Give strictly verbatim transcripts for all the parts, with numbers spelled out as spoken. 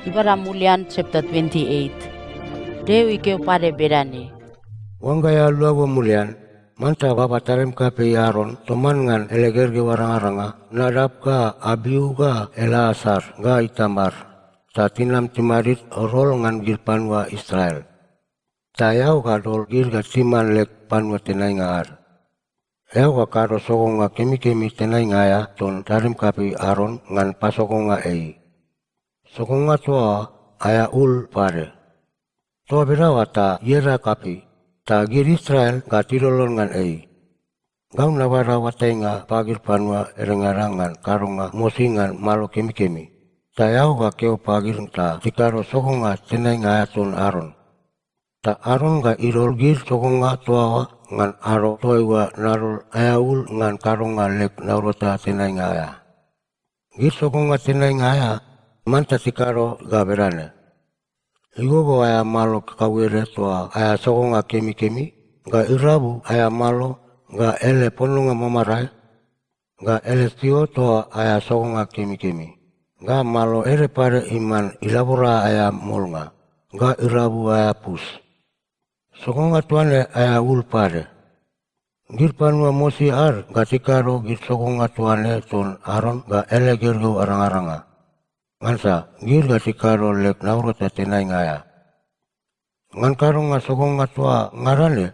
Ibada mulian chapter twenty-eight. Deo ikeo pade bedane, "Oangga eao luago mulian, manta baba tadim kapei Aron toman ngan ele gergeu arangaranga, Nadap ga Abiu ga Eleasar ga Itamar, ta tinam timadid rol ngan gid panua Israel. Ta eao ga dol gid ga timan leg panua tenainga ad. Eao ga kado sogonga kemikemi tenainga aea ton tadim kapei Aron ngan pasogonga ei. Sogonga toa oa aea ul pade. Toa bedaoa ta ieda kapei, ta gid Israel ga tilolon ngan ei. Gau nabada oatainga pagid panua edengada ngan kadonga mosi ngan malo kemikemi, ta eao ga keo pagid ta tikado sogonga tenainga aea ton Aron. Ta Aron ga idol gid sogonga toa oa ngan ado toaiua nadol aea ul ngan kadonga leg naurata tenainga aea. Gid sogonga tenainga aea, manta tikado ga bedane: igogo aea malo kakauede toa aea sogonga kemikemi, ga irabu aea malo, ga ele pononga mamarae, ga ele sio toa aea sogonga kemikemi, ga malo ede pade iman ilabora aea molnga, ga irabu aea pus. Sogonga toa ne aea ul pade. Gid panua mosi ad ga tikado gid sogonga toa ne ton Aron ga ele gergeu arangaranga, ngansa gid ga tikado leg naurata tenainga aea. Ngan kadonga sogonga toa ngada ne,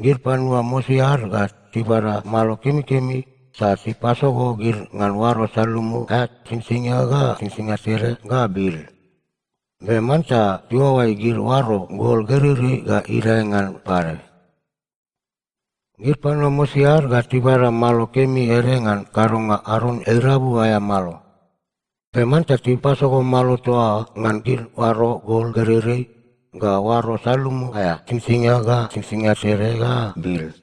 gid panua mosi ad ga tibada malo kemikemi ta tipasogo gid ngan oaro salumu aea singsingia ga singsingia tede ga bil. Be manta tiuaoai gid oaro gol gereirei ga idae ngan pade. Gid panua mosi ad ga tibada malo kemi ede ngan kadonga Aron irabu aea malo. Be manta tipasogo malo toa oa ngan gid oaro gol gereirei, ga oaro salumu aea singsingia ga singsingia tede ga bil.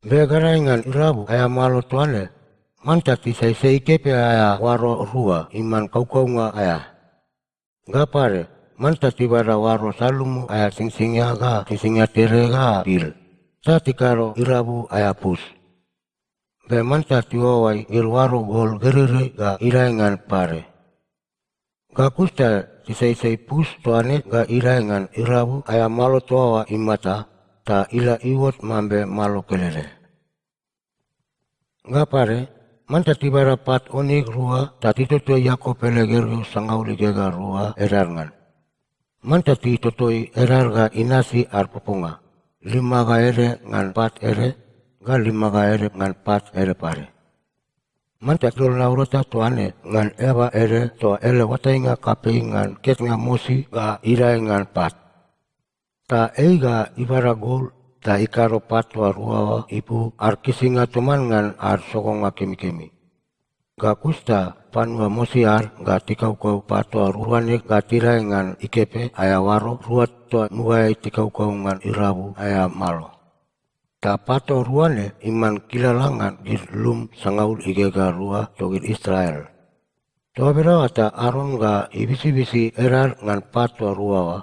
Be gadae ngan irabu aea malo toa ne, manta tisaisai ikepe aea oaro rua iman kaukaunga aea. Ga pade, manta tibada oaro salumu aea singsingia ga singsingia tede ga bil, ta tikado irabu aea pus. Be manta tiuaoai gid oaro gol gereirei ga idae ngan pade. Ga kus ta tisaisai pus toa ne ga idae ngan irabu aea malo toa oa imata, ta ila iuot mambe malo kelede. Ga pade, manta tibada pat onik rua ta titotoi Iakop ele gergeu sangaul igegea rua edad ngan. Manta titotoi edad ga inasi ad poponga, lima ga ede ngan pat ede, ga lima ga ede ngan pat ede pade. Manta tidol naurata toa ne ngan eaba ede toa ele oatainga kapei ngan ketnga mosi ga idae ngan pat. Ta ei ga ibada gol ta ikado pat toa rua oa ipu ad kisinga toman ngan ad sogonga kemikemi. Ga kus ta panua mosi ad ga tikaukau pat toa rua ne ga tidae ngan ikepe aea oaro rua toa mugaeai tikaukau ngan irabu aea malo. Ta pat toa rua ne iman kilala ngan gid lum sangaul igegea rua togid Israel. Toa bedaoa ta Aron ga ibisibisi edad ngan pat toa rua oa,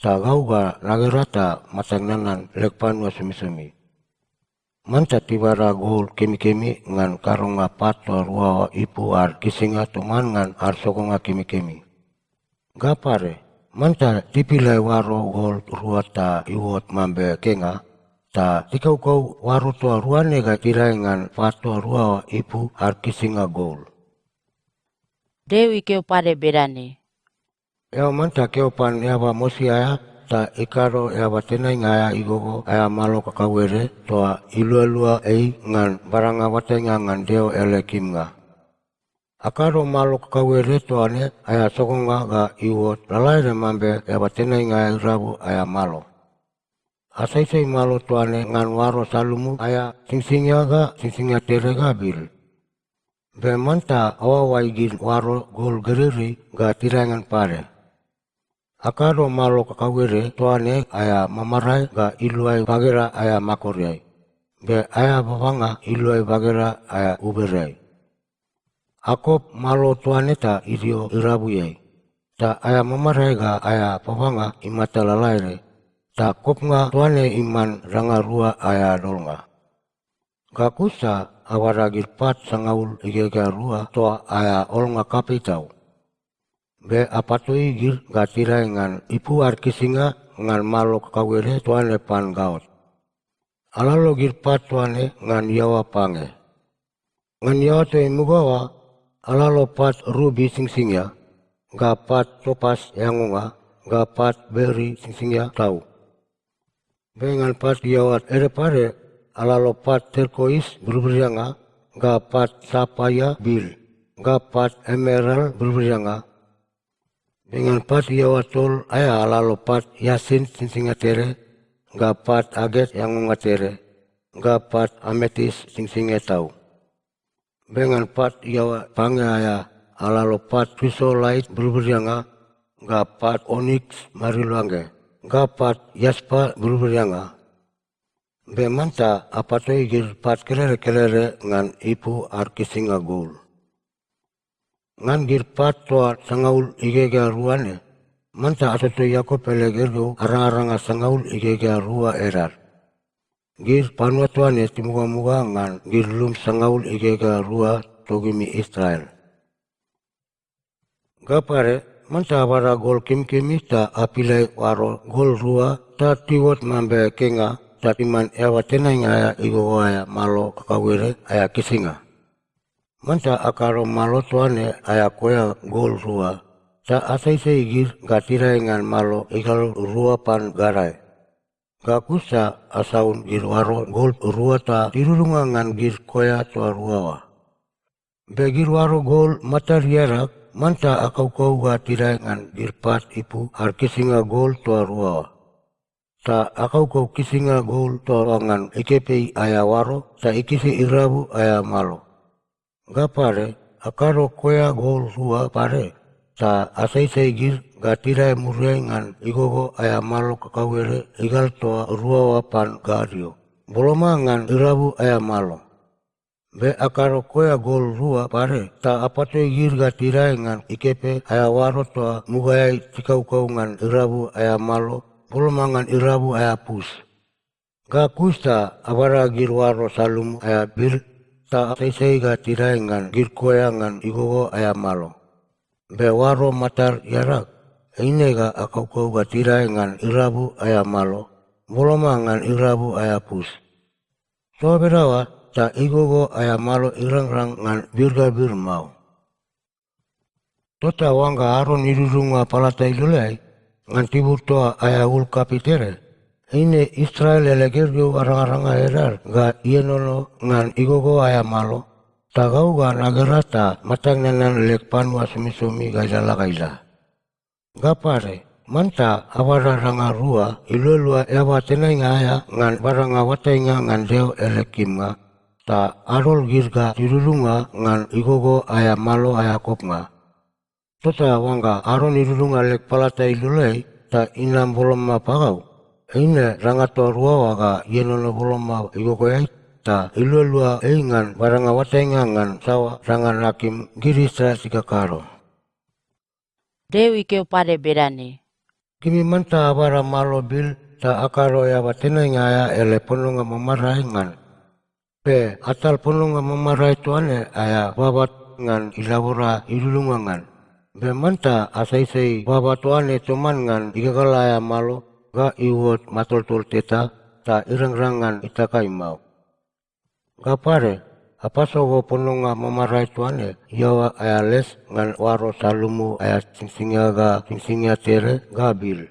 ta gau ga nagera ta matag nanan leg panua somisomi. Manta tibada gol kemikemi ngan kadonga pat toa rua oa ipu ad kisinga toman ngan ad sogonga kemikemi. Ga pade, manta tipilae oaro gol rua ta iuot mambe kenga, ta tikaukau oaro toa rua ne ga tidae ngan pat toa rua oa ipu ad kisinga gol. Deo ikeo pade bedane, "Eao manta keo pan eaba mosi aea ta ikado eaba tenainga aea igogo aea malo kakauede toa ilualua ei ngan badanga oatainga ngan Deo ele kimnga. Akado malo kakauede toa ne aea sogonga ga iuot lalaede mambe eaba tenainga aea irabu aea malo. Asaisai malo toa ne ngan oaro salumu aea singsingia ga singsingia tede ga bil. Be manta aoaoai gid oaro gol gereirei ga tidae ngan pade. Akado malo kakauede toa ne aea mamarae ga iluai bageda aea makoriai, be aea babanga iluai bageda aea ubereai. Akop malo toa ne ta idio irabuiai, ta aea mamarae ga aea babanga imata lalaede, ta kopnga toa ne iman danga rua aea dolnga. Ga kus ta abada gid pat sangaul igegea rua toa aea olnga kapei tau. be apatoi gid ga tidae ngan ipu ad kisinga ngan malo kakauede toa ne pan gaot. Alalo gid pat toa ne ngan iaoa pange. Ngan iaoa toa imuga oa, alalo pat rubi singsingia, ga pat topas eangonga, ga pat beri singsingia tau. Be ngan pat iaoa ede pade, alalo pat terkois birbirianga, ga pat sapaia bil, ga pat emeral birbirianga. Be ngan pat iaoa tol aea alalo pat iasin singsingia tede, ga pat aget eangonga tede, ga pat ametis singsingia tau. Be ngan pat iaoa pange aea alalo pat krisolaid birbirianga, ga pat oniks mariluangge, ga pat iaspa birbirianga. Be manta apatoi gid pat kelede kelede ngan ipu ad kisinga gol. Ngan gid pat toa sangaul igegea rua ne, manta atotoi Iakop ele gergeu arangaranga sangaul igegea rua edad. Gid panua toa ne timugamuga ngan gid lum sangaul igegea rua togimi Israel. Ga pade, manta abada gol kemikemi ta apilai oaro gol rua ta tiuot mambe kenga ta timan eaba tenainga aea igogo aea malo kakauede aea kisinga. Manta akado malo toa ne aea koea gol rua, ta asaisai gid ga tidae ngan malo igalu rua pan gadae. Ga kus ta asaun gid oaro gol rua ta tidudunga ngan gid koea toa rua oa. Be gid oaro gol matad iadag, manta akaukau ga tidae ngan gid pat ipu ad kisinga gol toa rua oa. Ta akaukau kisinga gol toa oa ngan ikepei aea oaro ta ikisi irabu aea malo. Ga pade, akado koea gol rua pade, ta asaisai gid ga tidae muriai ngan igogo aea malo kakauede igal toa rua oa pan gadio, boloma ngan irabu aea malo. Be akado koea gol rua pade ta apatoi gid ga tidae ngan ikepe aea oaro toa mugaeai tikaukau ngan irabu aea malo, boloma ngan irabu aea pus. Ga kus ta abada gid oaro salumu aea bil ta asaisai ga tidae ngan gid koea ngan igogo aea malo. Be oaro matad iadag, eine ga akaukau ga tidae ngan irabu aea malo, boloma ngan irabu aea pus. Toa bedaoa ta igogo aea malo irangrang ngan bir ga bir mao. Tota oangga Aron idudunga palata iloleai ngan tibur toa aea ul kapei tede, eine Israel ele gergeu arangaranga edad ga ienono ngan igogo aea malo, ta gau ga nagera ta matag nanan leg panua somisomi ga ilalala ga ila. Ga pade, manta abada danga rua ilualua eaba tenainga aea ngan badanga oatainga ngan Deo ele kimnga, ta adol gid ga tidudunga ngan igogo aea malo aea kopnga. Tota oangga Aron idudunga leg palata iloleai ta inam boloma pagau, eine danga toa rua oa ga ienono boloma igogoeai, ta ilualua ei ngan badanga oatainga ngan saoa danga nakim gid Israel tikakado. Deo ikeo pade bedane, "Gimi manta abada malo bil ta akado eaba tenainga aea ele pononga mamarae ngan. Be atal pononga mamarae toa ne aea baba ngan ilabora idudunga ngan. Be manta asaisai baba toa ne toman ngan igagala aea malo ga iuot matoltol teta ta irangrang ngan itakai mao. Ga pade, apasogo pononga mamarae toa ne iaoa aea les ngan oaro salumu aea singsingia ga singsingia tede ga bil.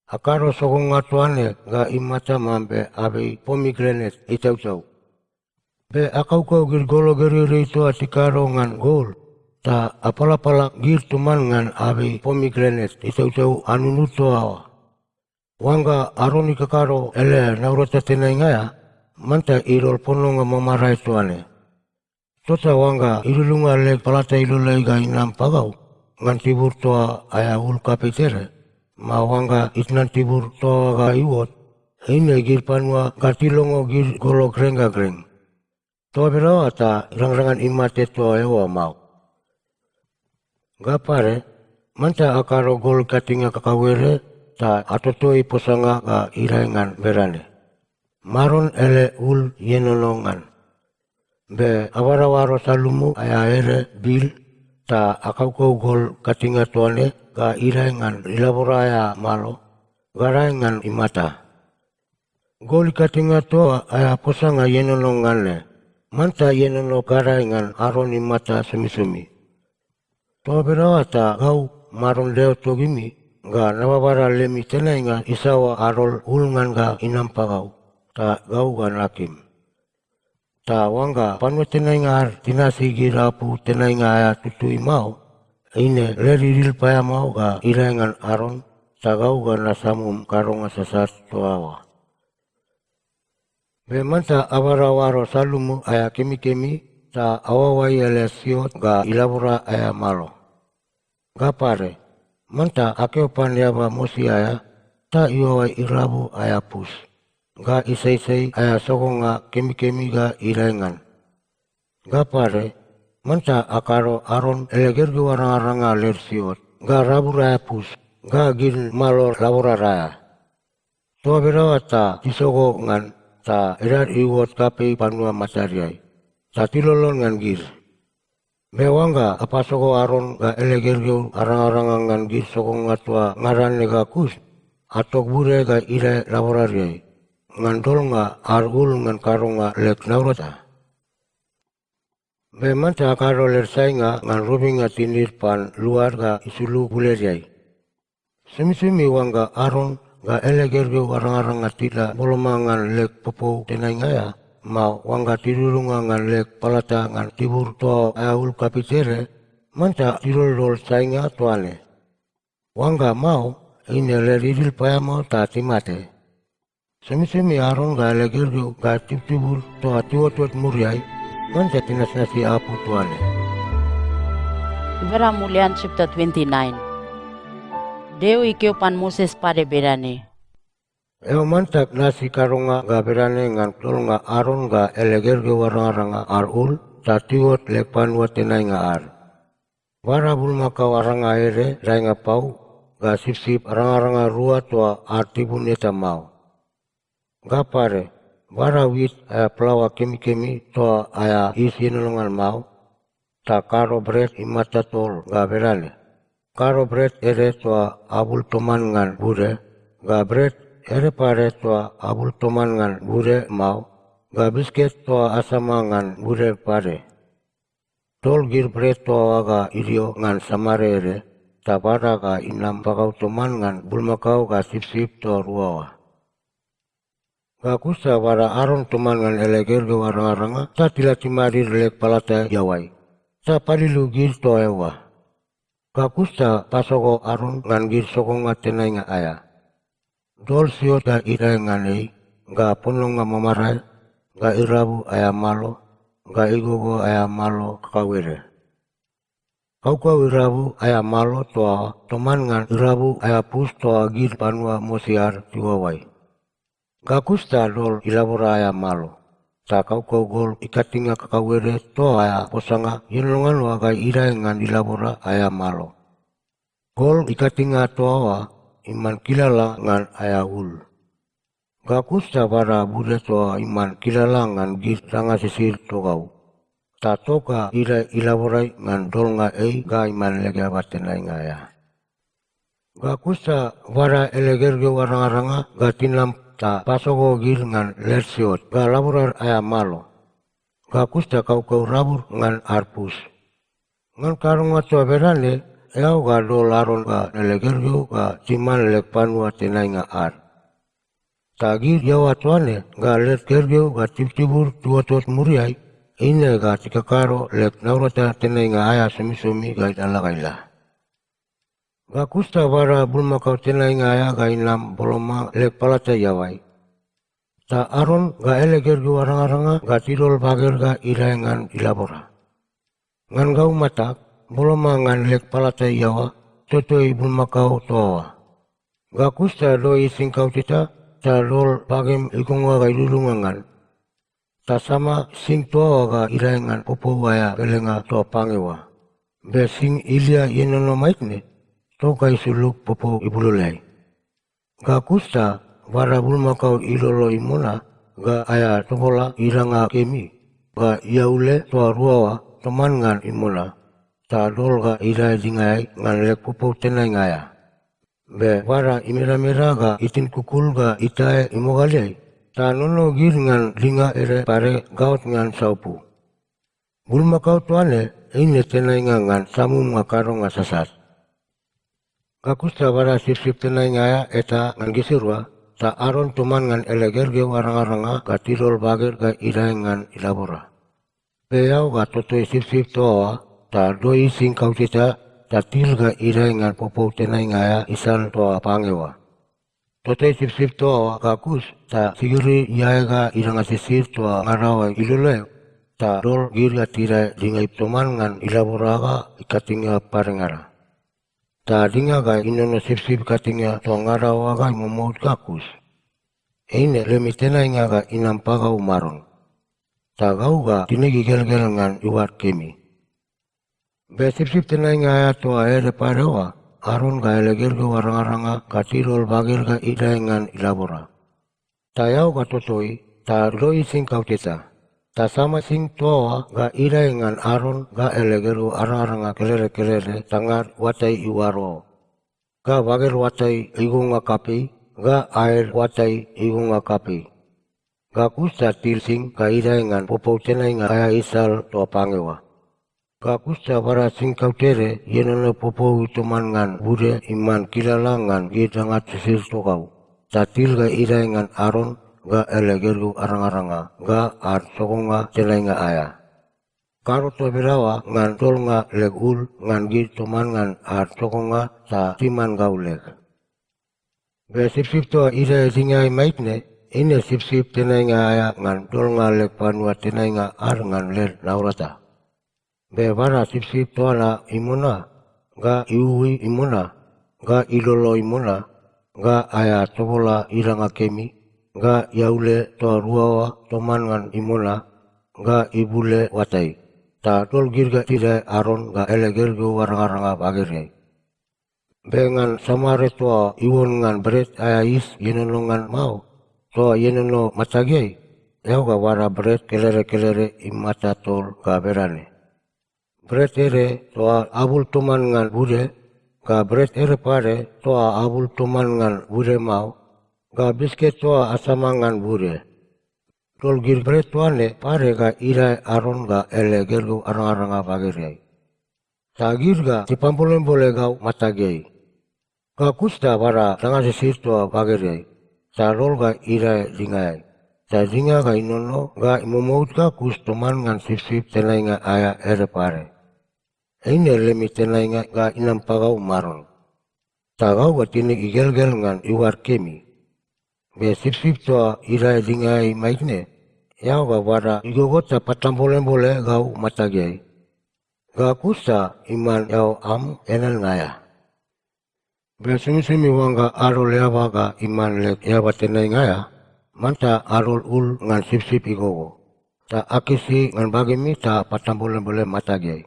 Akado sogonga toa ne ga imata mambe abei pomigranet itautau. Be akaukau gid golo gereirei toa tikado ngan gol, ta apalapala gid toman ngan abei pomigranet itautau anunud toa oa. Oangga Aron ikakado ele naurata tenainga aea, manta idol pononga mamarae toa ne. Tota oangga idudunga leg palata iloleai ga inam pagau ngan tibur toa aea ul kapei tede, mao oangga itnan tibur toa oa ga iuot, eine gid panua ga tilongo gid golo greng ga greng. Toa bedaoa ta irangrang ngan imate toa eoa mao. Ga pade, manta akado gol ikatinge kakauede ta atotoi posanga ga idae ngan bedane, 'Maron ele ul ienono ngan.' Be abada oaro salumu aea ede bil, ta akaukau gol ikatinge toa ne ga idae ngan ilabora aea malo, ga dae ngan imata. Gol ikatinge toa aea posanga ienono ngan ne, manta ienono ga dae ngan Aron imata somisomi. Toa bedaoa ta gau, Maron Deo togimi, ga nababada lemi tenainga isaoa adol ul ngan ga inam pagau, ta gau ga nakim. Ta oangga panua tenainga ad tinasi gid apu tenainga aea tutui mao, eine led idil paeamao ga idae ngan Aron, ta gau ga nasamum kadonga sasat toa oa. Be manta abada oaro salumu aea kemikemi ta aoaoai ele siot ga ilabora aea malo. Ga pade, manta akeo pan eaba mosi aea ta ioaoai irabu aea pus, ga isaisai aea sogonga kemikemi ga idae ngan. Ga pade, manta akado Aron ele gergeu arangaranga led siot, ga rabur aea pus, ga gid malo laborad aea. Toa bedaoa ta tisogo ngan, ta edad iuot kapei panua matadeai, ta tilolon ngan gid. Be oangga apasogo Aron ga ele gergeu arangaranga ngan gid sogonga toa ngada ne ga kus, atok bude ga idae laboradeai, ngan dolnga ad ul ngan kadonga leg naurata. Be manta akado led sainga ngan robinga tinid pan luad ga isulug buledeai. Somisomi oangga Aron ga ele gergeu arangaranga tila boloma ngan leg popou tenainga aea, mao oangga tidudunga ngan leg palata ngan tibur toa aea ul kapei tede, manta tidoldol sainga toa ne. Oangga mao, eine led idil paeamao ta timate. Somisomi Aron ga ele gergeu ga tibutibud toa tiuotot muriai, manta tinasnasi apu toa ne. Ibada mulian chapter twenty-nine. Deo ikeo pan Moses pade bedane, "Eao manta nasi kadonga ga bedane ngan dolnga Aron ga ele gergeu arangaranga ad ul ta tiuot leg panua tenainga ad. Bada bulmakao aranga ede daenga pau, ga sipsip arangaranga rua toa ad tibun eta mao. Ga pade, bada wit aea plaoa kemikemi toa aea yis ienono ngan mao, ta kado bret imata tol ga bedane: kado bret ede toa abul toman ngan bude, ga bret ede pade toa abul toman ngan bude mao, ga bisket toa asama ngan bude pade. Tol gid bret toa oa ga idio ngan samare ede, ta bada ga inam pagau toman ngan bulmakao ga sipsip toa rua oa. Ga kus ta bada Aron toman ngan ele gergeu arangaranga ta tila timadid leg palata iaoai, ta paliliu gid toa eoa. Ga kus ta pasogo Aron ngan gid sogonga tenainga aea. Dol siot ga idae ngan ei, ga pononga mamarae, ga irabu aea malo, ga igogo aea malo kakauede. Kaukau irabu aea malo toa toman ngan irabu aea pus toa gid panua mosi ad tiuaoai. Ga kus ta dol ilabora aea malo, ta kaukau gol ikatinge kakauede toa aea posanga ienono ngan oa ga idae ngan ilabora aea malo. Gol ikatinge toa oa iman kilala ngan aea ul. Ga kus ta bada bude toa iman kilala ngan gid danga sisid togau, ta tok ga idae ilaborai ngan dolnga ei ga iman leg eaba tenainga aea. Ga kus ta bada ele gergeu arangaranga ga tinam ta pasogo gid ngan led siot ga laborad aea malo. Ga kus ta kaukau rabur ngan ad pus. Ngan kadonga toa bedane, eao ga dol Aron ga ele gergeu ga timan leg panua tenainga ad. Ta gid iaoa toa ne ga led gergeu ga tibutibud tiuotot muriai, eine ga tikakado leg naurata tenainga aea somisomi ga ilalala ga ila. Ga kus ta bada bulmakao tenainga aea ga inam boloma leg palata iaoai. Ta Aron ga ele gergeu arangaranga ga tidol baged ga idae ngan ilabora. Ngan gau matag, boloma ngan leg palata iaoa, totoi bulmakao toa oa. Ga kus ta doi sing kauteta, ta dol bagem igonga ga idudunga ngan. Ta sama sing toa oa ga idae ngan popou aea belenga toa pange oa, be sing ilia ienono maitne, tok ga isulug popou ibuloloeai. Ga kus ta bada bulmakao ilolo imona ga aea tobola idanga kemi, ga iaule toa rua oa toman ngan imona, ta dol ga idae dingaeai ngan leg popou tenainga aea. Be bada imedameda ga itin kukul ga itae imogaleai, ta nono gid ngan dinga ede pade gaot ngan saupu. Bulmakao toa ne eine tenainga ngan samumnga kadonga sasat. Ga kus ta bada sipsip tenainga aea eta ngan gisirua, ta Aron toman ngan ele gergeu arangaranga ga tidol baged ga idae ngan ilabora. Be eao ga totoi sipsip toa oa, ta doi ising kauteta, ta til ga idae ngan popou tenainga aea isal toa pange oa. Totoi sipsip toa oa ga kus, ta sigiri iae ga idanga sisid toa ngada oa iloleai, ta dol gid ga tidae dinga toman ngan ilabora ga ikatinge padengada. Ta dinga ga inono sipsip ikatinge toa ngada oa ga imomout ga kus. Eine lemi tenainga ga inam pagau Maron. Ta gau ga tinig igelgel ngan iuad kemi. Be sipsip tenainga aea toa ede pade oa, Aron ga ele gergeu arangaranga ga tidol baged ga idae ngan ilabora. Ta eao ga totoi, ta doi ising kauteta. Ta sama sing toa oa ga idae ngan Aron ga ele gergeu arangaranga kelede kelede ta ngad oatai iuaro, ga baged oatai igonga kapei, ga aed oatai igonga kapei. Ga kus ta til sing ga idae ngan popou tenainga aea isal toa pange oa. Ga kus ta bada sing kautede ienono popou toman ngan bude iman kilala ngan gid danga sisid togau, ta til ga idae ngan Aron ga ele gergeu arangaranga ga ad sogonga tenainga aea. Kado toa bedaoa ngan dolnga leg ul ngan gid toman ngan ad sogonga ta timan gau leg. Be sipsip toa idae dingaeai maitne, eine sipsip tenainga aea ngan dolnga leg panua tenainga ad ngan led naurata. Be bada sipsip toa na imona, ga iuui imona, ga ilolo imona, ga aea tobola idanga kemi, ga iaule toa rua oa toman ngan imona, ga ibule oatai, ta dol gid ga tidae Aron ga ele gergeu arangaranga bagedeai. Be ngan samare toa iuon ngan bret aea yis ienono ngan mao, toa ienono matageai, eao ga bada bret kelede kelede imata tol ga bedane: bret ede toa abul toman ngan bude, ga bret ede pade toa abul toman ngan bude mao, ga bisket toa asama ngan bude. Dol gid bret toa ne pade ga idae Aron ga ele gergeu arangaranga bagedeai. Ta gid ga tipambolembole gau matageai. Ga kus ta bada danga sisid toa bagedeai, ta dol ga idae dingaeai, ta dinga ga inono ga imomout ga kus toman ngan sipsip tenainga aea ede pade. Eine lemi tenainga ga inam pagau Maron. Ta gau ga tinig igelgel ngan iuad kemi. Be sipsip toa idae dingaeai maitne, eao ga bada igogo ta patambolembole gau matageai. Ga kus ta iman eao am eaneannga aea. Be somisomi oangga adol eaba ga iman leg eaba tenainga aea, manta adol ul ngan sipsip igogo, ta akisi ngan bagemi ta patambolembole matageai.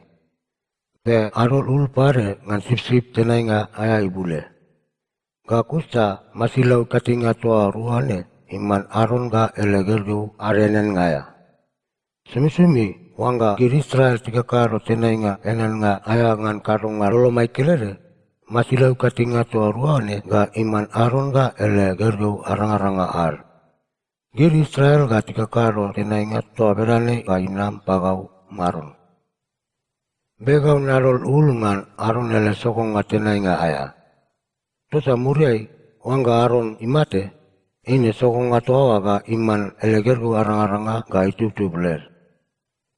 Be adol ul pade ngan sipsip tenainga aea ibule. Ga kus ta masilau ikatinge toa rua ne iman Aron ga ele gergeu ad eaneannga aea. Somisomi, oangga gid Israel tikakado tenainga eaneannga aea ngan kadonga lolomai kelede, masilau ikatinge toa rua ne ga iman Aron ga ele gergeu arangaranga ad. Gid Israel ga tikakado tenainga toa bedane ga inam pagau Maron. Be gau nadol ul ngan Aron ele sogonga tenainga aea. Tota muriai, oangga Aron imate, eine sogonga toa oa ga iman ele gergeu arangaranga ga itubtub led.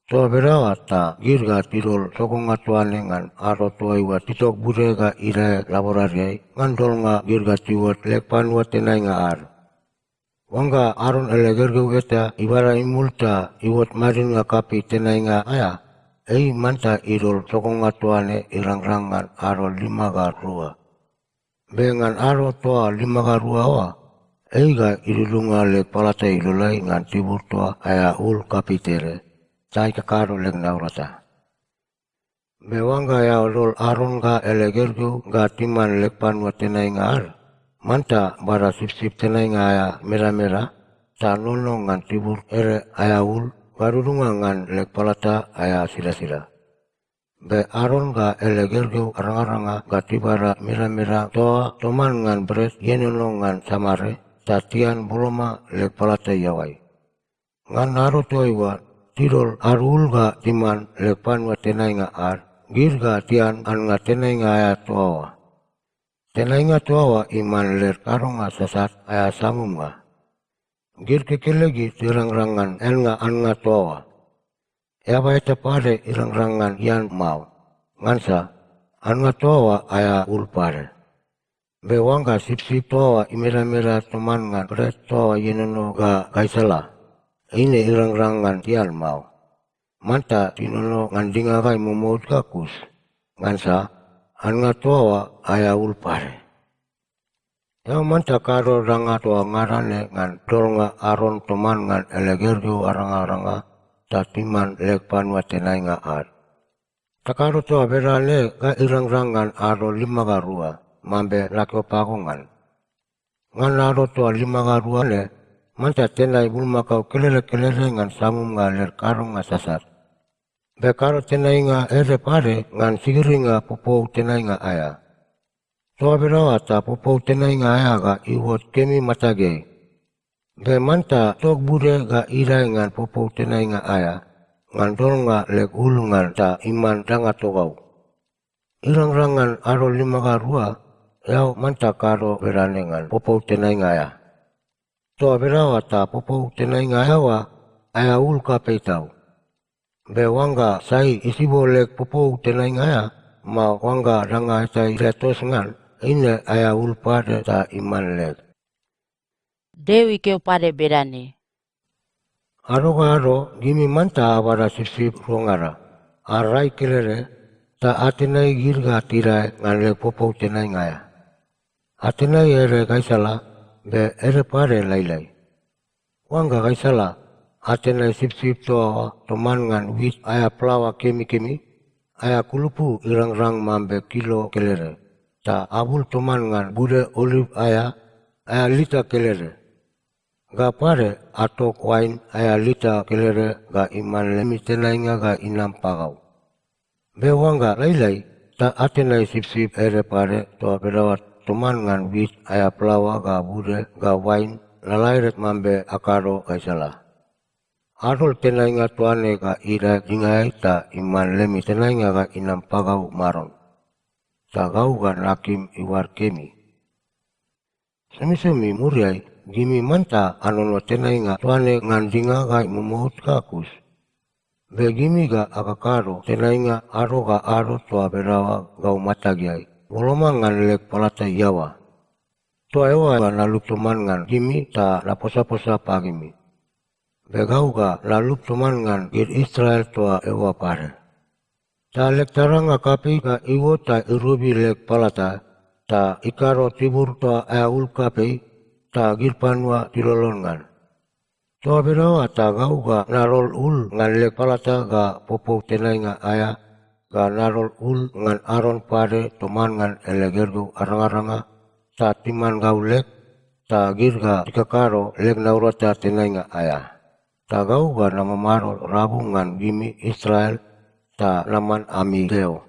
Toa bedaoa ta gid ga tidol sogonga toa ne ngan ado toaiua titok bude ga idae laboradeai ngan dolnga gid ga tiuot leg panua tenainga ad. Oangga Aron ele gergeu eta ibada imul ta iuot madidnga kapei tenainga aea, ei manta idol sogonga toa ne irangrang ngan ado lima ga rua. Be ngan ado toa lima ga rua oa, ei ga idudunga leg palata iloleai ngan tibur toa aea ul kapei tede, ta ikakado leg naurata. Be oangga eao dol Aron ga ele gergeu ga timan leg panua tenainga ad, manta bada sipsip tenainga aea imedameda, ta nono ngan tibur ede aea ul gadudunga ngan leg palata aea silasila. Be Aron ga ele gergeu arangaranga ga tibada imedameda toa toman ngan bret ienono ngan samare, ta tian boloma leg palata iaoai. Ngan ado toaiua, tidol ad ul ga timan leg panua tenainga ad, gid ga tian annga tenainga aea toa oa. Tenainga toa oa iman led kadonga sasat aea samumnga. Gid kekelegid tirangrang ngan eannga annga toa oa. Eaba eta pade irangrang ngan ian mao, ngansa annga toa oa aea ul pade. Be oangga sipsip toa oa imedameda toman ngan bret toa oa ienono ga gaisala, eine irangrang ngan tian mao. Manta tinono ngan dinga ga imomout ga kus, ngansa annga toa oa aea ul pade. Eao manta kado danga toa ngada ne ngan dolnga Aron toman ngan ele gergeu arangaranga, ta timan leg panua tenainga ad. Ta kado toa bedane ga irangrang ngan ado lima ga rua, mambe nakeo pago ngan. Ngan ado toa lima ga rua ne, manta tenai bulmakao kelede kelede ngan samumnga led kadonga sasat. Be kado tenainga ede pade ngan sigiringa popou tenainga aea. Toa bedaoa ta popou tenainga aea ga iuot kemi matageai. Be manta tok bude ga idae ngan popou tenainga aea, ngan dolnga leg ul ngan ta iman danga togau. Irangrang ngan ado lima ga rua, eao manta kado bedane ngan popou tenainga aea. Toa bedaoa ta popou tenainga aea oa, aea ul kapei tau. Be oangga sai isibo leg popou tenainga aea, mao oangga danga eta idae tos ngan, eine aea ul pade ta iman leg. Deo ikeo pade bedane, "Ado ga ado, gimi manta abada sipsip ruangada, arai kelede, ta atenai gid ga tidae ngan leg popou tenainga aea. Atenai ede gaisala, be ede pade lailai. Oangga gaisala, atenai sipsip toa oa toman ngan wit aea plaoa kemikemi, aea kulupu irangrang mambe kilo kelede, ta abul toman ngan bude oliv aea, aea lita kelede. Ga pade, atok oain aea lita kelede ga iman lemi tenainga ga inam pagau. Be oangga lailai, ta atenai sipsip ede pade toa bedaoa toman ngan wit aea plaoa ga bude ga oain lalaede mambe akado gaisala. Adol tenainga toa ne ga idae dingaeai ta iman lemi tenainga ga inam pagau Maron. Ta gau ga nakim iuad kemi. Somisomi muriai, gimi manta anono tenainga toa ne ngan dinga ga imomout ga kus. Be gimi ga akakado tenainga ado ga ado toa bedaoa gau matageai, boloma ngan leg palata iaoa. Toa eoa ga nalup toman ngan gimi ta naposaposa pagimi. Be gau ga nalup toman ngan gid Israel toa eoa pade. Ta leg taranga kapei ga iuot ta irobi leg palata, ta ikado tibur toa aea ul kapei, ta gid panua tilolon ngan. Toa bedaoa ta gau ga nadol ul ngan leg palata ga popou tenainga aea, ga nadol ul ngan Aron pade toman ngan ele gergeu arangaranga, ta timan gau leg, ta gid ga tikakado leg naurata tenainga aea. Ta gau ga namamado rabu ngan gimi Israel, ta naman ami Deo.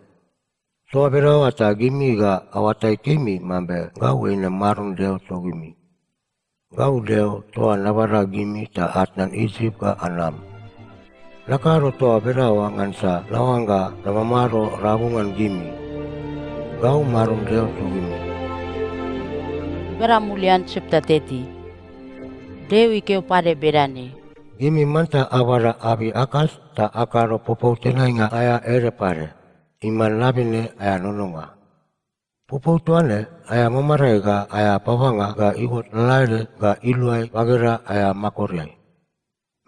Toa bedaoa ta gimi ga aoatai kemi mambe gau eine Maron Deo togimi. Gau Deo toa nabada gimi ta atnan Isip ga anam. Nakado toa bedaoa ngansa naoangga namamado rabu ngan gimi. Gau Maron Deo togimi." Ibada mulian chapter thirty. Deo ikeo pade bedane, "Gimi manta abada abei akas ta akado popou tenainga aea ede pade, iman nabene aea nononga. Popou toa ne aea mamarae ga aea babanga ga iuot lalaede ga iluai bageda aea makoriai.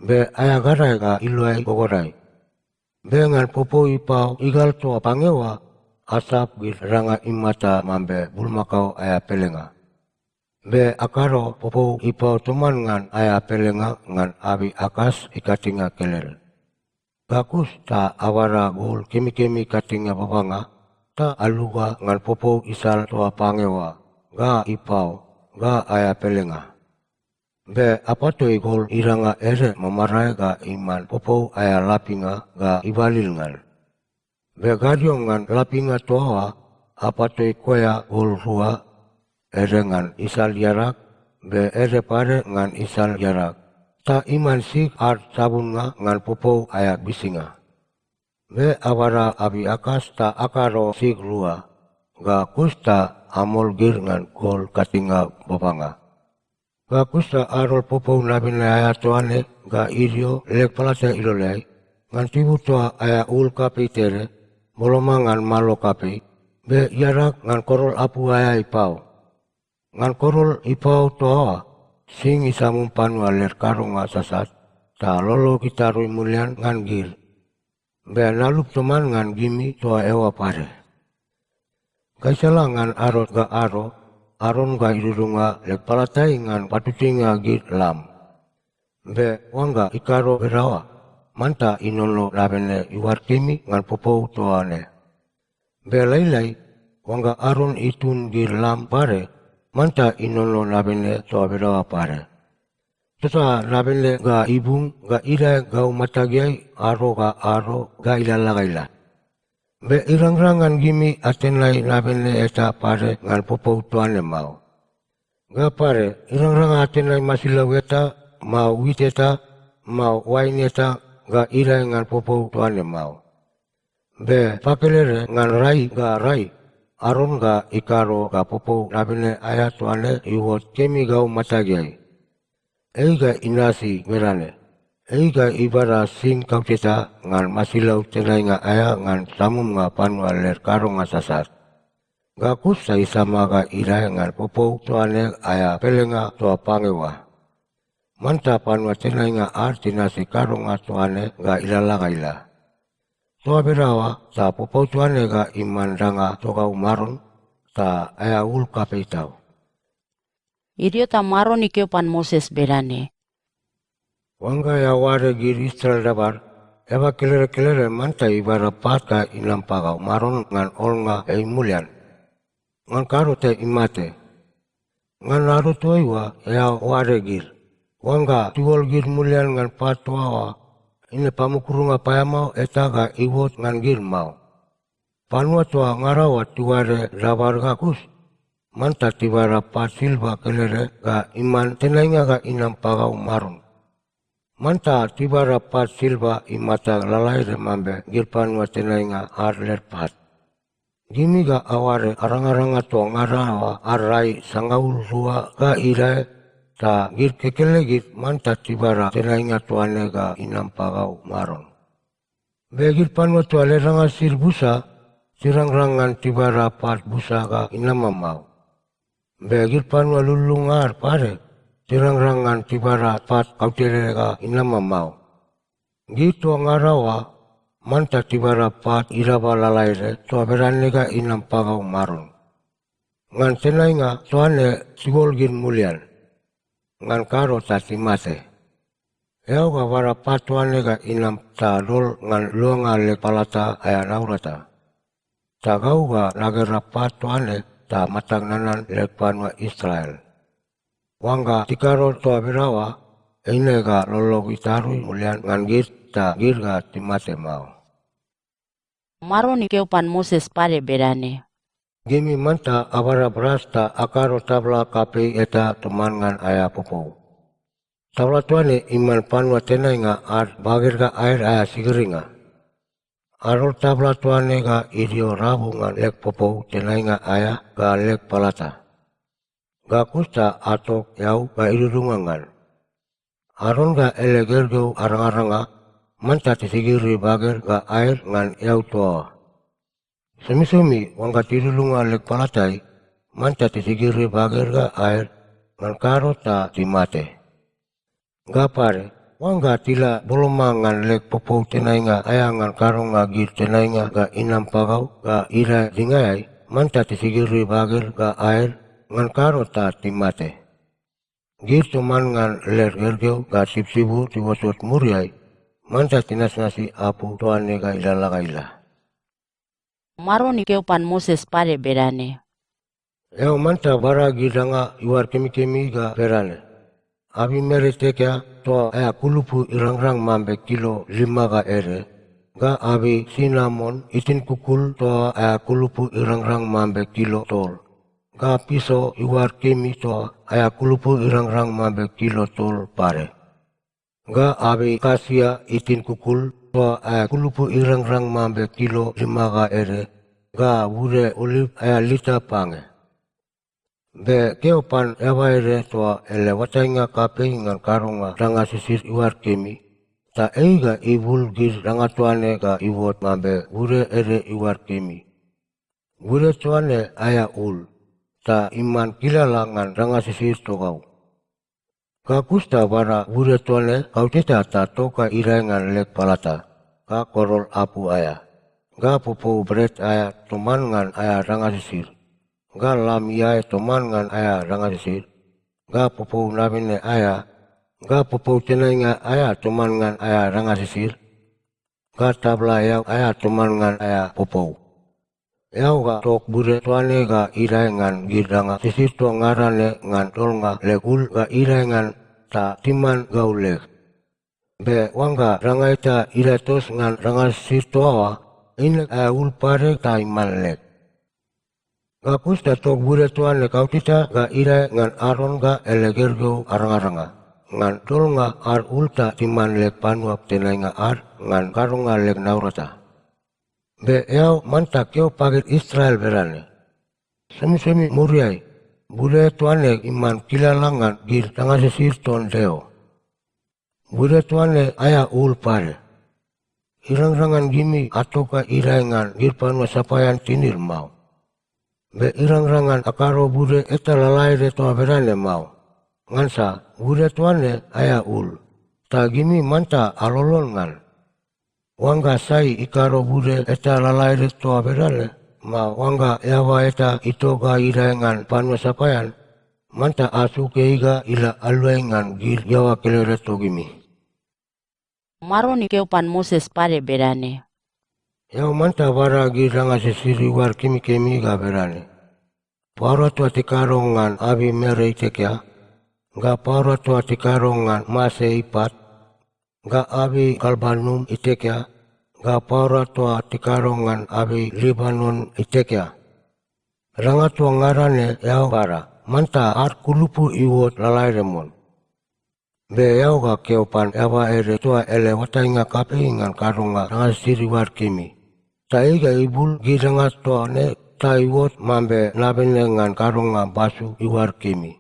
Be aea gadae ga iluai gogodai. Be ngan popou ipao igal toa pange oa, asap gid danga imata mambe bulmakao aea pelenga. Be akado popou ipao toman ngan aea pelenga ngan abei akas ikatinge kelede. Ga kus ta abada gol kemikemi ikatinge babanga, ta aluga ngan popou isal toa pange oa, ga ipao, ga aea pelenga. Be apatoi gol idanga ede mamarae ga iman popou aea lapinga ga ibalil ngan. Be gadio ngan lapinga toa oa apatoi koea gol rua, ede ngan isal iadag, be ede pade ngan isal iadag, ta iman sig ad sabunnga ngan popou aea bisinga. Be abada abei akas ta akado sig rua, ga kus ta amol gid ngan gol katinga babanga. Ga kus ta adol popou nabene aea toa ne ga idio leg palata iloleai, ngan tibur toa aea ul kapei tede, boloma ngan malo kapei, be iadag ngan korol apu aea ipao. Ngan korol ipao toa oa, sing isamum panua led kadonga sasat, ta lolog itarui mulian ngan gid. Be nalup toman ngan gimi toa eoa pade. Gaisala ngan ado ga ado, Aron ga idudunga leg palatai ngan patutuinga gid lam. Be oangga ikado bedaoa, manta inono nabene iuad kemi ngan popou toa ne. Be lailai, oangga Aron itun gid lam pade, manta inono nabene toa bedaoa pade. Tota nabene ga ibung ga idae gau matageai ado ga ado ga ilalala ga ila. Be irangrang ngan gimi atenai nabene eta pade ngan popou toa ne mao. Ga pade, irangrang ngan atenai masilau eta, mao wit eta, mao oain eta ga idae ngan popou toa ne mao. Be pakelede ngan rai ga rai, Aron ga ikado ga popou nabene aea toa ne iuot kemi gau matageai. Ei ga inasi bedane: Ei ga ibada sing kauteta ngan masilau tenainga aea ngan samumnga panua led kadonga sasat. Ga kus ta isama ga idae ngan popou toa ne aea pelenga toa pange oa. Manta panua tenainga ad tinasi kadonga toa ne ga ilalala ga ila. Toa bedaoa, ta popou toa ne ga iman danga togau Maron, ta aea ul kapei tau. Idio ta Maron ikeo pan Moses bedane, "Oangga eao oade gid Israel dabad, eaba kelede kelede manta ibada pat ga inam pagau Maron ngan olnga ei mulian. Ngan kado ta imate. Ngan ado toaiua eao oade gid. Oangga tiuol gid mulian ngan pat toa oa, eine pamukurunga paeamao eta ga iuot ngan gid mao. Panua toa ngada oa tiuade dabad ga kus, manta tibada pat silva kelede ga iman tenainga ga inam pagau Maron. Manta tibada pat silva imata lalaede mambe gid panua tenainga ad led pat. Gimi ga aoade arangaranga toa ngada oa ad rai sangaul rua ga idae, ta gid kekelegid manta tibada tenainga toa ne ga inam pagau Maron. Be gid panua toa ledanga sisid busa, tirangrang ngan tibada pat busa ga inama mao. Be gid panua lullunga ad pade, tirangrang ngan tibada pat kautede ga inama mao. Gid toa ngada oa, manta tibada pat idaba lalaede toa bedane ga inam pagau Maron. Ngan tenainga toa ne tiuol gid mulian. Ngan kado ta timate. Eao ga bada pat toa ne ga inam ta dol ngan luanga leg palata aea naurata. Ta gau ga nagera pat toa ne ta matag nanan leg panua Israel. Oangga tikado toa bedaoa, eine ga lolog itarui mulian ngan gid ta gid ga timate mao." Maron ikeo pan Moses pade bedane, "Gimi manta abada bras ta akado tabla kapei eta toman ngan aea popou. Tabla toa ne iman panua tenainga ad baged ga aed aea sigiringa. Adol tabla toa ne ga idio rabu ngan leg popou tenainga aea ga leg palata. Ga kus ta atok eau ga idudunga ngan. Aron ga ele gergeu arangaranga, manta tisigiri baged ga aed ngan eau toa oa. Somisomi, oangga tidudunga leg palatai, manta tisigiri baged ga aed ngan kado ta timate. Ga pade, oangga tila boloma ngan leg popou tenainga aea ngan kadonga gid tenainga ga inam pagau ga idae dingaeai, manta tisigiri baged ga aed ngan kado ta timate. Gid toman ngan led gergeu ga tibutibud tiuotot muriai, manta tinasnasi apu toa ne ga ilalala ga ila." Maron ikeo pan Moses pade bedane, "Eao manta bada gid danga iuad kemikemi ga bedane: abei mere tekea toa aea kulupu irangrang mambe kilo lima ga ede, ga abei sinamon itin kukul toa aea kulupu irangrang mambe kilo tol, ga piso iuad kemi toa aea kulupu irangrang mambe kilo tol pade, ga abei kasia itin kukul toa aea kulupu irangrang mambe kilo lima ga ede, ga bude oliv aea lita pange. Be keo pan eaba ede toa ele oatainga kapei ngan kadonga danga sisid iuad kemi, ta ei ga ibul gid danga toa ne ga iuot mambe bude ede iuad kemi. Bude toa ne aea ul, ta iman kilala ngan danga sisid togau. Ga kus ta bada bude toa ne kauteta ta tok ga idae ngan leg palata, ga korol apu aea, ga popou bret aea toman ngan aea danga sisid, ga lam iae toman ngan aea danga sisid, ga popou nabene aea, ga popou tenainga aea toman ngan aea danga sisid, ga tabla eau aea toman ngan aea popou. Eao ga tok bude toa ne ga idae ngan gid danga sisid toa ngada ne ngan dolnga leg ul ga idae ngan ta timan gau leg. Be oangga danga eta idae tos ngan danga sisid toa oa, eine aea ul pade ta iman leg. Ga kus ta tok bude toa ne kauteta ga idae ngan Aron ga ele gergeu arangaranga, ngan dolnga ad ul ta timan leg panua tenainga ad ngan kadonga leg naurata. Be eao manta keo pagid Israel bedane, ‘Somisomi muriai, bude toa ne iman kilala ngan gid danga sisid ton Deo. Bude toa ne aea ul pade. Irangrang ngan gimi atok ga idae ngan gid panua sapaean tinid mao. Be irangrang ngan akado bude eta lalaede toa bedane mao, ngansa bude toa ne aea ul, ta gimi manta alolon ngan. Oangga sai ikado bude eta lalaede toa bedane, mao oangga eaba eta itok ga idae ngan panua sapaean, manta asuk ei ga ila aluai ngan gid iaoa kelede togimi.’” Maron ikeo pan Moses pade bedane, “Eao manta bada gid danga sisid iuad kemikemi ga bedane: paoda toa tikado ngan abei mere itekea, ga paoda toa tikado ngan mase ipat, ga abei galbanum itekea, ga paoda toa tikado ngan abei Libanon itekea. Danga toa ngada ne eao bada, manta ad kulupu iuot lalaede mon. Be eao ga keo pan eaba ede toa ele oatainga kapei ngan kadonga danga sisid iuad kemi, ta ei ga ibul gid danga toa ne ta iuot mambe nabene ngan kadonga basu iuad kemi.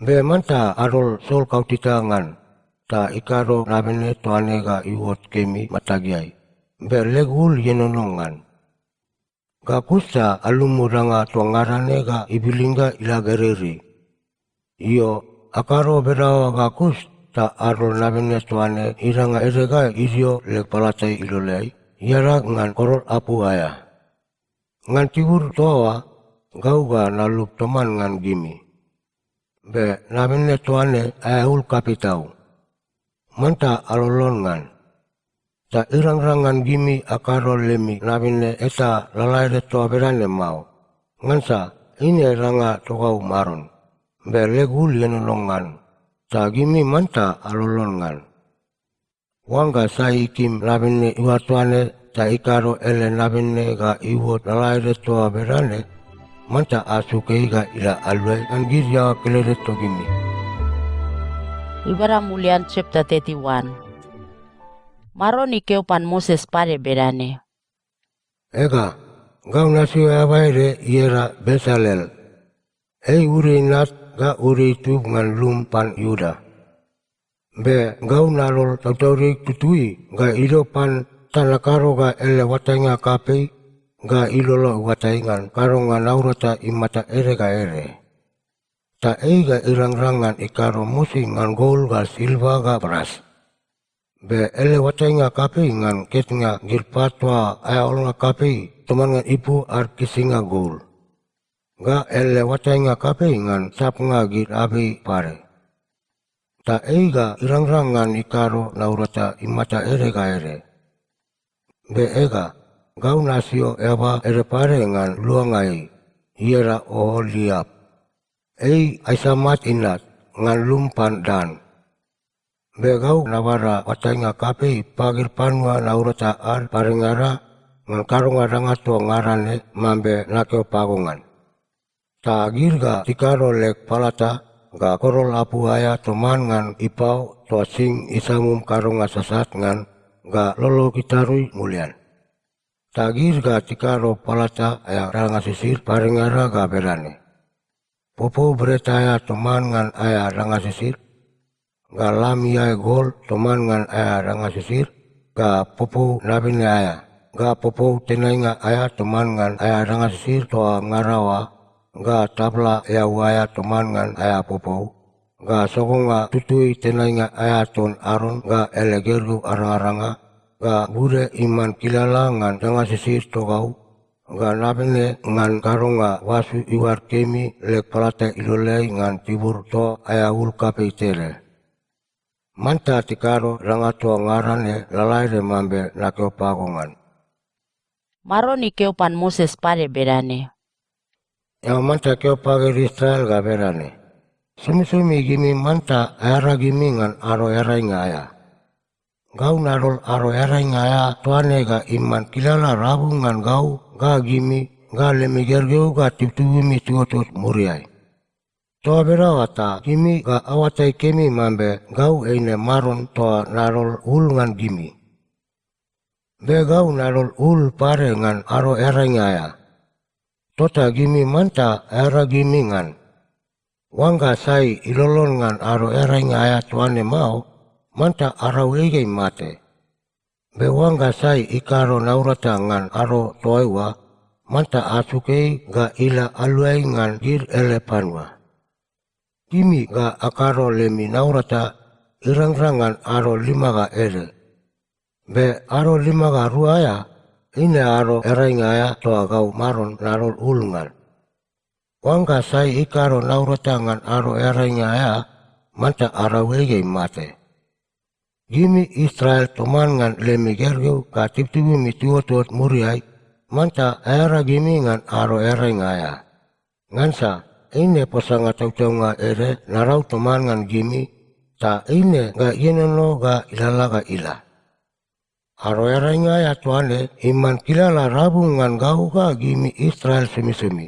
Be manta adol sol kauteta ngan, ta ikado nabene toa ne ga iuot kemi matageai, be leg ul ienono ngan. Ga kus ta alumu danga toa ngada ne ga ibilin ga ila gereirei. Io, akado bedaoa ga kus ta adol nabene toa ne idanga ede ga idio leg palata iloleai, iadag ngan korol apu aea. Ngan tibur toa oa, gau ga nalub toman ngan gimi. Be nabene toa ne aea ul kapei tau. Manta alolon ngan. Ta irangrang ngan gimi akado lemi nabene eta lalaede toa bedane mao, ngansa eine danga togau Maron, be leg ul ienono ngan, ta gimi manta alolon ngan. Oangga sai ikim nabene iuad toa ne ta ikado ele nabene ga iuot lalaede toa bedane, manta asuk ei ga ila aluai ngan gid iaoa kelede togimi.” Ibada mulian chapter thirty-one. Maron ikeo pan Moses pade bedane, “Ega, gau nasio eaba ede ieda Besalel. Ei uri inat ga uri itub ngan lum pan Iuda. Be gau nadol Tautaudig Tutui ga idio pan ta nakado ga ele oatainga kapei ga ilolo iuatai ngan kadonga naurata imata ede ga ede. Ta ei ga irangrang ngan ikado mosi ngan gol ga silva ga bras. Be ele oatainga kapei ngan ketnga gid pat toa aea olnga kapei toman ngan ipu ad kisinga gol. Ga ele oatainga kapei ngan sapnga gid abei pade. Ta ei ga irangrang ngan ikado naurata imata ede ga ede. Be ega, gau nasio eaba ede pade ngan luanga ei, ieda Oholiap. Ei Aisamat inat, ngan lum pan Dan. Be gau nabada oatainga kapei pagid panua naurata ad padengada ngan kadonga danga toa ngada ne mambe nakeo pago ngan. Ta gid ga tikado leg palata ga korol apu aea toman ngan ipao toa sing isamum kadonga sasat ngan ga lolog itarui mulian. Ta gid ga tikado palata aea danga sisid padengada ga bedane: popou bret aea toman ngan aea danga sisid, ga lam iae gol toman ngan aea danga sisid, ga popou nabene aea, ga popou tenainga aea toman ngan aea danga sisid toa ngada oa, ga tabla eau aea toman ngan aea popou, ga sogonga tutui tenainga aea ton Aron ga ele gergeu arangaranga, ga bude iman kilala ngan danga sisid togau, ga nabene ngan kadonga oasu iuad kemi leg palata iloleai ngan tibur toa aea ul kapei tede. Manta tikado danga toa ngada ne lalaede mambe nakeo pago ngan. Maron ikeo pan Moses pade bedane, Eao manta keo pagid Israel ga bedane, ‘Somisomi gimi manta aearagimi ngan Ado Earainga aea. Gau nadol Ado Earainga aea toa ne ga iman kilala rabu ngan gau ga gimi ga lemi gergeu ga tibutibumi tiuotot muriai. Toa bedaoa ta gimi ga aoatai kemi mambe gau eine Maron toa nadol ul ngan gimi. Be gau nadol ul pade ngan Ado Earainga aea. Tota gimi manta aearagimi ngan. Oangga sai ilolon ngan Ado Earainga aea toa ne mao, manta arau ei ga imate. Be oangga sai ikado naurata ngan ado toaiua, manta asuk ei ga ila aluai ngan gid ele panua. Gimi ga akado lemi naurata irangrang ngan ado lima ga ede. Be ado lima ga rua aea, eine Ado Earainga aea toa gau Maron nadol ul ngan. Oangga sai ikado naurata ngan Ado Earainga aea, manta arau ei ga imate. Gimi Israel toman ngan lemi gergeu ga tibutibumi tiuotot muriai, manta aearagimi ngan Ado Earainga aea. Ngansa eine posanga tautaunga ede narau toman ngan gimi, ta eine ga ienono ga ilalala ga ila. Ado Earainga aea toa ne iman kilala rabu ngan gau ga gimi Israel somisomi.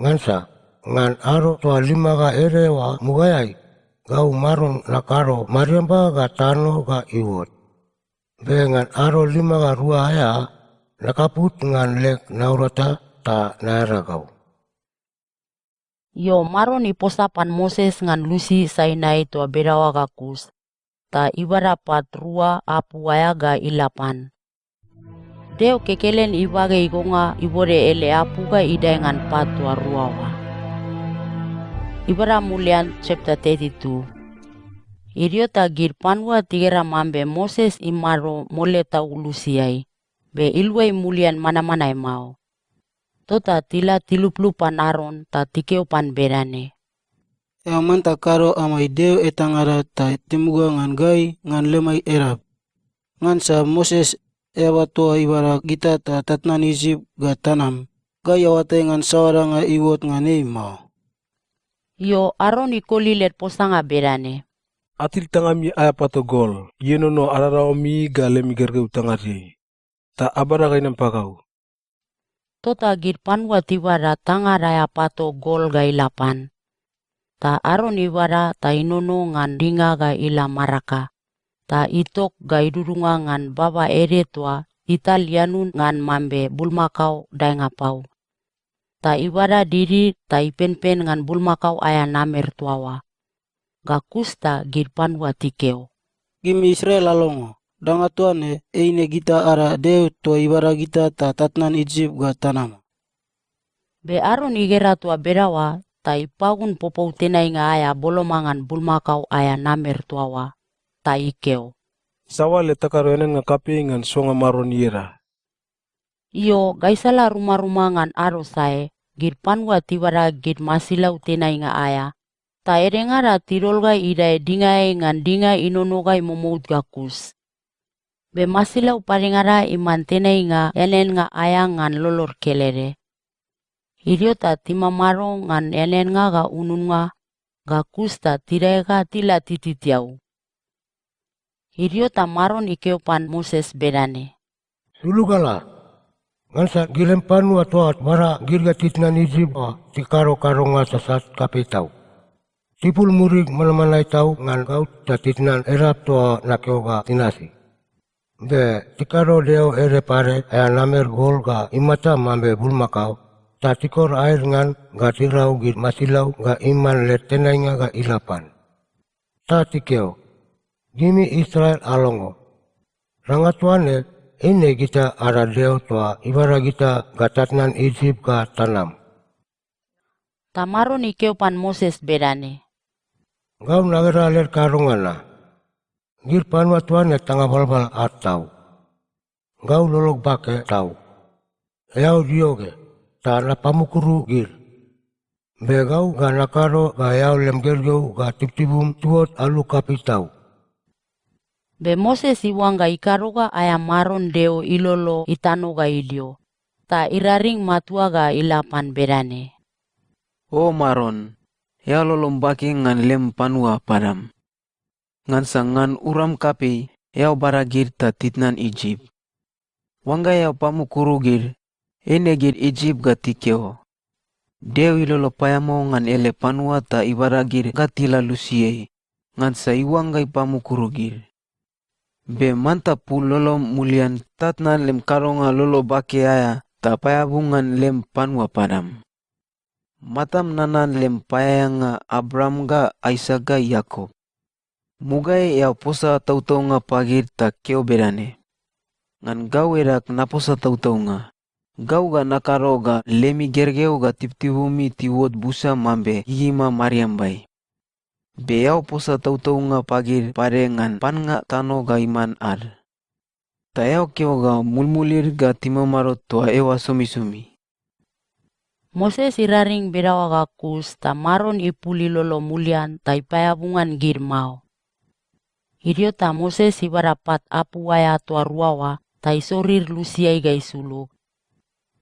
Ngansa ngan ado toa lima ga ede oa mugaeai, gau Maron nakado mariamba ga tano ga iuot. Be ngan ado lima ga rua aea, nakaput ngan leg naurata ta naearagau. Io, Maron iposa pan Moses ngan lusi Sainai toa bedaoa ga kus, ta ibada pat rua apu aea ga ila pan. Deo kekelen ibage igonga ibode ele apu ga idae ngan pat toa rua oa. Ibada mulian chapter thirty-two. Idio ta gid panua tigera mambe Moses imado mole tau lusiai, be iluai mulian manamanae mao. Tota tila tiluplup pan Aron ta tikeo pan bedane, Eao manta kado amai Deo etangada ta timuga ngan gai ngan lemai edap. Ngansa Moses, eaba toa ibada gita ta tatnan Isip ga tanam, gai aoatai ngan saoa danga iuot ngan ei mao. Io, Aron ikoli led posanga bedane, Atil tangami aea pato gol, ienono adadaoami ga lemi gergeu tangadeai, ta abada ga inam pagau. Tota gid panua tibada tangad aea pato gol ga ila pan. Ta Aron ibada ta inono ngan dinga ga ila maraka, ta itok ga idudunga ngan baba ede toa ital ianun ngan mambe bulmakao daengapau. Ta ibada didi ta ipenpen ngan bulmakao aea namer toa oa. Ga kus ta gid panua tikeo, Gimi Israel alongo, danga toa ne eine gita ada Deo toa ibada gita ta tatnan Isip ga tanama. Be Aron igera toa bedaoa ta ipagun popou tenainga aea boloma ngan bulmakao aea namer toa oa, ta ikeo, Saoa led takado eaneannga kapei ngan soanga Maron ieda. Io, gaisala rumaruma ngan ado sae, gid panua tibada gid masilau tenainga aea, ta edengada tidol ga idae dingaeai ngan dinga inono ga imomout ga kus. Be masilau padengada iman tenainga eaneannga aea ngan lolod kelede. Idio ta timamado ngan eaneannga ga ununnga, ga kus ta tidae ga tila tititiau. Idio ta Maron ikeo pan Moses bedane, “Sulug ala, ngansa gid lem panua toa bada gid ga titnan Isip oa tikado kadonga sasat kapei tau. Tipul murig manmanae tau ngan gau ta titnan edap toa nakeo ga tinasi. Be tikado deo ede pade aea namer gol ga imata mambe bulmakao, ta tikor aed ngan ga tirau gid masilau ga iman led tenainga ga ila pan. Ta tikeo, ‘Gimi Israel alongo. Danga toa ne, eine gita ada Deo toa ibada gita ga tatnan Isip ga tanam.’” Ta Maron ikeo pan Moses bedane, “Gau nagera led kadonga na. Gid panua toa ne tanga balbal ad tau. Gau lolog bake tau. Eao dioge, ta napamukuru gid. Be gau ga nakado ga eao lem gergeu ga tibutibum tiuot alu kapei tau.” Be Moses iuangga ikado ga aea Maron Deo ilolo itano ga idio, ta iraring matua ga ila pan bedane, “O Maron, eao lolom bake ngan lem panua padam. Ngansa ngan uram kapei, eao bada gid ta titnan Isip. Oangga eao pamukuru gid, eine gid Isip ga tikeo, ‘Deo ilolo paeamao ngan ele panua ta ibada gid ga tila lusiai, ngansa iuangga ipamukuru gid.’ Be manta pul lolom mulian ta tnan lem kadonga lolo bake aea ta paeabu ngan lem panua padam. Matam nanan lem paeaeanga Abraam ga Aisak ga Iakop. Mugaeai eao posa tautaunga pagid ta keo bedane, ‘Ngan gau edag naposa tautaunga. Gau ga nakado ga lemi gergeu ga tibutibumi tiuot busa mambe gigima mariambai.’ Be eao posa tautaunga pagid pade ngan pannga tano ga iman ad. Ta eao keo ga mulmulid ga timamado toa eoa somisomi.” Moses iraring bedaoa ga kus ta Maron ipul ilolo mulian ta ipaeabu ngan gid mao. Idio ta Moses ibada pat apu aea toa rua oa ta isorir lusiai ga isulug.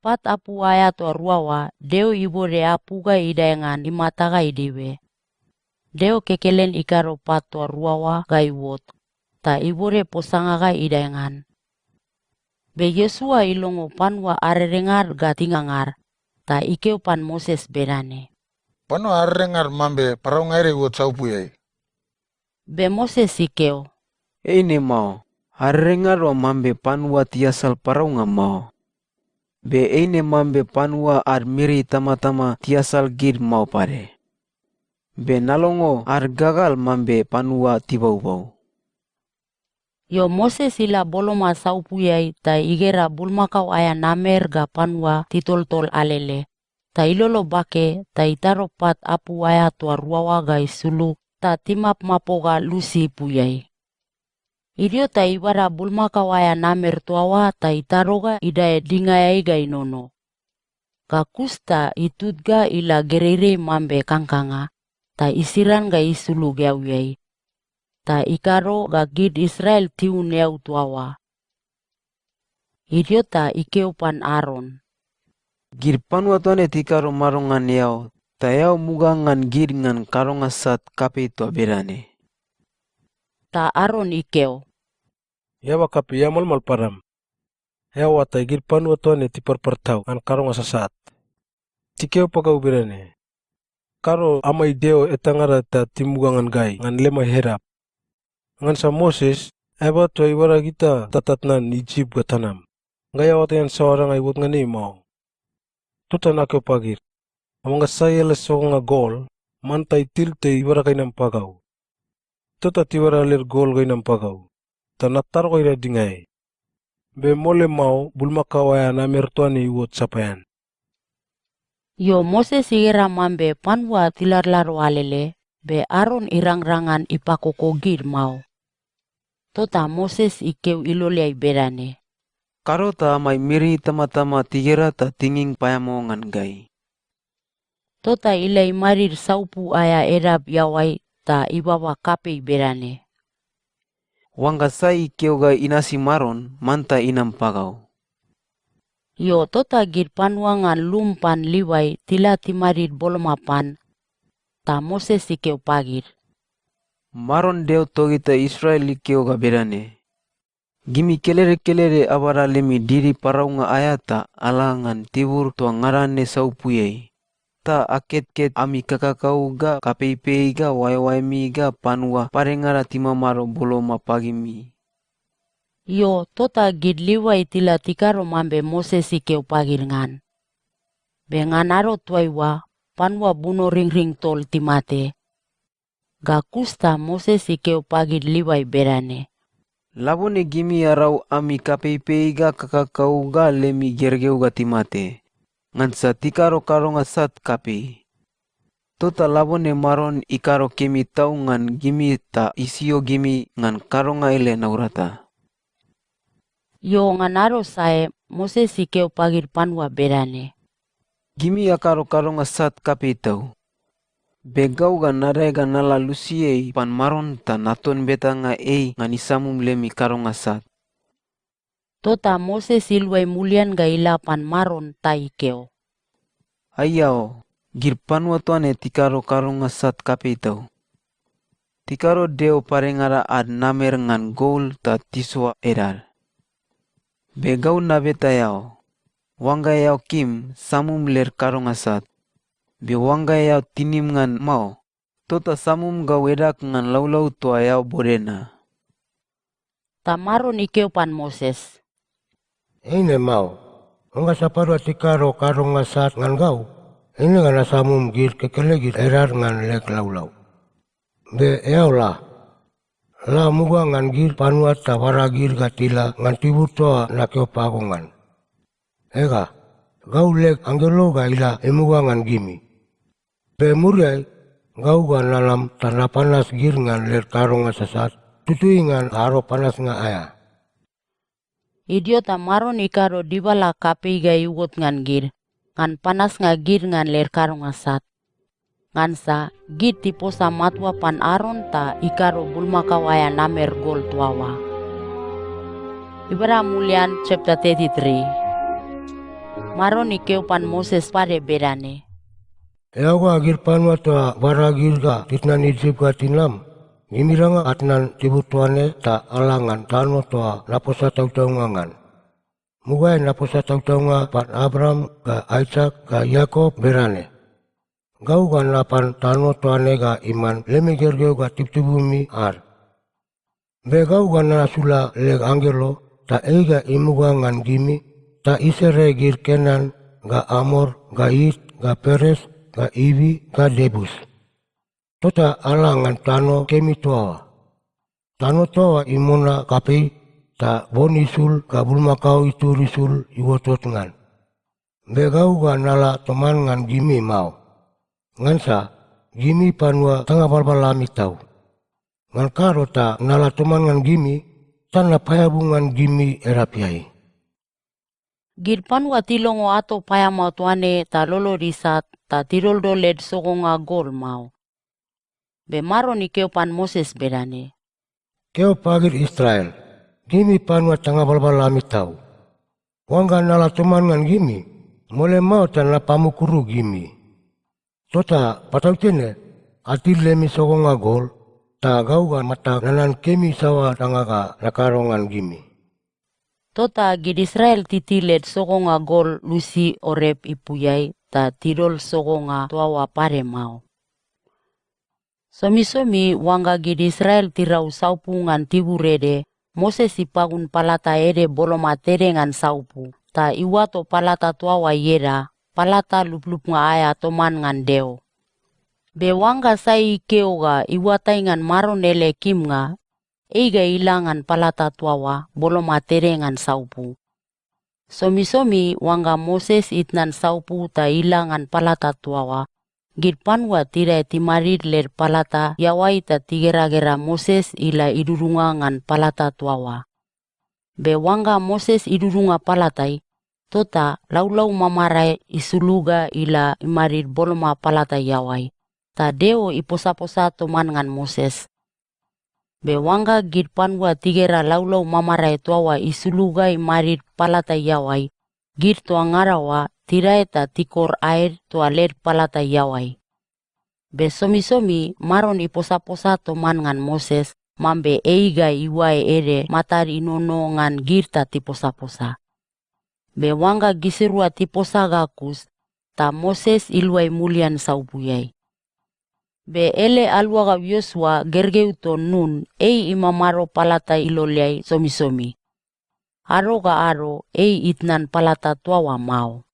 Pat apu aea toa rua oa, Deo ibode apu ga idae ngan imata ga idibe. Deo kekelen ikado pat toa rua oa ga iuot, ta ibode posanga ga idae ngan. Be Iosua ilongo panua ad edengad ga tingangar, ta ikeo pan Moses bedane, “Panua ad edengad mambe paraunga ede iuot saupuiai.” Be Moses ikeo, “Eine mao. Ad edengad oa mambe panua tiasal paraunga mao. Be eine mambe panua ad miri itamatama tiasal gid mao pade. Be nalongo ad gagal mambe panua tibaubau.” Io, Moses ila boloma saupuiai ta igera bulmakao aea namer ga panua titoltol alele, ta ilolo bake ta itado pat apu aea toa rua oa ga isulug ta timapmapoga lusi ipuiai. Idio ta ibada bulmakao aea namer toa oa ta itado ga idae dingaeai ga inono. Ga kus ta itut ga ila gereirei mambe kangkanga, ta isiran ga isulug eauiai, ta ikado ga gid Israel tiun eau toa oa. Idio ta ikeo pan Aron, “Gid panua toa ne tikado mado ngan eao, ta eao muga ngan gid ngan kadonga sat kapei toa bedane.” Ta Aron ikeo, “Eaba kapei, eao malmal padam. Eao oatai, gid panua toa ne tiparpar tau ngan kadonga sasat. Tikeo pagau bedane, ‘Kado amai Deo etangada ta timuga ngan gai ngan lemai edap.’ Ngansa Moses, eaba toa ibada gita ta tatnan Isip ga tanam, gai aoatai ngan saoa danga iuot ngan ei mao. Tota nakeo pagid, ‘Oangga sai ele sogonga gol, manta itil ta ibada ga inam pagau.’ Tota tibada led gol ga inam pagau, ta natado ga idae dingaeai. Be mole mao, bulmakao aea namer toa ne iuot sapaean.” Io, Moses igera mambe panua tiladlado alele, be Aron irangrang ngan ipakoko gid mao. Tota Moses ikeo iloleai bedane, “Kado ta amai miri itamatama tigera ta tinging paeamao ngan gai.” Tota ila imadid saupu aea edap iaoai ta ibaba kapei bedane, “Oangga sai ikeo ga inasi Maron, manta inam pagau.” Io, tota gid panua ngan lum pan Livai tila timadid boloma pan, ta Moses ikeo pagid, Maron Deo togita Israel ikeo ga bedane, "Gimi kelede kelede abada lemi didi paraunga aea ta ala ngan tibur toa ngada ne saupuiai, ta aketket ami kakakau ga kapeipei ga oaeoaemi ga panua padengada timamado boloma pagimi." Io, tota gid Livai tila tikado mambe Moses ikeo pagid ngan. Be ngan ado toaiua, panua bunoringring tol timate. Ga kus ta Moses ikeo pagid Livai bedane, "Labone gimi arau ami kapeipei ga kakakau ga lemi gergeu ga timate, ngansa tikado kadonga sat kapei. Tota labone Maron ikado kemi tau ngan gimi ta isio gimi ngan kadonga ele naurata." Io, ngan ado sae, Moses ikeo pagid panua bedane, "Gimi akado kadonga sat kapei tau. Be gau ga nadae ga nala lusiai pan Maron ta naton betanga ei ngan isamum lemi kadonga sat." Tota Moses iluai mulian ga ila pan Maron ta ikeo, "Aiao, gid panua toa ne tikado kadonga sat kapei tau. Tikado deo padengada ad namer ngan gol ta tisoa edad. Be gau nabeta eao, oangga eao kim, samum led kadonga sat. Be oangga eao tinim ngan mao, tota samum gau edag ngan laulau toa eao bodena." Ta Maron ikeo pan Moses, "Eine mao. Oangga sapadua tikado kadonga sat ngan gau, eine ga nasamum gid kekelegid edad ngan leg laulau. Be eao la. La muga ngan gid panua ta bada gid ga tila ngan tibur toa nakeo pago ngan. Ega, gau leg anggelo ga ila imuga ngan gimi. Be muriai, gau ga nanam ta napanas gid ngan led kadonga sasat, tutui ngan ado panasnga aea." Idio ta Maron ikado dibala kapei ga iuot ngan gid, ngan panasnga gid ngan led kadonga sat. Ngansa gid tiposa matua pan Aron ta ikado bulmakao aea namer gol toa oa. Ibada mulian chapter thirty-three. Maron ikeo pan Moses pade bedane, "Eao ga gid panua toa bada gid ga titnan Isip ga tinam, gimidanga atnan tibur toa ne ta ala ngan tano toa naposa tautaunga ngan. Mugaeai naposa tautaunga pan Abraam ga Aisak ga Iakop bedane, 'Gau ga napan tano toa ne ga iman lemi gergeu ga tibutibumi ad. Be gau ga nasula leg anggelo, ta ei ga imuga ngan gimi, ta isere gid Kenan, ga Amor, ga It, ga Peres, ga Ivi, ga Iebus. Tota ala ngan tano kemi toa oa. Tano toa oa imona kapei, ta bon isul ga bulmakao itur isul iuotot ngan. Be gau ga nala toman ngan gimi mao. Ngansa gimi panua tanga balbal ami tau. Ngan kado ta nala toman ngan gimi, ta napaeabu ngan gimi edapeai.'" Gid panua tilongo ato paeamao toa ne ta lolod isat ta tidoldol led sogonga gol mao. Be Maron ikeo pan Moses bedane, "Keo pagid Israel, 'Gimi panua tanga balbal ami tau. Oangga nala toman ngan gimi, mole mao ta napamukuru gimi. Tota patautene, atil lemi sogonga gol, ta gau ga matag nanan kemi saoa danga ga nakado ngan gimi.'" Tota gid Israel titil led sogonga gol lusi Orep ipuiai ta tidol sogonga toa oa pade mao. Somisomi oangga gid Israel tirau saupu ngan tibur ede, Moses ipagun palata ede boloma tede ngan saupu, ta iuato palata toa oa ieda, palata luplupnga aea toman ngan Deo. Be oangga sai ikeo ga iuatai ngan Maron ele kimnga, ei ga ila ngan palata toa oa boloma tede ngan saupu. Somisomi oangga Moses itnan saupu ta ila ngan palata toa oa, gid panua tidae timadid led palata iaoai ta tigeragera Moses ila idudunga ngan palata toa oa. Be oangga Moses idudunga palatai, tota laulau mamarae isulug ga ila imadid boloma palata iaoai, ta Deo iposaposa toman ngan Moses. Be oangga gid panua tigera laulau mamarae toa oa isulug ga imadid palata iaoai, gid toa ngada oa tidae ta tikor aed toa led palata iaoai. Be somisomi Maron iposaposa toman ngan Moses mambe ei ga iuae ede matad inono ngan gid ta tiposaposa. Be oangga gisirua tiposa ga kus, ta Moses iluai mulian saupuiai. Be ele aluagau Iosua gergeu ton Nun, ei imamado palata iloleai somisomi. Ado ga ado, ei itnan palata toa oa mao.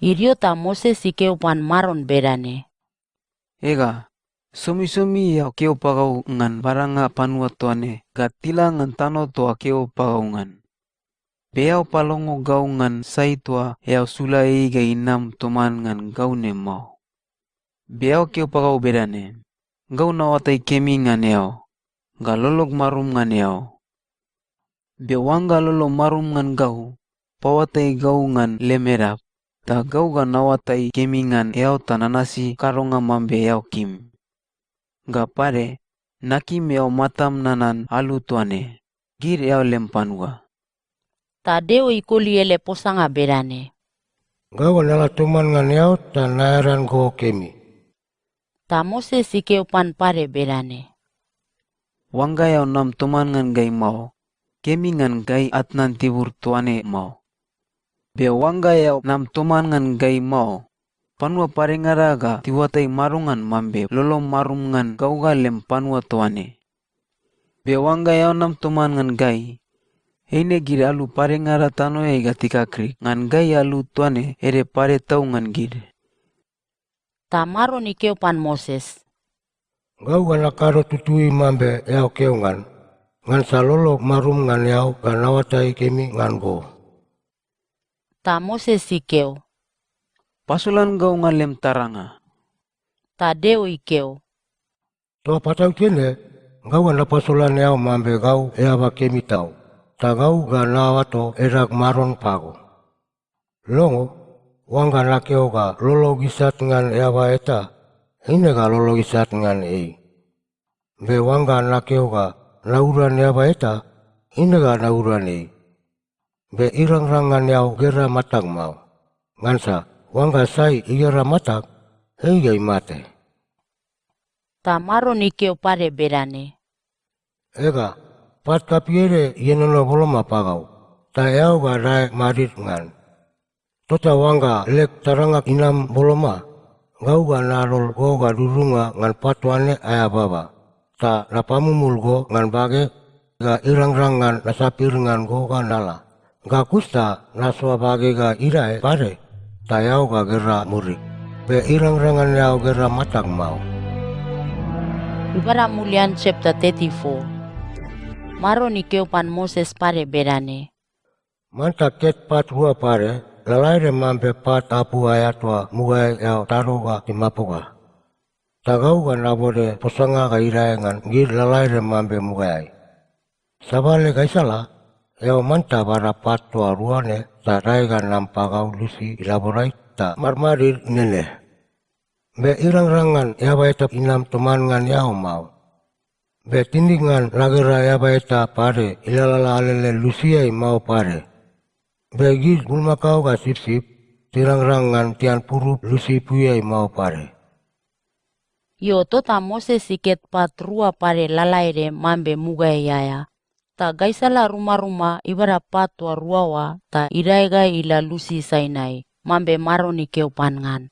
Idio ta Moses ikeo pan Maron bedane, "Ega, somisomi eao keo pagau ngan badanga panua toa ne ga tila ngan tano toa keo pagau ngan. Be eao palongo gau ngan sai toa eao sula ei ga inam toman ngan gau ne mao. Be eao keo pagau bedane, 'Gau naoatai kemi ngan eao, ga lolog marum ngan eao. Be oangga lolom marum ngan gau, paoatai gau ngan lem edap, ta gau ga naoatai kemi ngan eao ta nanasi kadonga mambe eao kim. Ga pade, nakim eao matam nanan alu toa ne, gid eao lem panua.'" Ta Deo ikoli ele posanga bedane, "Gau ga nala toman ngan eao ta naearan go kemi." Ta Moses ikeo pan pade bedane, "Oangga eao nam toman ngan gai mao, kemi ngan gai atnan tibur toa ne mao. Be oangga eao nam toman ngan gai mao, panua padengada ga tiuatai madongan mambe lolom marum ngan gau ga lem panua toa ne? Be oangga eao nam toman ngan gai, eine gid alu padengada tanoeai ga tikakrik ngan gai alu toa ne ede pade tau ngan gid." Ta Maron ikeo pan Moses, "Gau ga nakado tutui mambe eao keo ngan, ngansa lolog marum ngan eao ga naoatai kemi ngan go." Ta Moses ikeo, "Pasolan gau ngan lem taranga." Ta Deo ikeo, "Toa patautene, gau ga napasolan eao mambe gau eaba kemi tau, ta gau ga naoato edag Maron pago. Longo, oangga nakeo ga lolog isat ngan eaba eta, eine ga lolog isat ngan ei. Be oangga nakeo ga nauran eaba eta, eine ga nauran ei. Be irangrang ngan eao gera matag mao, ngansa oangga sai igera matag, ei ga imate." Ta Maron ikeo pade bedane, "Ega, pat kapei ede ienono boloma pagau, ta eao ga dae madid ngan. Tota oangga leg taranga inam boloma, gau ga nadol go ga dudunga ngan pat toa ne aea baba, ta napamumul go ngan bage, ga irangrang ngan nasapir ngan go ga nala. Ga kus ta nasoa bage ga idae pade, ta eao ga gera murig. Be irangrang ngan eao gera matag mao." Ibada mulian chapter thirty-four. Maron ikeo pan Moses pade bedane, "Manta ket pat rua pade, lalaede mambe pat apu aea toa mugaeai eao tado ga timapoga. Ta gau ga nabode posanga ga idae ngan gid lalaede mambe mugaeai. Sabale gaisala, eao manta bada pat toa rua ne ta dae ga nam pagau lusi ilaborai ta madmadid nene. Be irangrang ngan eaba eta inam toman ngan eao mao. Be tinig ngan nagera eaba eta pade ilalala alele lusiai mao pade. Be gid bulmakao ga sipsip, tirangrang ngan tian purup lusi ipuiai mao pade." Io, tota Moses iket pat rua pade lalaede mambe mugaeai aea, ta gaisala rumaruma ibada pat toa rua oa ta idae ga ila lusi Sainai, mambe Maron ikeo pan ngan.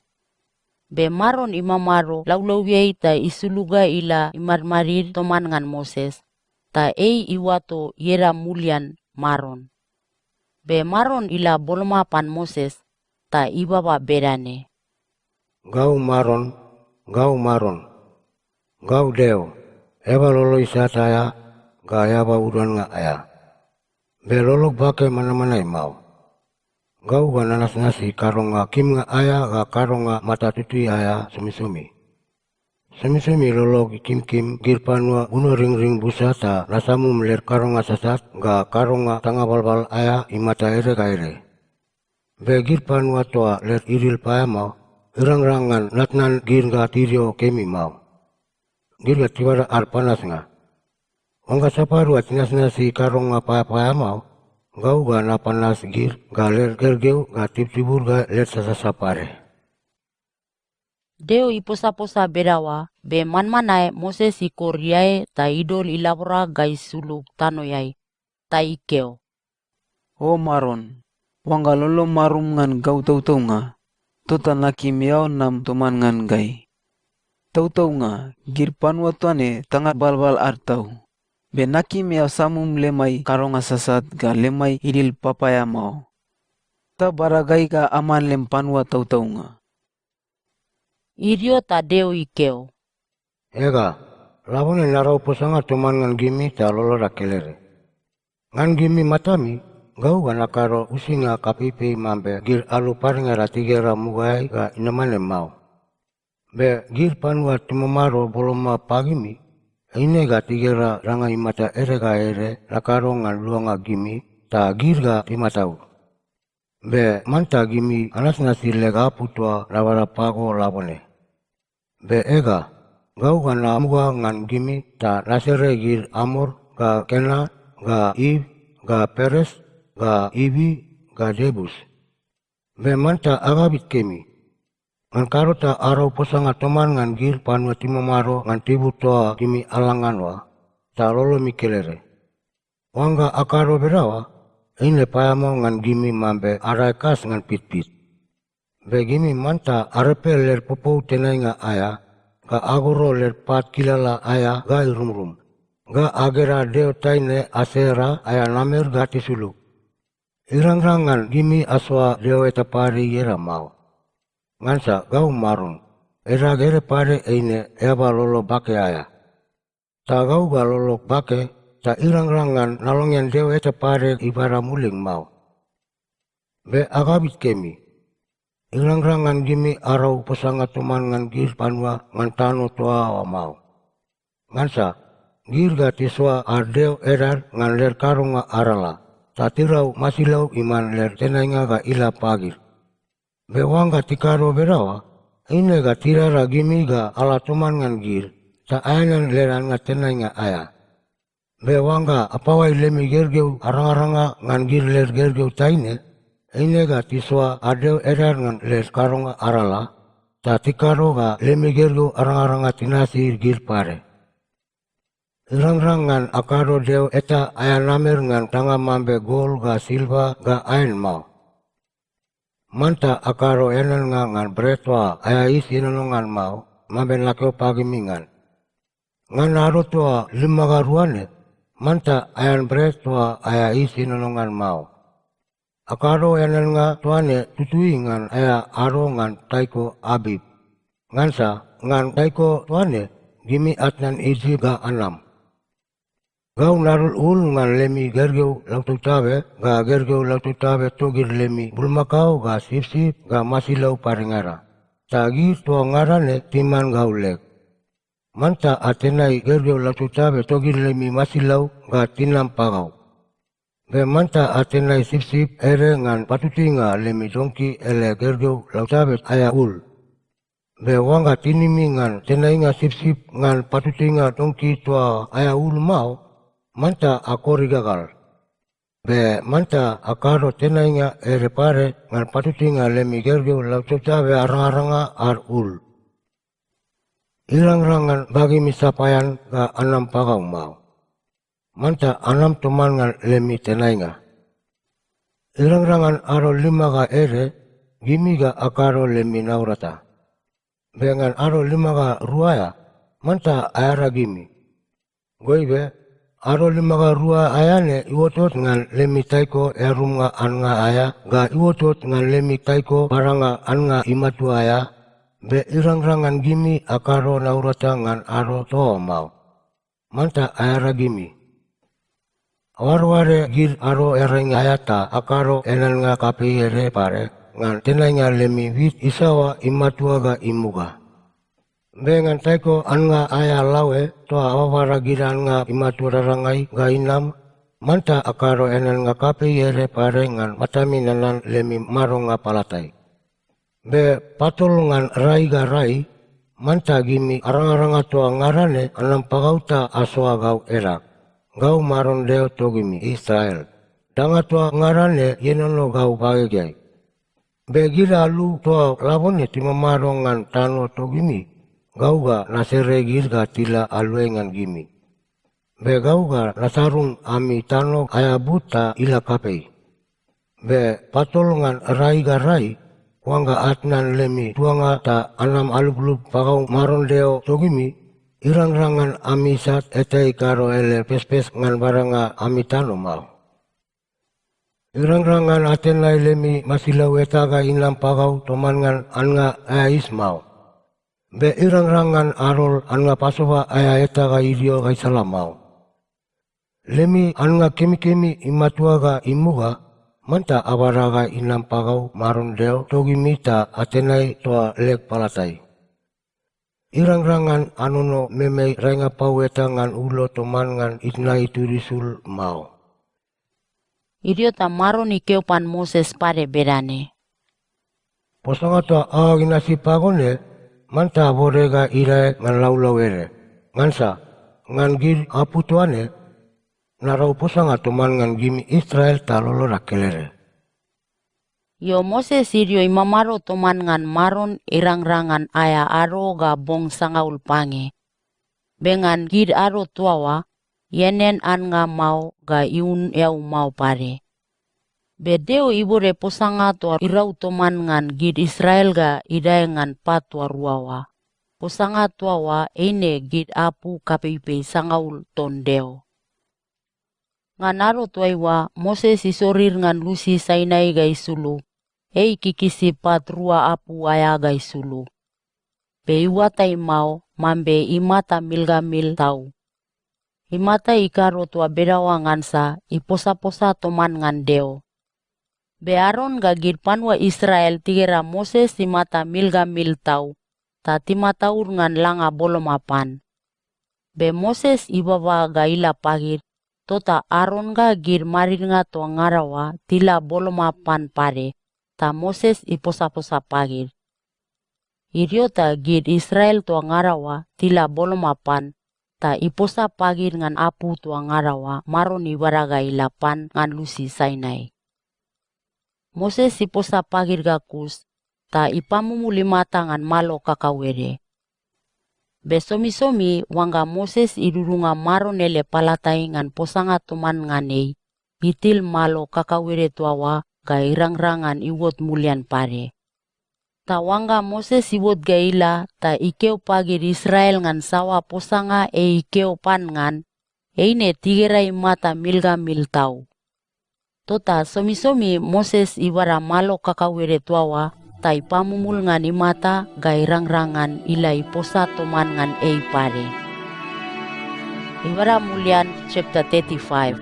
Be Maron imamado laulauiai ta isulug ga ila imadmadid toman ngan Moses, ta ei iuato ieda mulian Maron. Be Maron ila boloma pan Moses, ta ibaba bedane, "Gau Maron, gau Maron, gau Deo, eaba lolo isat aea ga eaba uduannga aea. Be lolog bake manmanae mao. Gau ga nanasnasi kadonga kimnga aea ga kadonga mata tutui aea somisomi. Somisomi lolog ikimkim gid panua bunoringring busa ta nasamum led kadonga sasat ga kadonga tanga balbal aea imata ede ga ede. Be gid panua toa led idil paeamao, irangrang ngan natnan gid ga tidio kemi mao. Gid ga tibada ad panasnga. Oangga sapadua tinasnasi kadonga paeapaeamao, gau ga napanas gid ga led gergeu ga tibutibud ga led sasasa pade." Deo iposaposa bedaoa, be manmanae Moses ikor iae ta idol ilabora ga isulug tanoeai, ta ikeo, "O Maron, oangga lolom marum ngan gau tautaunga, tota nakim eao nam toman ngan gai. Tautaunga, gid panua toa ne tanga balbal ad tau, be nakim eao samum lemai kadonga sasat ga lemai idil papaeamao. Ta bada gai ga aman lem panua tautaunga." Idio ta Deo ikeo, "Ega, labone narau posanga toman ngan gimi ta loloda kelede. Ngan gimi matami, gau ga nakado uisinga kapeipei mambe gid alu padengada tigera mugaeai ga inama ne mao. Be gid panua timamado boloma pagimi, eine ga tigera danga imata ede ga ede nakado ngan luanga gimi, ta gid ga timataud. Be manta gimi anasnasi leg apu toa nabada pago labone. Be ega, gau ga namuga ngan gimi ta nasere gid Amor ga Kenan ga Iv ga Peres ga Ivi ga Iebus. Be manta agabit kemi. Ngan kado ta arau posanga toman ngan gid panua timamado ngan tibur toa gimi ala ngan oa, ta lolomi kelede. Oangga akado bedaoa, eine paeamao ngan gimi mambe adae kas ngan pitpit. Be gimi manta arepe led popou tenainga aea, ga agoro led pat kilala aea ga irumrum, ga agera deo taine Asera aea namer ga tisulug. Irangrang ngan gimi asoa deo eta pade ieda mao. Ngansa gau Maron, edag ede pade eine eaba lolo bake aea. Ta gau ga lolog bake, ta irangrang ngan nalongean deo eta pade ibada mulig mao. Be agabit kemi. Irangrang ngan gimi arau posanga toman ngan gid panua ngan tano toa oa mao. Ngansa gid ga tisoa ad deo edad ngan led kadonga arala, ta tirau masilau iman led tenainga ga ila pagid. Be oangga tikado bedaoa, eine ga tidada gimi ga ala toman ngan gid, ta aeanean led annga tenainga aea. Be oangga apaoai lemi gergeu arangaranga ngan gid led gergeu taine, eine ga tisoa ad deo edad ngan led kadonga arala, ta tikado ga lemi gergeu arangaranga tinasi gid pade. Irangrang ngan akado deo eta aea namer ngan danga mambe gol ga silva ga aen mao. Manta akado eaneannga ngan bret toa aea yis ienono ngan mao, mambe nakeo pagimi ngan. Ngan ado toa lima ga rua ne, manta aean bret toa aea yis ienono ngan mao. Akado eaneannga toa ne tutui ngan aea ado ngan taiko Abib. Ngansa ngan taiko toa ne, gimi atnan Isip ga anam. Gau nadol ul ngan lemi gergeu lautabtabe ga gergeu lautabtabe togid lemi bulmakao ga sipsip ga masilau padengada, ta gid toa ngada ne timan gau leg. Manta atenai gergeu lautabtabe togid lemi masilau ga tinam pagau. Be manta atenai sipsip ede ngan patutuinga lemi donki ele gergeu lautabtabe aea ul. Be oangga tinimi ngan tenainga sipsip ngan patutuinga donki toa aea ul mao, manta akor igagal. Be manta akado tenainga ede pade ngan patutuinga lemi gergeu lautabtabe arangaranga ad ul. Irangrang ngan bagemi sapaean ga anam pagau mao. Manta anam toman ngan lemi tenainga. Irangrang ngan ado lima ga ede, gimi ga akado lemi naurata. Be ngan ado lima ga rua aea, manta aearagimi. Goibe, ado lima ga rua aea ne iuotot ngan lemi taiko earumnga annga aea ga iuotot ngan lemi taiko badanga annga imatua aea, be irangrang ngan gimi akado naurata ngan ado toa oa mao. Manta aearagimi. Aoadoade gid Ado Earainga aea ta akado eaneannga kapei ede pade ngan tenainga lemi wit isaoa imatua ga imuga. Be ngan taiko annga aea laoe toa ababada gid annga imatua dadangai ga inam, manta akado eaneannga kapei ede pade ngan matami nanan lemi madonga palatai. Be patol ngan rai ga rai, manta gimi arangaranga toa ngada ne anam pagau ta asoa gau edag. Gau Maron Deo togimi Israel. Danga toa ngada ne ienono gau bagegeai. Be gid alu toa labone timamado ngan tano togimi, gau ga nasere gid ga tila aluai ngan gimi. Be gau ga nasarung ami tano aea but ta ila kapei. Be patol ngan rai ga rai, oangga atnan lemi tuanga ta anam aluplup pagau Maron Deo togimi, irangrang ngan ami isat eta ikado ele pespes ngan badanga ami tano mao. Irangrang ngan atenai lemi masilau eta ga inam pagau toman ngan annga aea is mao. Be irangrang ngan adol annga Pasova aea eta ga idio gaisala mao. Lemi annga kemikemi imatua ga imuga, manta abada ga inam pagau Maron Deo togimi ta atenai toa leg palatai. Irangrang ngan anono meme rainga pau eta ngan ulo toman ngan itna itud isul mao. Idio ta Maron ikeo pan Moses pade bedane, "Posanga toa aoag inasi pago ne, manta abode ga idae ngan laulau ede, ngansa ngan gid apu toa ne, narau posanga toman ngan gimi Israel ta loloda kelede." Io, Moses idio imamado toman ngan Maron irangrang ngan aea ado ga bong sangaul pange. Be ngan gid ado toa oa, ianean annga mao ga iun eau mao pade. Be Deo ibode posanga toa irau toman ngan gid Israel ga idae ngan pat toa rua oa. Posanga toa oa eine gid apu kapeipei sangaul ton Deo. Ngan ado toaiua, Moses isorir ngan lusi Sainai ga isulug, ei ikikisi pat rua apu aea ga isulug. Be iuatai mao mambe imata mil ga mil tau. Imata ikado toa bedaoa ngansa iposaposa toman ngan Deo. Be Aron ga gid panua Israel tigera Moses imata mil ga mil tau, ta timataud ngan langa boloma pan. Be Moses ibaba ga ila pagid, tota Aron ga gid madidnga toa ngada oa tila boloma pan pade, ta Moses iposaposa pagid. Idio ta gid Israel toa ngada oa tila boloma pan, ta iposa pagid ngan apu toa ngada oa Maron ibada ga ila pan ngan lusi Sainai. Moses iposa pagid ga kus, ta ipamumul imata ngan malo kakauede. Be somisomi, oangga Moses idudunga Maron ele palatai ngan posanga toman ngan ei, itil malo kakauede toa oa ga irangrang ngan iuot mulian pade. Ta oangga Moses iuot ga ila ta ikeo pagid Israel ngan saoa posanga ei ikeo pan ngan, eine tigera imata mil ga mil tau. Tota somisomi Moses ibada malo kakauede toa oa ta ipamumul ngan imata ga irangrang ngan ila iposa toman ngan ei pade. Ibada mulian chapter thirty-five.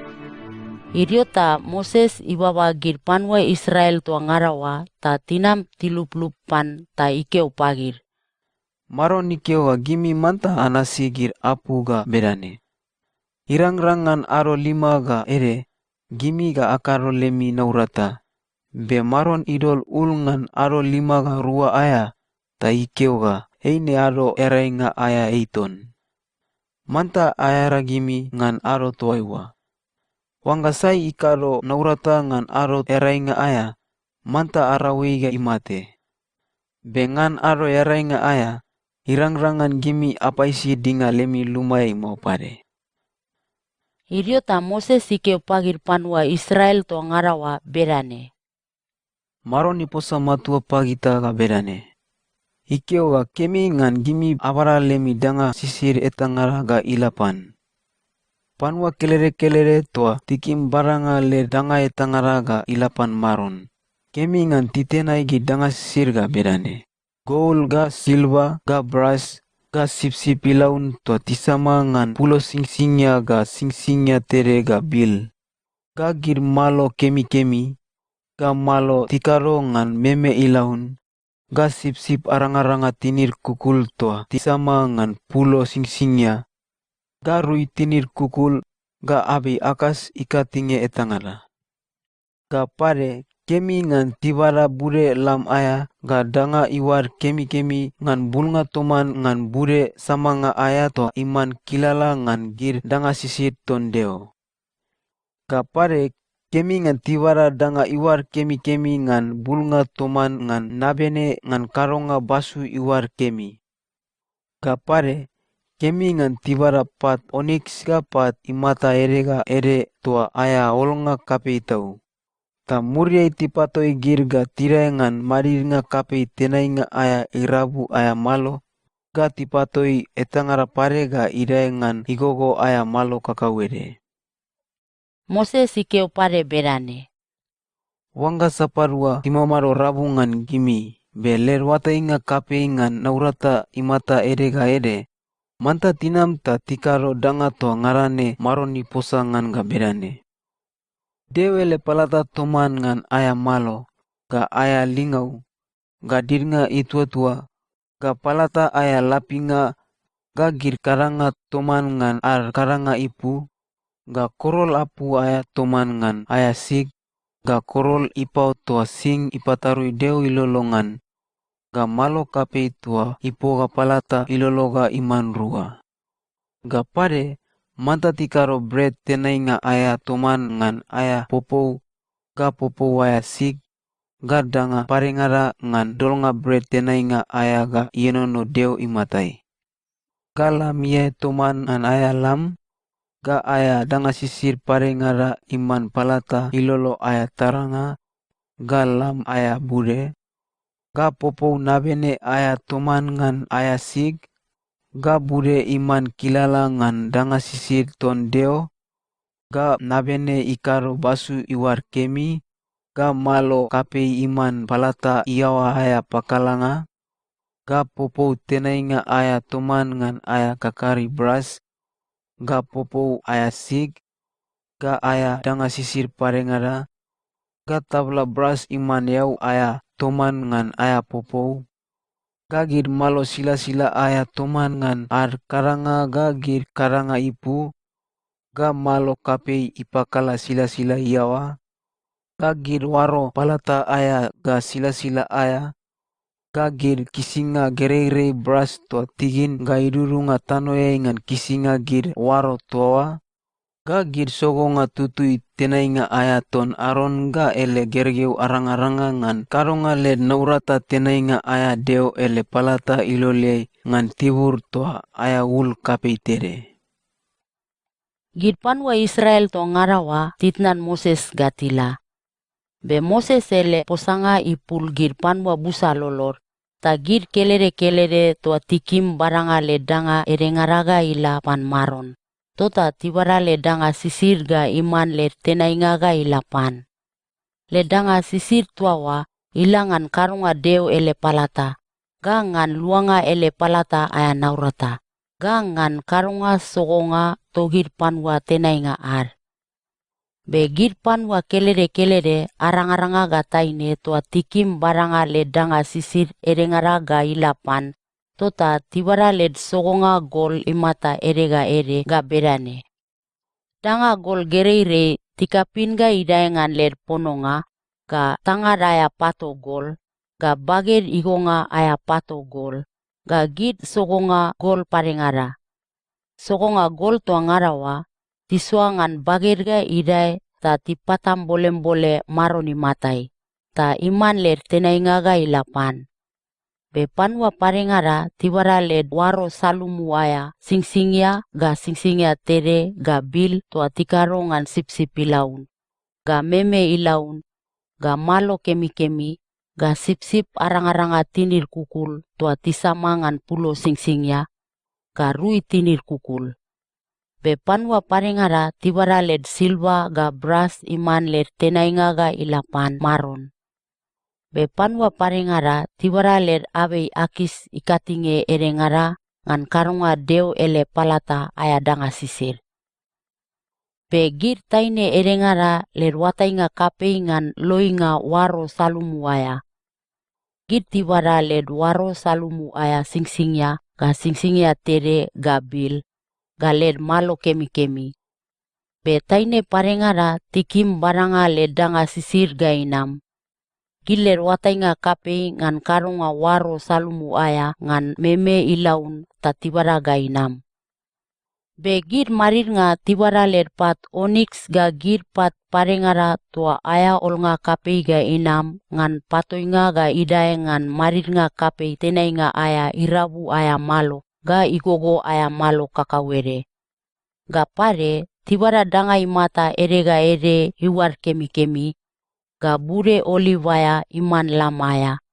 Idio ta Moses ibaba gid panua Israel toa ngada oa ta tinam tiluplup pan ta ikeo pagid, "Maron ikeo ga gimi manta anasi gid apu ga bedane, 'Irangrang ngan ado lima ga ede, gimi ga akado lemi naurata.' Be Maron idol ul ngan ado lima ga rua aea, ta ikeo ga eine Ado Earainga aea ei ton. Manta aearagimi ngan ado toaiua. Oangga sai ikado naurata ngan Ado Earainga aea, manta arau ei ga imate. Be ngan Ado Earainga aea, irangrang ngan gimi apaisi dinga lemi lumaeai mao pade." Idio ta Moses ikeo pagid panua Israel toa ngada oa bedane, "Maron iposa matua pagita ga bedane, 'Ikeo ga kemi ngan gimi abada lemi danga sisid etangada ga ila pan.' Panua kelede kelede toa tikim badanga led danga etangada ga ila pan Maron, kemi ngan titenai gid danga sisid ga bedane: gol ga silva ga bras ga sipsip ilaun toa tisama ngan pulo singsingia ga singsingia tede ga bil, ga gid malo kemikemi, ga malo tikado ngan meme ilaun, ga sipsip arangaranga tinid kukul toa tisama ngan pulo singsingia, ga rui tinid kukul, ga abei akas ikatinge etangada. Ga pade, kemi ngan tibada bude lam aea ga danga iuad kemikemi ngan bulnga toman ngan bude samanga aea toa iman kilala ngan gid danga sisid ton Deo. Ga pade, kemi ngan tibada danga iuad kemikemi ngan bulnga toman ngan nabene ngan kadonga basu iuad kemi. Ga pade, kemi ngan tibada pat oniks ga pat imata ede ga ede toa aea olnga kapei tau. Ta muriai tipatoi gid ga tidae ngan madidnga kapei tenainga aea irabu aea malo, ga tipatoi etangada pade ga idae ngan igogo aea malo kakauede. Moses ikeo pade bedane, "Oangga sapadua timamado rabu ngan gimi, be led oatainga kapei ngan naurata imata ede ga ede, manta tinam ta tikado danga toa ngada ne Maron iposa ngan ga bedane: Deo ele palata toman ngan aea malo, ga aea lingau, ga didnga ituatua, ga palata aea lapinga, ga gid kadanga toman ngan ad kadanga ipu, ga korol apu aea toman ngan aea sig, ga korol ipao toa sing ipatarui Deo ilolo ngan, ga malo kapei toa ipoga palata ilolo ga iman rua. Ga pade, manta tikado bret tenainga aea toman ngan aea popou, ga popou aea sig, ga danga padengada ngan dolnga bret tenainga aea ga ienono Deo imatai. Ga lam iae toman ngan aea lam, ga aea danga sisid padengada iman palata ilolo aea taranga, ga lam aea bude, ga popou nabene aea toman ngan aea sig, ga bude iman kilala ngan danga sisid ton Deo, ga nabene ikado basu iuad kemi, ga malo kapei iman palata iaoa aea pakalanga, ga popou tenainga aea toman ngan aea kakari bras, ga popou aea sig, ga aea danga sisid padengada, ga tabla bras iman eau aea toman ngan aea popou, ga gid malo silasila aea toman ngan ad kadanga, ga gid kadanga ipu, ga malo kapei ipakala silasila iaoa, ga gid oaro palata aea ga silasila aea, ga gid kisinga gereirei bras toa tigin ga idudunga tanoeai ngan kisinga gid oaro toa oa, ga gid sogonga tutui tenainga aea ton Aron ga ele gergeu arangaranga ngan kadonga led naurata tenainga aea Deo ele palata iloleai ngan tibur toa aea ul kapei tede. Gid panua Israel toa ngada oa titnan Moses ga tila. Be Moses ele posanga ipul gid panua busa lolod, ta gid kelede kelede toa tikim badanga led danga edengada ga ila pan Maron, tota tibada led danga sisid ga iman led tenainga ga ila pan. Led danga sisid toa oa ila ngan kadonga Deo ele palata, ga ngan luanga ele palata aea naurata, ga ngan kadonga sogonga togid panua tenainga ad. Be gid panua kelede kelede, arangaranga ga taine toa tikim badanga led danga sisid edengada ga ila pan, tota tibada led sogonga gol imata ede ga ede ga bedane: danga gol gereirei tikapin ga idae ngan led pononga, ga tangad aea pato gol, ga baged igonga aea pato gol, ga gid sogonga gol padengada. Sogonga gol toa ngada oa, tisoa ngan baged ga idae ta tipatam bolembole Maron imatai, ta iman led tenainga ga ila pan. Be panua padengada tibada led oaro salumu aea singsingia ga singsingia tede ga bil toa tikado ngan sipsip ilaun, ga meme ilaun, ga malo kemikemi, ga sipsip arangaranga tinid kukul toa tisama ngan pulo singsingia, ga rui tinid kukul. Be panua padengada tibada led silva ga bras iman led tenainga ga ila pan Maron. Be panua padengada tibada led abei akas ikatinge edengada ngan kadonga Deo ele palata aea danga sisid. Be gid taine edengada led oatainga kapei ngan loinga oaro salumu aea. Gid tibada led oaro salumu aea singsingia ga singsingia tede ga bil, ga led malo kemikemi. Be taine padengada tikim badanga led danga sisid ga inam. Gid led oatainga kapei ngan kadonga oaro salumu aea ngan meme ilaun ta tibada ga inam. Be gid madidnga tibada led pat oniks ga gid pat padengada toa aea olnga kapei ga inam ngan patoinga ga idae ngan madidnga kapei tenainga aea irabu aea malo ga igogo aea malo kakauede. Ga pade, tibada danga imata ede ga ede iuad kemikemi, ga bude oliv aea iman lam aea,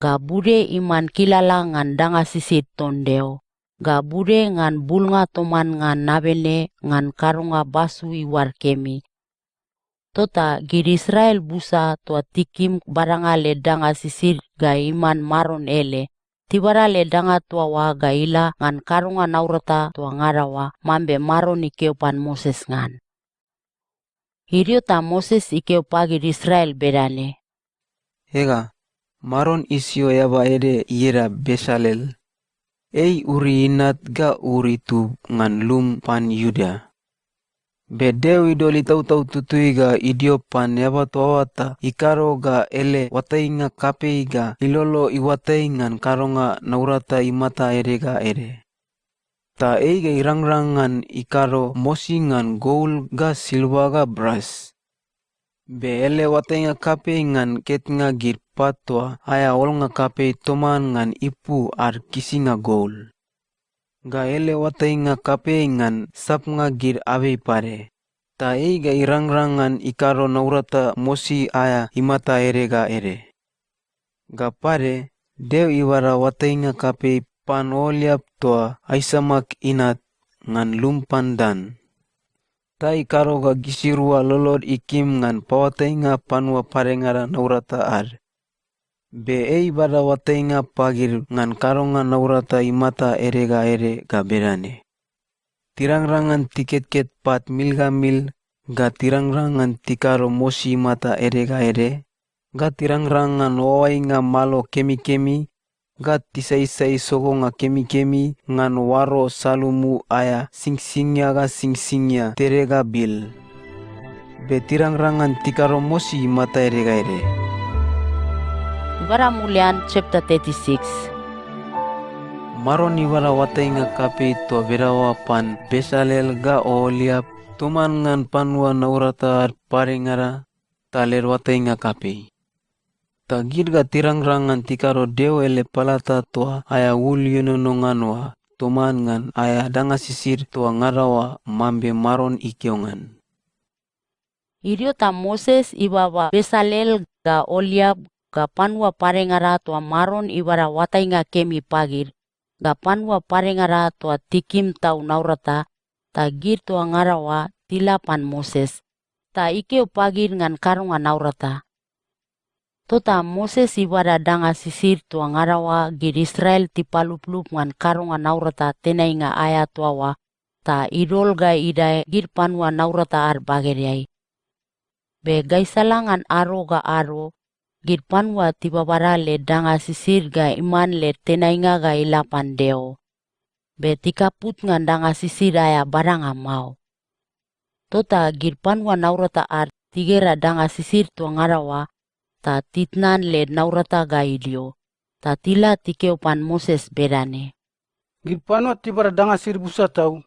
ga bude iman kilala ngan danga sisid ton Deo, ga bude ngan bulnga toman ngan nabene ngan kadonga basu iuad kemi. Tota gid Israel busa toa tikim badanga led danga sisid ga iman Maron ele, tibada led danga toa oa ga ila ngan kadonga naurata toa ngada oa, mambe Maron ikeo pan Moses ngan. Idio ta Moses ikeo pagid Israel bedane, "Ega, Maron isio eaba ede ieda Besalel. Ei Uri inat ga Uri tub ngan lum pan Iuda. Be Deo idol Itautau Tutui ga idio pan eaba toa oa ta ikado ga ele oatainga kapei ga ilolo iuatai ngan kadonga naurata imata ede ga ede. Ta ei ga irangrang ngan ikado mosi ngan gol ga silva ga bras. Be ele oatainga kapei ngan ketnga gid pat toa aea olnga kapei toman ngan ipu ad kisinga gol. Ga ele oatainga kapei ngan sapnga gid abei pade. Ta ei ga irangrang ngan ikado naurata mosi aea imata ede ga ede. Ga pade, Deo ibada oatainga kapei pan Oholiap toa Aisamak inat ngan lum pan Dan. Ta ikado ga gisirua lolod ikim ngan paoatainga panua padengada naurata ad. Be ei ibada oatainga pagid ngan kadonga naurata imata ede ga ede ga bedane: Tirangrang ngan tiketket pat mil ga mil, ga tirangrang ngan tikado mosi imata ede ga ede, ga tirangrang ngan oainga malo kemikemi, ga tisaisai sogonga kemikemi ngan oaro salumu aea singsingia ga singsingia tede ga bil. Be tirangrang ngan tikado mosi imata ede ga ede." Ibada mulian, chapter thirty-six. Maron ibada oatainga kapei toa bedaoa pan Besalel ga Oholiap toman ngan panua naurata ad padengada ta led oatainga kapei. Ta gid ga tirangrang ngan tikado Deo ele palata toa aea ul ienono ngan oa toman ngan aea danga sisid toa ngada oa mambe Maron ikeo ngan. Idio ta Moses ibaba Besalel ga Oliap ga panua padengada toa Maron ibada oatainga kemi pagid, ga panua padengada toa tikim tau naurata, ta gid toa ngada oa tila pan Moses, ta ikeo pagid ngan kadonga naurata. Tota Moses ibada danga sisid toa ngada oa gid Israel tipaluplup ngan kadonga naurata tenainga aea toa oa, ta idol ga idae gid panua naurata ad bagedeai. Be gaisala ngan ado ga ado, gid panua tibabada led danga sisid ga iman led tenainga ga ila pan Deo, be tikaput ngan danga sisid aea badanga mao. Tota gid panua naurata ad tigera danga sisid toa ngada oa, ta titnan led naurata ga idio, ta tila tikeo pan Moses bedane, "Gid panua tibada danga sisid busa tau,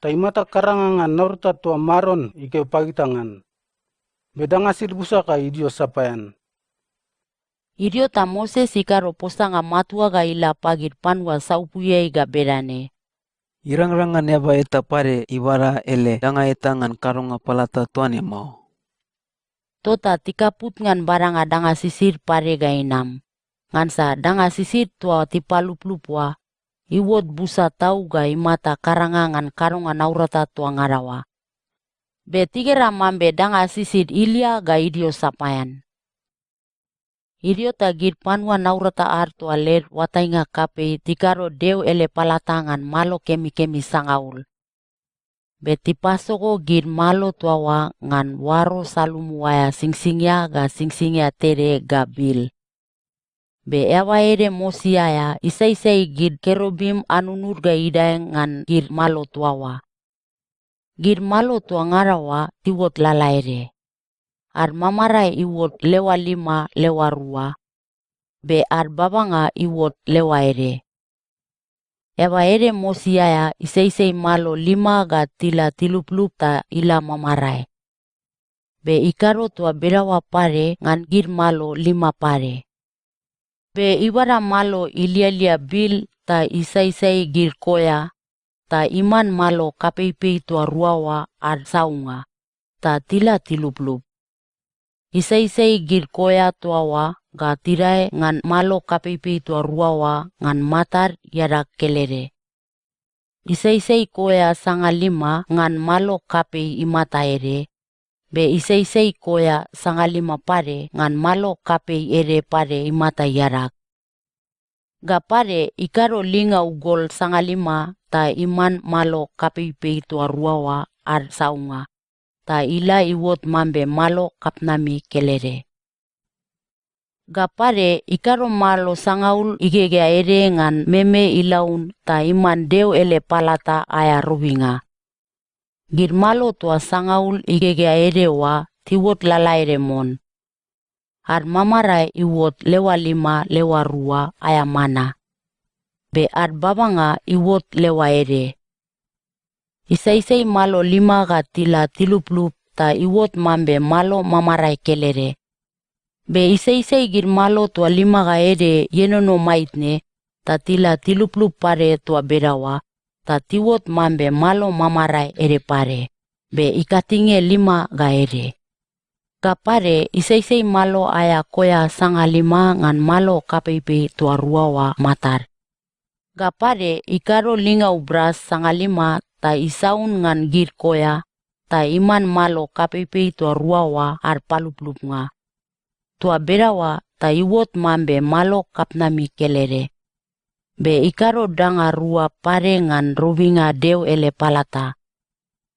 ta imata karanga ngan naurata toa Maron ikeo pagita ngan. Be danga sisid busa ga idio sapaean." Idio ta Moses ikado posanga matua ga ila pagid panua saupuiai ga bedane, "Irangrang ngan eaba eta pade ibada ele danga eta ngan kadonga palata toa ne mao." Tota tikaput ngan badanga danga sisid pade ga inam, ngansa danga sisid toa tipaluplup oa, iuot busa tau ga imata karanga ngan kadonga naurata toa ngada oa. Be tigera mambe danga sisid ilia ga idio sapaean. Idio ta gid panua naurata ad toa led oatainga kapei tikado Deo ele palata ngan malo kemikemi sangaul. Be tipasogo gid malo toa oa ngan oaro salumu aea singsingia ga singsingia tede ga bil. Be eaba ede mosi aea isaisai gid kerubim anunud ga idae ngan gid malo toa oa. Gid malo toa ngada oa tiuot lalaede. Ad mamarae iuot leoa lima leoa rua, be ad babanga iuot leoa ede. eaba ede mosi aea isaisai malo lima ga tila tiluplup ta ila mamarae. Be ikado toa bedaoa pade ngan gid malo lima pade. Be ibada malo ilialia bil ta isaisai gid koea, ta iman malo kapeipei toa rua oa ad saunga, ta tila tiluplup. Isaisai gid koea toa oa ga tidae ngan malo kapeipei toa rua oa ngan matad iadag kelede. Isaisai koea sangalima ngan malo kapei imata ede, be isaisai koea sangalima pade ngan malo kapei ede pade imata iadag. Ga pade, ikado lingau gol sangalima ta iman malo kapeipei toa rua oa ad saunga, ta ila iuot mambe malo kapitnami kelede. Ga pade, ikado malo sangaul igegea ede ngan meme ilaun ta iman Deo ele palata aea robinga. Gid malo toa sangaul igegea ede oa tiuot lalaede mon. Ad mamarae iuot leoa lima leoa rua aea mana, be ad babanga iuot leoa ede. Isaisai malo lima ga tila tiluplup ta iuot mambe malo mamarae kelede. Be isaisai gid malo toa lima ga ede ienono maitne, ta tila tiluplup pade toa bedaoa, ta tiuot mambe malo mamarae ede pade, be ikatinge lima ga ede. Ga pade, isaisai malo aea koea sangalima ngan malo kapeipei toa rua oa matad. Ga pade, ikado lingau bras sangalima ta isaun ngan gid koea, ta iman malo kapeipei toa rua oa ad paluplupnga. Toa bedaoa ta iuot mambe malo kapitnami kelede. Be ikado danga rua pade ngan robinga Deo ele palata.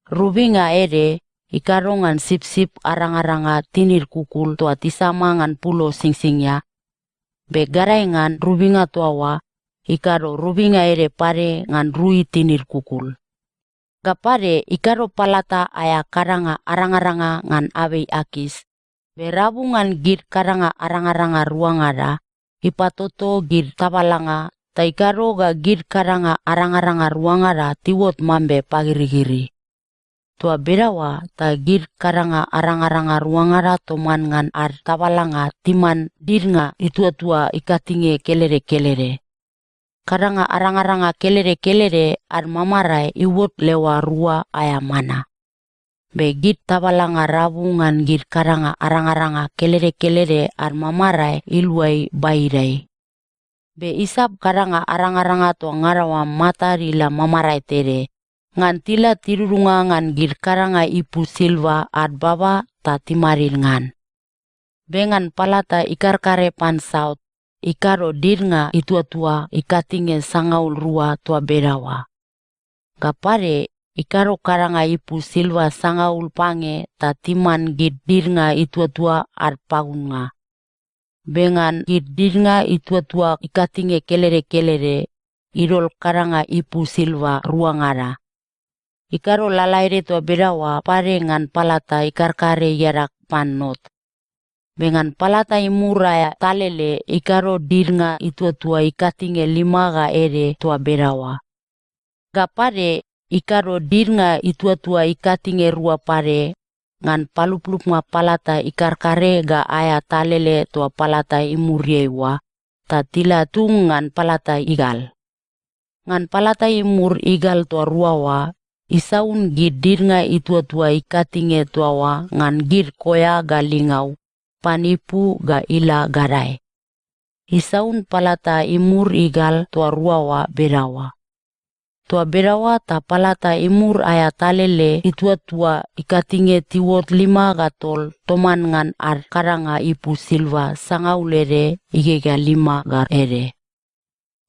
Robinga ede ikado ngan sipsip arangaranga tinid kukul toa tisama ngan pulo singsingia, be gadae ngan robinga toa oa, ikado robinga ede pade ngan rui tinid kukul. Ga pade, ikado palata aea kadanga arangaranga ngan abei akis, be rabu ngan gid kadanga arangaranga ruangada, ipatoto gid tabalanga, ta ikado ga gid kadanga arangaranga ruangada tiuot mambe pagirigiri. Toa bedaoa, ta gid kadanga arangaranga ruangada toman ngan ad tabalanga timan didnga ituatua ikatinge kelede kelede. Kadanga arangaranga kelede kelede ad mamarae iuot leoa rua aea mana. Be gid tabalanga rabu ngan gid kadanga arangaranga kelede kelede ad mamarae iluai baidai. Be isap kadanga arangaranga toa ngada oa matad ila mamarae tede, ngan tila tidudunga ngan gid kadanga ipu silva ad baba ta timadid ngan. Be ngan palata ikarkare pan saut, ikado didnga ituatua ikatinge sangaul rua toa bedaoa. Ga pade, ikado kadanga ipu silva sangaul pange ta timan gid didnga ituatua ad pagunnga. Be ngan gid didnga ituatua ikatinge kelede kelede, idol kadanga ipu silva ruangada. Ikado lalaede toa bedaoa pade ngan palata ikarkare iadag pan not. Be ngan palata imur aea talele ikado didnga ituatua ikatinge lima ga ede toa bedaoa. Ga pade, ikado didnga ituatua ikatinge rua pade ngan paluplupnga palata ikarkare ga aea talele toa palata imuriai oa, ta tila tung ngan palata igal. Ngan palata imur igal toa rua oa, isaun gid didnga ituatua ikatinge toa oa ngan gid koea ga lingau, pan ipu ga ila gadae. Isaun palata imur igal toa rua oa bedaoa. Toa bedaoa ta palata imur aea talele ituatua ikatinge tiuot lima ga tol toman ngan ad kadanga ipu silva sangaul ede igegea lima ga ede.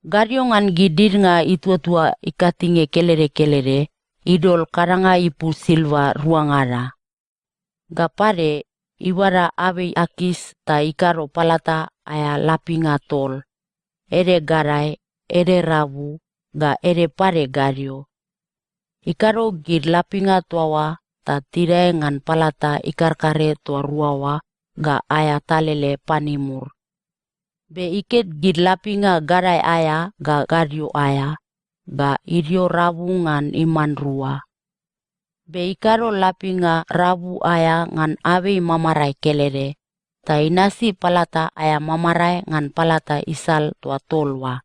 Gadio ngan gid didnga ituatua ikatinge kelede kelede, idol kadanga ipu silva ruangada. Ga pade, ibada abei akis ta ikado palata aea lapinga tol, ede gadae, ede rabu, ga ede pade gadio. Ikado gid lapinga toa oa ta tidae ngan palata ikarkare toa rua oa ga aea talele pan imur. Be iket gid lapinga gadae aea ga gadio aea, ga idio rabu ngan iman rua. Be ikado lapinga rabu aea ngan abei mamarae kelede, ta inasi palata aea mamarae ngan palata isal toa tol oa.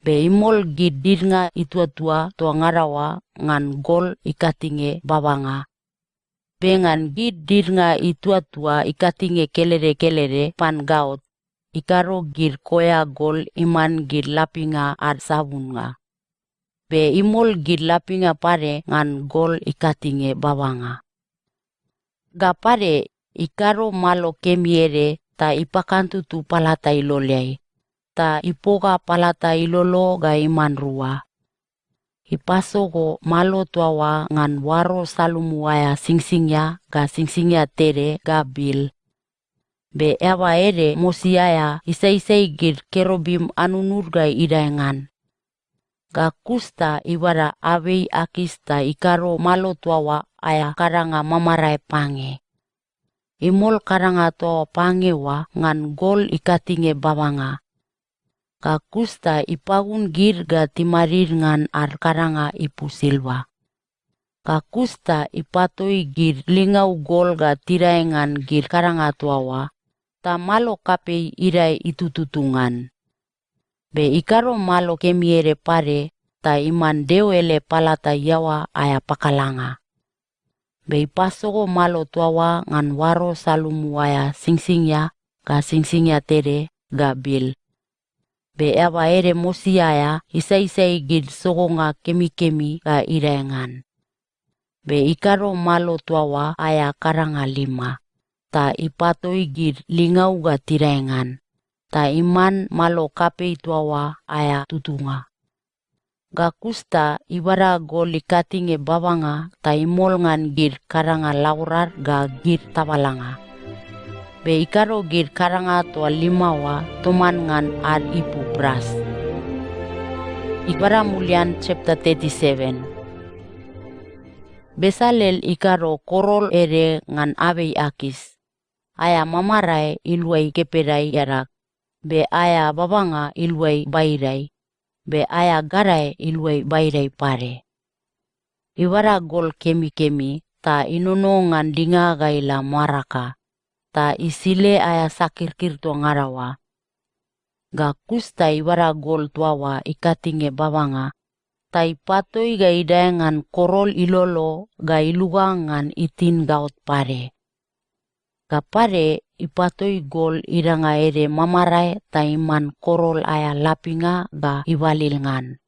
Be imol gid didnga ituatua toa ngada oa ngan gol ikatinge babanga. Be ngan gid didnga ituatua ikatinge kelede kelede pan gaot, ikado gid koea gol iman gid lapinga ad sabunnga. Be imol gid lapinga pade ngan gol ikatinge babanga. Ga pade, ikado malo kemi ede ta ipakantutu palata iloleai, ta ipoga palata ilolo ga iman rua. Ipasogo malo toa oa ngan oaro salumu aea singsingia ga singsingia tede ga bil. Be eaba ede mosi aea isaisai gid kerubim anunud ga idae ngan. Ga kus ta ibada abei akas ta ikado malo toa oa aea kadanga mamarae pange. Imol kadanga toa pange oa ngan gol ikatinge babanga. Ga kus ta ipagun gid ga timadid ngan ad kadanga ipu silva. Ga kus ta ipatoi gid lingau gol ga tidae ngan gid kadanga toa oa, ta malo kapei idae itututu ngan. Be ikado malo kemi ede pade, ta iman Deo ele palata iaoa aea pakalanga. Be ipasogo malo toa oa ngan oaro salumu aea singsingia ga singsingia tede ga bil. Be eaba ede mosi aea isaisai gid sogonga kemikemi ga idae ngan. Be ikado malo toa oa aea kadanga lima, ta ipatoi gid lingau ga tidae ngan, ta iman malo kapei toa oa aea tutunga. Ga kus ta ibada gol ikatinge babanga ta imol ngan gid kadanga laborad ga gid tabalanga. Be ikado gid kadanga toa lima oa toman ngan ad ipu bras. Ibada mulian chapter thirty-seven. Besalel ikado korol ede ngan abei akas. Aea mamarae iluai kepedai iadag, be aea babanga iluai baidai, be aea gadae iluai baidai pade. Ibada gol kemikemi ta inono ngan dinga ga ila maraka, ta isile aea sakirkir toa ngada oa. Ga kus ta ibada gol toa oa ikatinge babanga, ta ipatoi ga idae ngan korol ilolo ga iluga ngan itin gaot pade. Ga pade, ipatoi gol idanga ede mamarae ta iman korol aea lapinga ga ibalil ngan.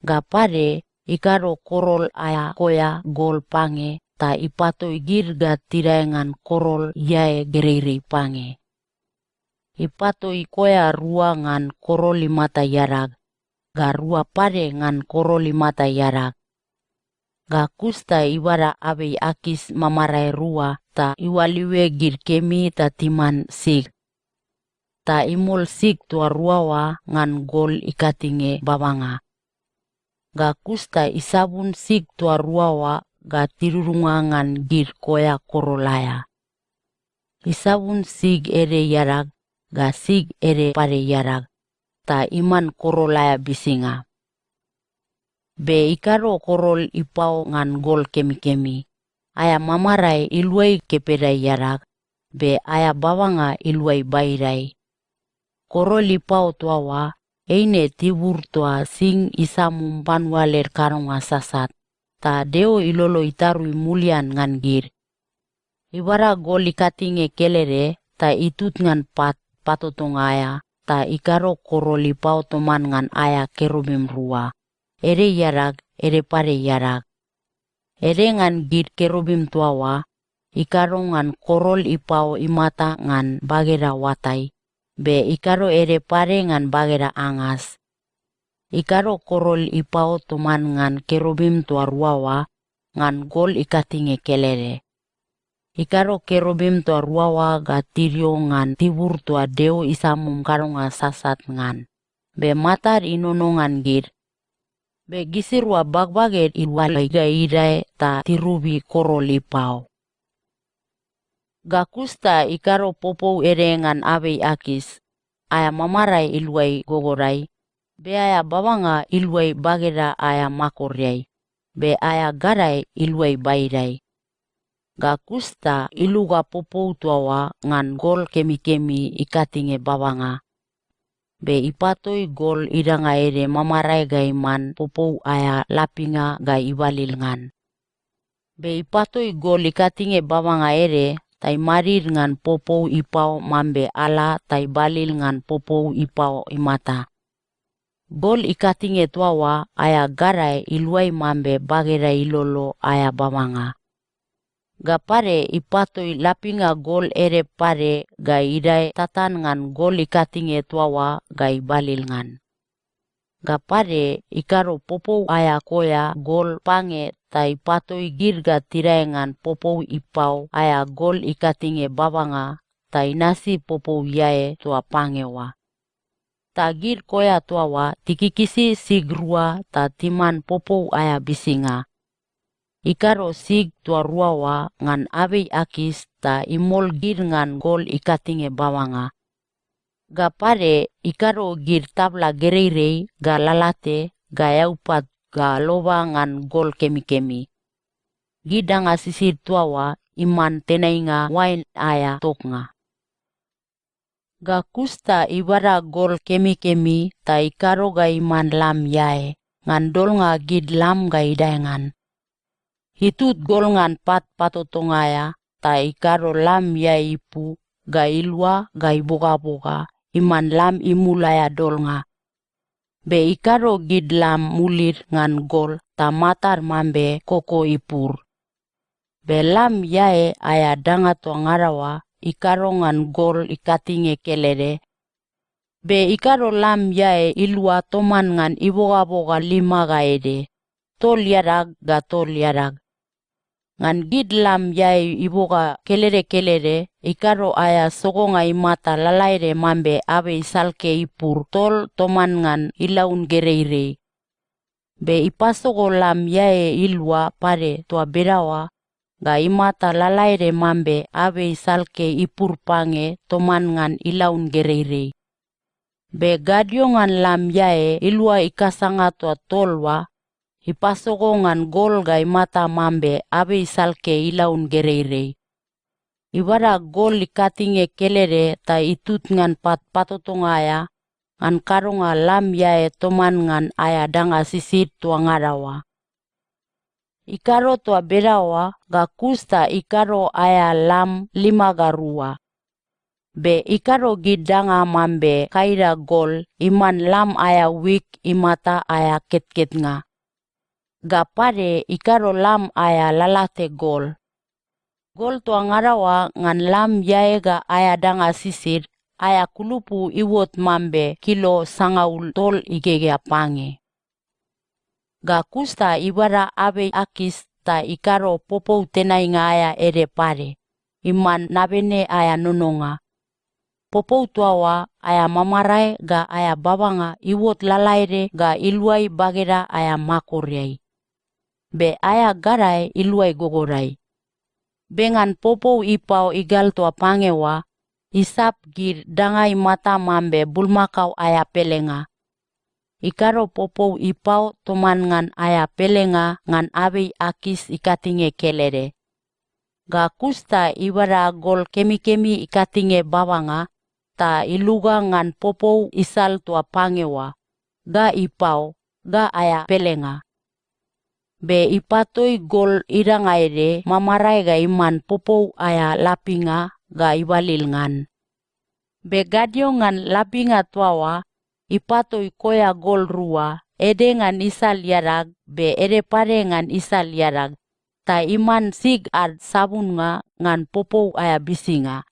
Ga pade, ikado korol aea koea gol pange ta ipatoi gid ga tidae ngan korol iae gereirei pange. Ipatoi koea rua ngan korol imata iadag, ga rua pade ngan korol imata iadag. Ga kus ta ibada abei akas mamarae rua ta iualiue gid kemi ta timan sig. Ta imol sig toa rua oa ngan gol ikatinge babanga. Ga kus ta isabun sig toa rua oa ga tidudunga ngan gid koea korol aea. Isabun sig ede iadag, ga sig ede pade iadag, ta iman korol aea bisinga. Be ikado korol ipao ngan gol kemikemi. Aea mamarae iluai kepeda iadag, be aea babanga iluai baidai. Korol ipao toa oa, eine tibur toa sing isamum panua led kadonga sasat, ta Deo ilolo itarui mulian ngan gid. Ibada gol ikatinge kelede ta itut ngan pat patotonga aea, ta ikado korol ipao toman ngan aea kerubim rua, ede iadag, ede pade iadag. Ede ngan gid kerubim toa oa, ikado ngan korol ipao imata ngan bageda oatai, be ikado ede pade ngan bageda angas. Ikado korol ipao toman ngan kerubim toa rua oa ngan gol ikatinge kelede. Ikado kerubim toa rua oa ga tidio ngan tibur toa Deo isamum kadonga sasat ngan, be matad inono ngan gid. Be gisirua bagbaged iualai ga idae ta tirubi korol ipao. Ga kus ta ikado popou ede ngan abei akas, aea mamarae iluai gogodai, Be aea babanga iluai bageda aea makoriai, be aea gadae iluai baidai. Ga kus ta iluga popou toa oa ngan gol kemikemi ikatinge babanga. Be ipatoi gol idanga ede mamarae ga iman popou aea lapinga ga ibalil ngan. Be ipatoi gol ikatinge babanga ede ta imadid ngan popou ipao mambe ala ta ibalil ngan popou ipao imata. Gol ikatinge toa oa aea gadae iluai mambe bageda ilolo aea babanga. Ga pade ipatoi lapinga gol ede pade ga idae tatan ngan gol ikatinge toa oa ga ibalil ngan. Ga pade ikado popou aea koea gol pange ta ipatoi gid ga tidae ngan popou ipao aea gol ikatinge babanga ta inasi popou iae toa pange oa. Ta gid koea toa oa tikikisi sig rua ta timan popou aea bisinga. Ikado sig toa rua oa ngan abei akas ta imol gid ngan gol ikatinge babanga. Ga pade ikado gid tabla gereirei ga lalate ga eaupat ga loba ngan gol kemikemi. Gid danga sisid toa oa iman tenainga oain aea toknga. Ga kus ta ibada gol kemikemi ta ikado ga iman lam iae ngan dolnga gid lam ga idae ngan. Itut gol ngan pat patotonga aea ta ikado lam iae ipu ga ilua ga ibogaboga iman lam imul aea dolnga. Be ikado gid lam mulid ngan gol ta matad mambe koko ipur. Be lam iae aea danga toa ngada oa ikado ngan gol ikatinge kelede. Be ikado lam iae ilua toman ngan ibogaboga lima ga ede, tol iadag ga tol iadag. Ngan gid lam iae iboga kelede kelede, ikado aea sogonga imata lalaede mambe abei salke ipur tol toman ngan ilaun gereirei. Be ipasogo lam iae ilua pade toa bedaoa ga imata lalaede mambe abei salke ipur pange toman ngan ilaun gereirei. Be gadio ngan lam iae ilua ikasanga toa tol oa, ipasogo ngan gol ga imata mambe abei salke ilaun gereirei. Ibada gol ikatinge kelede ta itut ngan pat patotonga aea, ngan kadonga lam iae toman ngan aea danga sisid toa ngada oa. Ikado toa bedaoa ga kus ta ikado aea lam lima ga rua. Be ikado gid danga mambe kaida gol iman lam aea wik imata aea ketketnga. Ga pade ikado lam aea lalate gol. Gol toa ngada oa ngan lam iae ga aea danga sisid, aea kulupu iuot mambe kilo sangaul tol igegea pange. Ga kus ta ibada abei akas ta ikado popou tenainga aea ede pade, iman nabene aea nononga. Popou toa oa aea mamarae ga aea babanga iuot lalaede ga iluai bageda aea makoriai. Be aea gadae iluai gogodai. Be ngan popou ipao igal toa pange oa, isap gid danga imata mambe bulmakao aea pelenga. Ikado popou ipao toman ngan aea pelenga ngan abei akas ikatinge kelede. Ga kus ta ibada gol kemikemi ikatinge babanga, ta iluga ngan popou isal toa pange oa, ga ipao, ga aea pelenga. Be ipatoi gol idanga ede mamarae ga iman popou aea lapinga ga ibalil ngan. Be gadio ngan lapinga toa oa, ipatoi koea gol rua, ede ngan isal iadag, be ede pade ngan isal iadag, ta iman sig ad sabunnga ngan popou aea bisinga.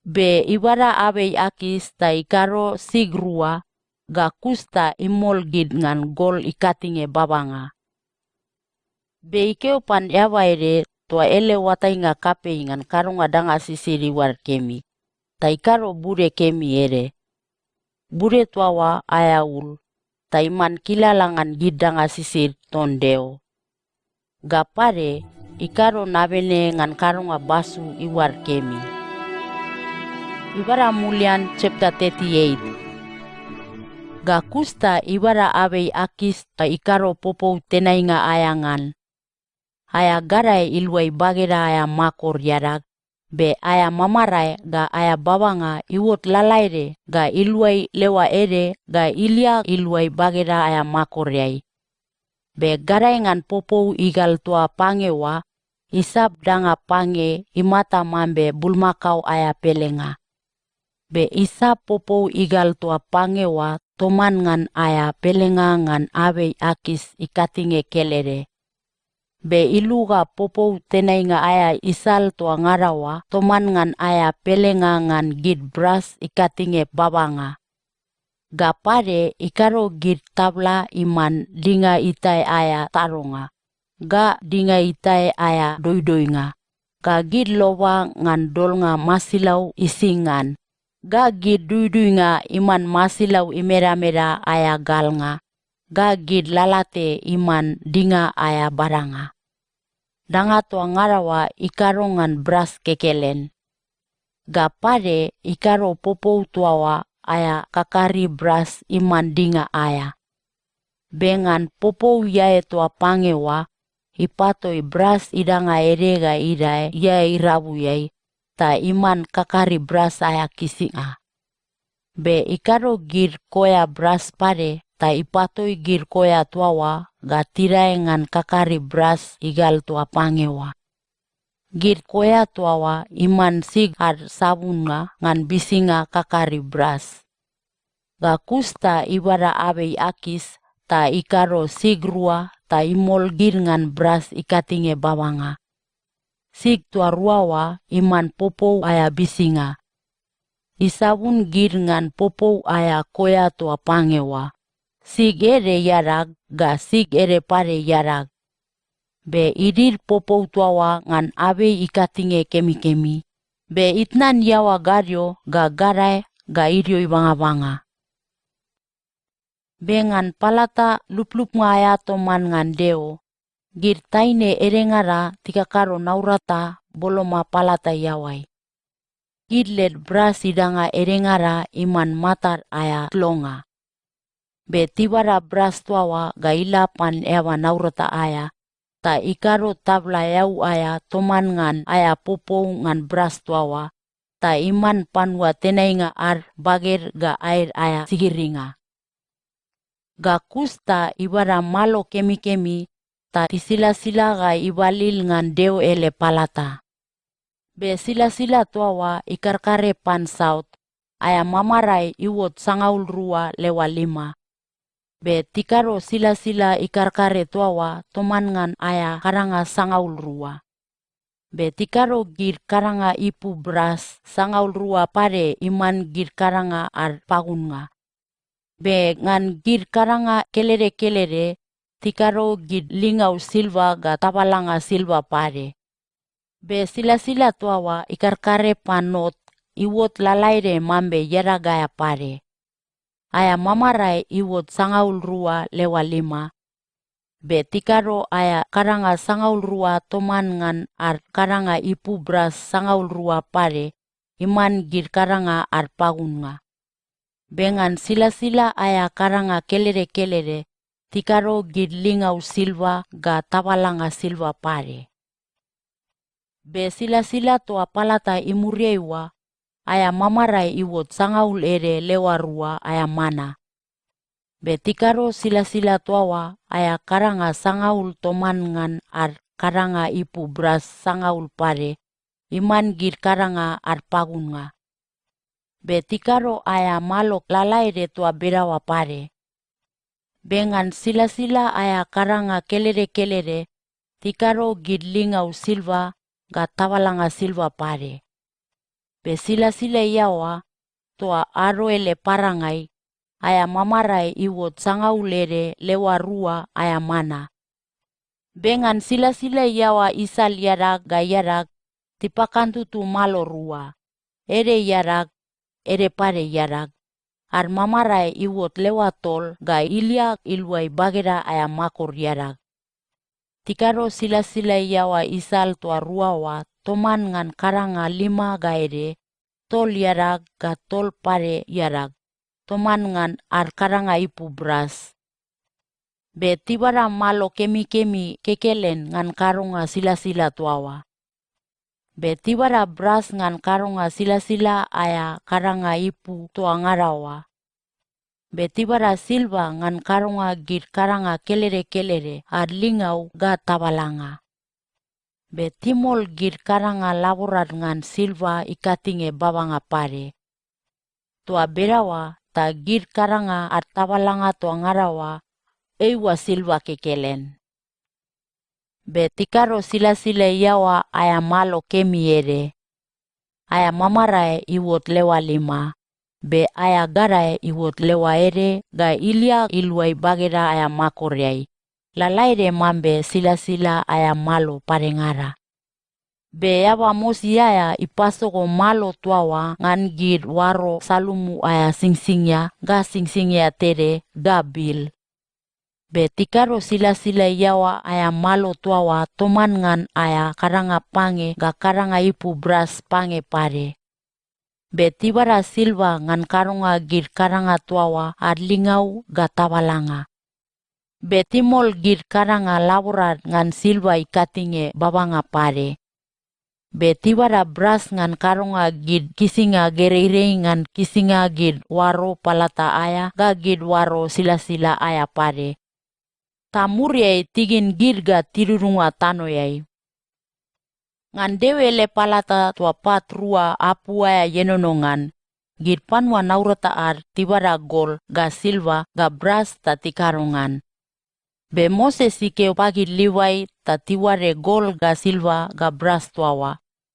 Be ibada abei akas ta ikado sig rua, ga kus ta imol gid ngan gol ikatinge babanga. Be ikeo pan eaba ede toa ele oatainga kapei ngan kadonga danga sisid iuad kemi, ta ikado bude kemi ede. Bude toa oa aea ul, ta iman kilala ngan gid danga sisid ton Deo. Ga pade, ikado nabene ngan kadonga basu iuad kemi. Ibada mulian chapter thirty-eight. Ga kus ta ibada abei Akis ta ikado popou tenainga aea ngan. Aea gadae iluai bageda aea makor iadag, be aea mamarae ga aea babanga iuot lalaede ga iluai leoa ede ga ilia iluai bageda aea makoreai. Be gadae ngan popou igal toa pange oa, isap danga pange imata mambe bulmakao aea pelenga. Be isap popou igal toa pange oa toman ngan aea pelenga ngan abei Akis ikatinge kelede. Be iluga popou tenainga aea isal toa ngada oa toman ngan aea pelenga ngan gid bras ikatinge babanga. Ga pade ikado gid tabla iman dinga itae aea tadonga, ga dinga itae aea doidoinga, ga gid loba ngan dolnga masilau ising ngan, ga gid duiduinga iman masilau imedameda aea galnga, ga gid lalate iman dinga aea badanga. Danga toa ngada oa ikado ngan bras kekelen. Ga pade ikado popou toa oa aea kakari bras iman dinga aea. Be ngan popou iae toa pange oa, ipatoi bras idanga ede ga idae iae irabuiai, ta iman kakari bras aea kisinga. Be ikado gid koea bras pade ta ipatoi gid koea toa oa ga tidae ngan kakari bras igal toa pange oa. Gid koea toa oa iman sig ad sabunnga ngan bisinga kakari bras. Ga kus ta ibada abei Akis ta ikado sig rua ta imol gid ngan bras ikatinge babanga. Sig toa rua oa iman popou aea bisinga. Isabun gid ngan popou aea koea toa pange oa. Sig ede iadag ga sig ede pade iadag. Be idid popou toa oa ngan abei ikatinge kemikemi, be itnan iaoa gadio ga gadae ga idio ibangabanga. Be ngan palata luplupnga aea toman ngan Deo, gid taine edengada tikakado naurata boloma palata iaoai. Gid led bras idanga edengada iman matad aea longa. Be tibada bras toa oa ga ila pan eaba naurata aea, ta ikado tabla eau aea toman ngan aea popou ngan bras toa oa, ta iman panua tenainga ad baged ga aed aea sigiringa. Ga kus ta ibada malo kemikemi ta tisilasila ga ibalil ngan Deo ele palata. Be silasila toa oa ikarkare pan saut, aea mamarae iuot sangaul rua leoa lima. Be tikado silasila ikarkare toa oa toman ngan aea kadanga sangaul rua. Be tikado gid kadanga ipu bras sangaul rua pade iman gid kadanga ad pagunnga. Be ngan gid kadanga kelede kelede, tikado gid lingau silva ga tabalanga silva pade. Be silasila toa oa ikarkare pan not, iuot lalaede mambe iadag aea pade. Aea mamarae iuot sangaul rua leoa lima. Be tikado aea kadanga sangaul rua toman ngan ad kadanga ipu bras sangaul rua pade, iman gid kadanga ad pagunnga. Be ngan silasila aea kadanga kelede kelede, tikado gid lingau silva ga tabalanga silva pade. Be silasila toa palata imuriai oa, aea mamarae iuot sangaul ede leoa rua aea mana. Be tikado silasila toa oa aea kadanga sangaul toman ngan ad kadanga ipu bras sangaul pade, iman gid kadanga ad pagunnga. Be tikado aea malo lalaede toa bedaoa pade. Be ngan silasila aea kadanga kelede kelede, tikado gid lingau silva ga tabalanga silva pade. Be silasila iaoa, toa ado ele parangai, aea mamarae iuot sangaul ede leoa rua aea mana. Be ngan silasila iaoa isal iadag ga iadag, tipakantutu malo rua, ede iadag, ede pade iadag. Ad mamarae iuot leoa tol ga ilia iluai bageda aea makor iadag. Tikado silasila iaoa isal toa rua oa toman ngan kadanga lima ga ede, tol iadag ga tol pade iadag. toman ngan ad kadanga ipu bras. Be tibada malo kemikemi kekelen ngan kadonga silasila toa oa. Be tibada bras ngan kadonga silasila aea kadanga ipu toa ngada oa. Be tibada silva ngan kadonga gid kadanga kelede kelede ad lingau ga tabalanga. Be timol gid kadanga laborad ngan silva ikatinge babanga pade. Toa bedaoa ta gid kadanga ad tabalanga toa ngada oa, eiua silva kekelen. Be tikado silasila iaoa aea malo kemi ede. Aea mamarae iuot leoa lima, be aea gadae iuot leoa ede ga ilia iluai bageda aea makoreai, lalaede mambe silasila aea malo padengada. Be eaba mosi aea ipasogo malo toa oa ngan gid oaro salumu aea singsingia ga singsingia tede ga bil. Be tikado silasila iaoa aea malo toa oa toman ngan aea kadanga pange ga kadanga ipu bras pange pade. Be tibada silva ngan kadonga gid kadanga toa oa ad lingau ga tabalanga. Be timol gid kadanga laborad ngan silva ikatinge babanga pade. Be tibada bras ngan kadonga gid kisinga gereirei ngan kisinga gid oaro palata aea ga gid oaro silasila aea pade. Ta muriai tigin gid ga tidudunga tanoeai. Ngan Deo ele palata toa pat rua apu aea ienono ngan, gid panua naurata ad tibada gol ga silva ga bras ta tikado ngan. Be Moses ikeo pagid Livai ta tiuade gol ga silva ga bras toa oa,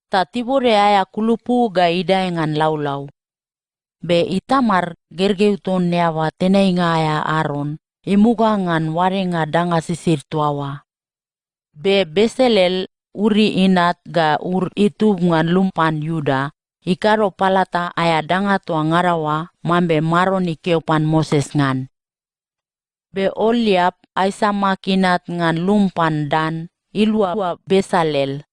ta tibode aea kulupu ga idae ngan laulau. Be Itamar, gergeu ton eaba tenainga aea Aron, imuga ngan oadinga danga sisid toa oa. Be Besalel, Uri inat ga Ur itub ngan lum pan Iuda, ikado palata aea danga toa ngada oa mambe Maron ikeo pan Moses ngan. Be Oliap, Aisamak inat ngan lum pan Dan, ilua Besalel.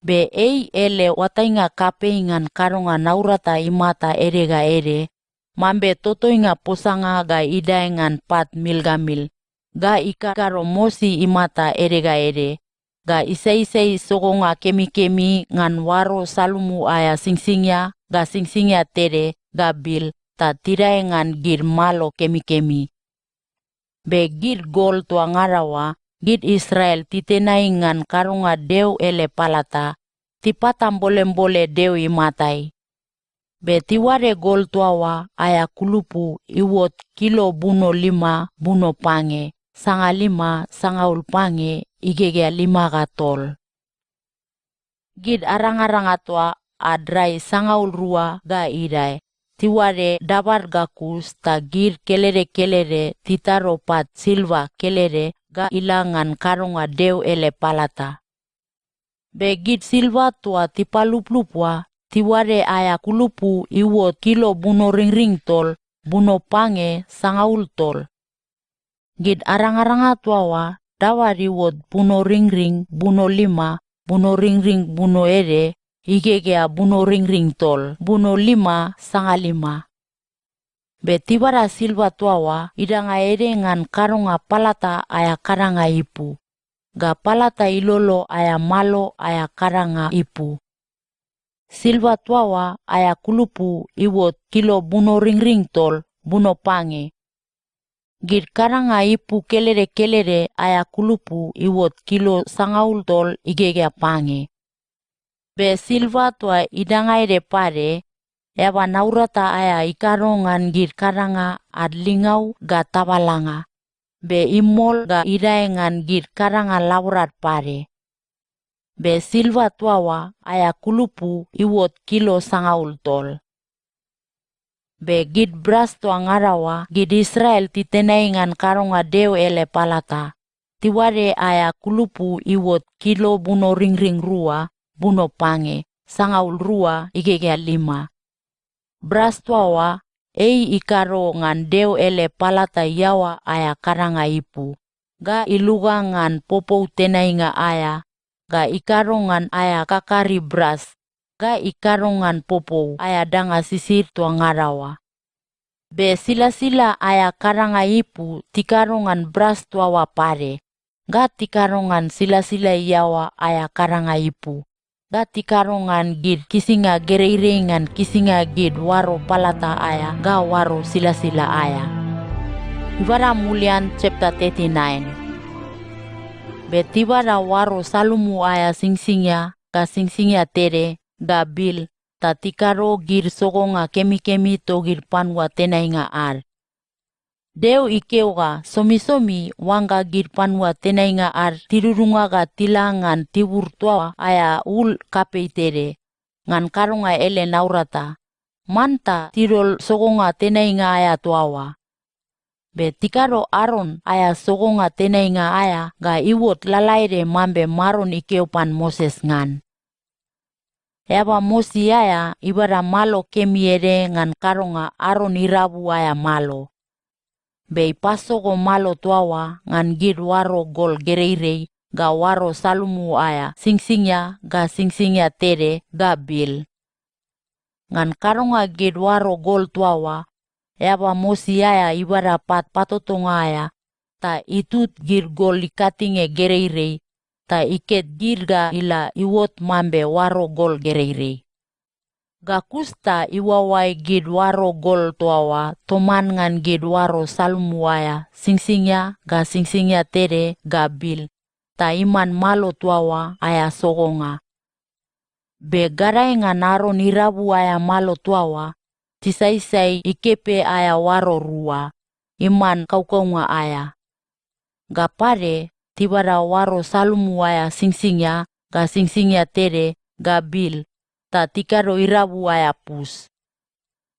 Be ei ele oatainga kapei ngan kadonga naurata imata ede ga ede, mambe totoinga posanga ga idae ngan pat mil ga mil, ga ikakado mosi imata ede ga ede, ga isaisai sogonga kemikemi ngan oaro salumu aea singsingia ga singsingia tede ga bil ta tidae ngan gid malo kemikemi. Be gid gol toa ngada oa, gid Israel titenai ngan kadonga Deo ele palata, tipatambolembole Deo imatai. Be tiuade gol toa oa aea kulupu iuot kilo buno lima buno pange, sangalima sangaul pange, igegea lima ga tol. Gid arangaranga toa ad rai sangaul rua ga idae, tiuade dabad ga kus, ta gid kelede kelede titado pat silva kelede ga ila ngan kadonga Deo ele palata. Be gid silva toa tipaluplup oa, tiuade aea kulupu iuot kilo bunoringring tol, buno pange, sangaul tol. Gid arangaranga toa oa, dabad iuot bunoringring buno lima, bunoringring buno ede, igegea bunoringring tol, buno lima, sangalima. Be tibada silva toa oa idanga ede ngan kadonga palata aea kadanga ipu, ga palata ilolo aea malo aea kadanga ipu. Silva toa oa aea kulupu iuot kilo bunoringring tol, buno pange. Gid kadanga ipu kelede kelede aea kulupu iuot kilo sangaul tol, igegea pange. Be silva toa idanga ede pade, eaba naurata aea ikado ngan gid kadanga ad lingau ga tabalanga, be imol ga idae ngan gid kadanga laborad pade. Be silva toa oa aea kulupu iuot kilo sangaul tol. Be gid bras toa ngada oa gid Israel titenai ngan kadonga Deo ele palata, tiuade aea kulupu iuot kilo bunoringring rua, buno pange, sangaul rua, igegea lima. Bras toa oa, ei ikado ngan Deo ele palata iaoa aea kadanga ipu, ga iluga ngan popou tenainga aea, ga ikado ngan aea kakari bras, ga ikado ngan popou aea danga sisid toa ngada oa. Be silasila aea kadanga ipu tikado ngan bras toa oa pade, ga tikado ngan silasila iaoa aea kadanga ipu, ga tikado ngan gid kisinga gereirei ngan kisinga gid oaro palata aea ga oaro silasila aea. Ibada mulian chapter thirty-nine. Be tibada oaro salumu aea singsingia ga singsingia tede ga bil ta tikado gid sogonga kemikemi togid panua tenainga ad. Deo ikeo ga somisomi oangga gid panua tenainga ad tidudunga ga tila ngan tibur toa aea ul kapei tede, ngan kadonga ele naurata, manta tidol sogonga tenainga aea toa oa. Be tikado Aron aea sogonga tenainga aea ga iuot lalaede mambe Maron ikeo pan Moses ngan. Eaba mosi aea ibada malo kemi ede ngan kadonga Aron irabu aea malo. Be ipasogo malo toa oa ngan gid oaro gol gereirei ga oaro salumu aea singsingia ga singsingia tede ga bil. Ngan kadonga gid oaro gol toa oa, eaba mosi aea ibada pat patotonga aea, ta itut gid gol ikatinge gereirei, ta iket gid ga ila iuot mambe oaro gol gereirei. Ga kus ta iuaoai gid oaro gol toa oa toman ngan gid oaro salumu aea singsingia ga singsingia tede ga bil, ta iman malo toa oa aea sogonga. Be gadae ngan Aron irabu aea malo toa oa, tisaisai ikepe aea oaro rua, iman kaukaunga aea. Ga pade, tibada oaro salumu aea singsingia ga singsingia tede ga bil, ta tikado irabu aea pus.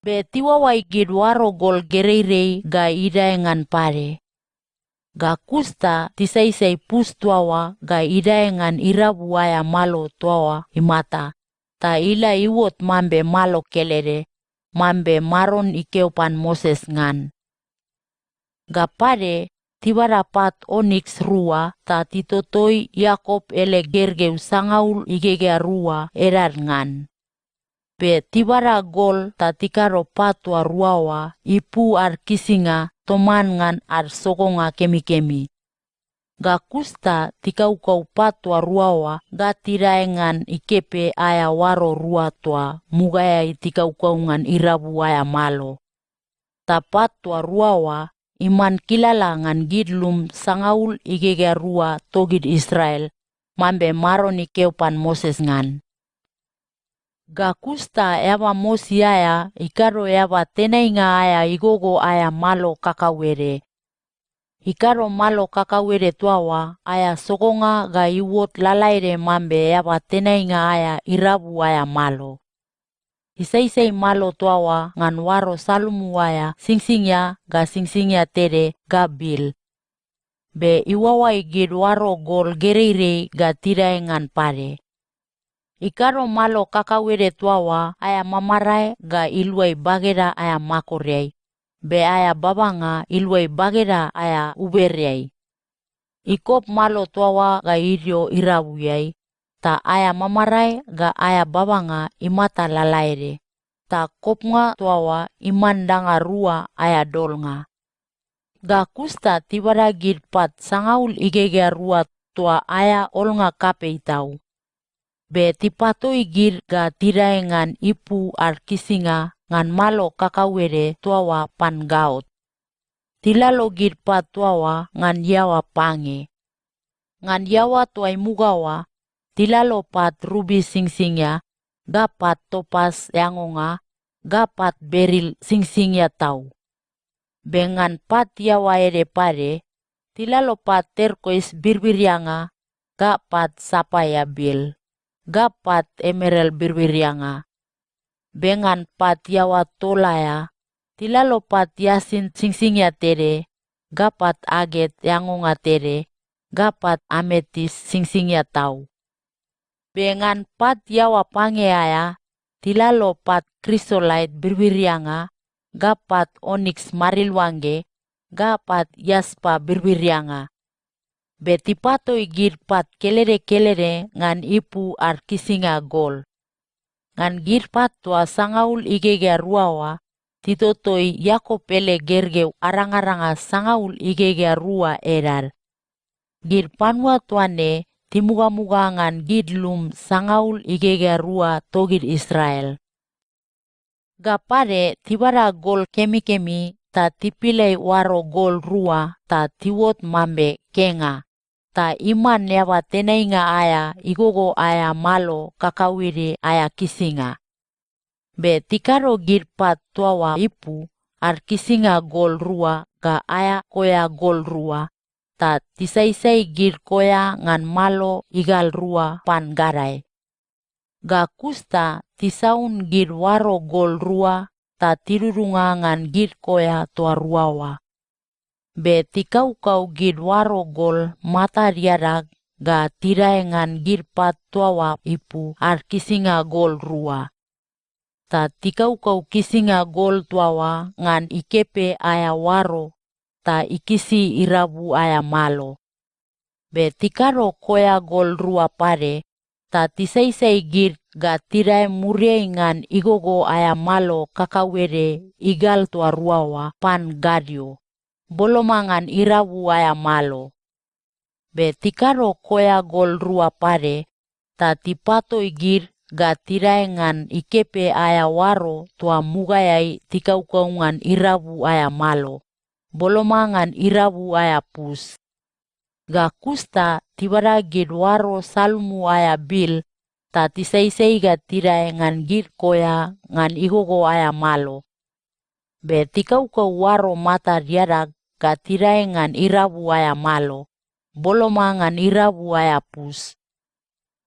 Be tiuaoai gid oaro gol gereirei ga idae ngan pade. Ga kus ta tisaisai pus toa oa ga idae ngan irabu aea malo toa oa imata, ta ila iuot mambe malo kelede, mambe Maron ikeo pan Moses ngan. Ga pade, tibada pat oniks rua ta titotoi Iakop ele gergeu sangaul igegea rua edad ngan. Be tibada gol ta tikado pat toa rua oa ipu ad kisinga toman ngan ad sogonga kemikemi. Ga kus ta tikaukau pat toa rua oa ga tidae ngan ikepe aea oaro rua toa mugaeai tikaukau ngan irabu aea malo. Ta pat toa rua oa iman kilala ngan gid lum sangaul igegea rua togid Israel, mambe Maron ikeo pan Moses ngan. Ga kus ta eaba mosi aea ikado eaba tenainga aea igogo aea malo kakauede. Ikado malo kakauede toa oa aea sogonga ga iuot lalaede mambe eaba tenainga aea irabu aea malo. Isaisai malo toa oa ngan oaro salumu aea singsingia ga singsingia tede ga bil. Be iuaoai gid oaro gol gereirei ga tidae ngan pade. Ikado malo kakauede toa oa aea mamarae ga iluai bageda aea makoreai, be aea babanga iluai bageda aea ubereai. Ikop malo toa oa ga idio irabuiai, ta aea mamarae ga aea babanga imata lalaede, ta kopnga toa oa iman danga rua aea dolnga. Ga kus ta tibada gid pat sangaul igegea rua toa aea olnga kapei tau. Be tipatoi gid ga tidae ngan ipu ad kisinga ngan malo kakauede toa oa pan gaot. Tilalo gid pat toa oa ngan iaoa pange. Ngan iaoa toa imuga oa, tilalo pat rubi singsingia, ga pat topas eangonga, ga pat beril singsingia tau. Be ngan pat iaoa ede pade, tilalo pat terkois birbirianga, ga pat sapaia bil, ga pat emeral birbirianga. Be ngan pat iaoa tol aea, tilalo pat iasin singsingia tede, ga pat aget eangonga tede, ga pat ametis singsingia tau. Be ngan pat iaoa pange aea, tilalo pat krisolait birbirianga, ga pat oniks mariluangge, ga pat iaspa birbirianga. Be tipatoi gid pat kelede kelede ngan ipu ad kisinga gol. Ngan gid pat toa sangaul igegea rua oa, titotoi Iakop ele gergeu arangaranga sangaul igegea rua edad. Gid panua toa ne timugamuga ngan gid lum sangaul igegea rua togid Israel. Ga pade, tibada gol kemikemi ta tipilai oaro gol rua ta tiuot mambe kenga, ta iman eaba tenainga aea igogo aea malo kakauede aea kisinga. Be tikado gid pat toa oa ipu ad kisinga gol rua ga aea koea gol rua, ta tisaisai gid koea ngan malo igal rua pan gadae. Ga kus ta tisaun gid oaro gol rua ta tidudunga ngan gid koea toa rua oa. Be tikaukau gid oaro gol matad iadag ga tidae ngan gid pat toa oa ipu ad kisinga gol rua. Ta tikaukau kisinga gol toa oa ngan ikepe aea oaro, ta ikisi irabu aea malo. Be tikado koea gol rua pade, ta tisaisai gid ga tidae muriai ngan igogo aea malo kakauede igal toa rua oa pan gadio, boloma ngan irabu aea malo. Be tikado koea gol rua pade, ta tipatoi gid ga tidae ngan ikepe aea oaro toa mugaeai tikaukau ngan irabu aea malo, boloma ngan irabu aea pus. Ga kus ta tibada gid oaro salumu aea bil, ta tisaisai ga tidae ngan gid koea ngan igogo aea malo. Be tikaukau oaro matad iadag ga tidae ngan irabu aea malo, boloma ngan irabu aea pus.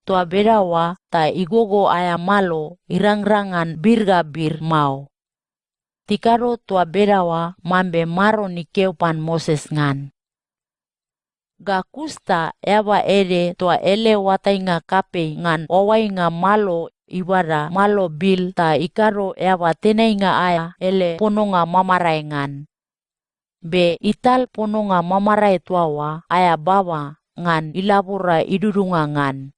Toa bedaoa ta igogo aea malo irangrang ngan bir ga bir mao. Tikado toa bedaoa mambe Maron ikeo pan Moses ngan. Ga kus ta eaba ede toa ele oatainga kapei ngan oaoainga malo ibada malo bil ta ikado eaba tenainga aea ele pononga mamarae ngan. Be ital pononga mamarae toa oa aea baba ngan ilabora idudunga ngan.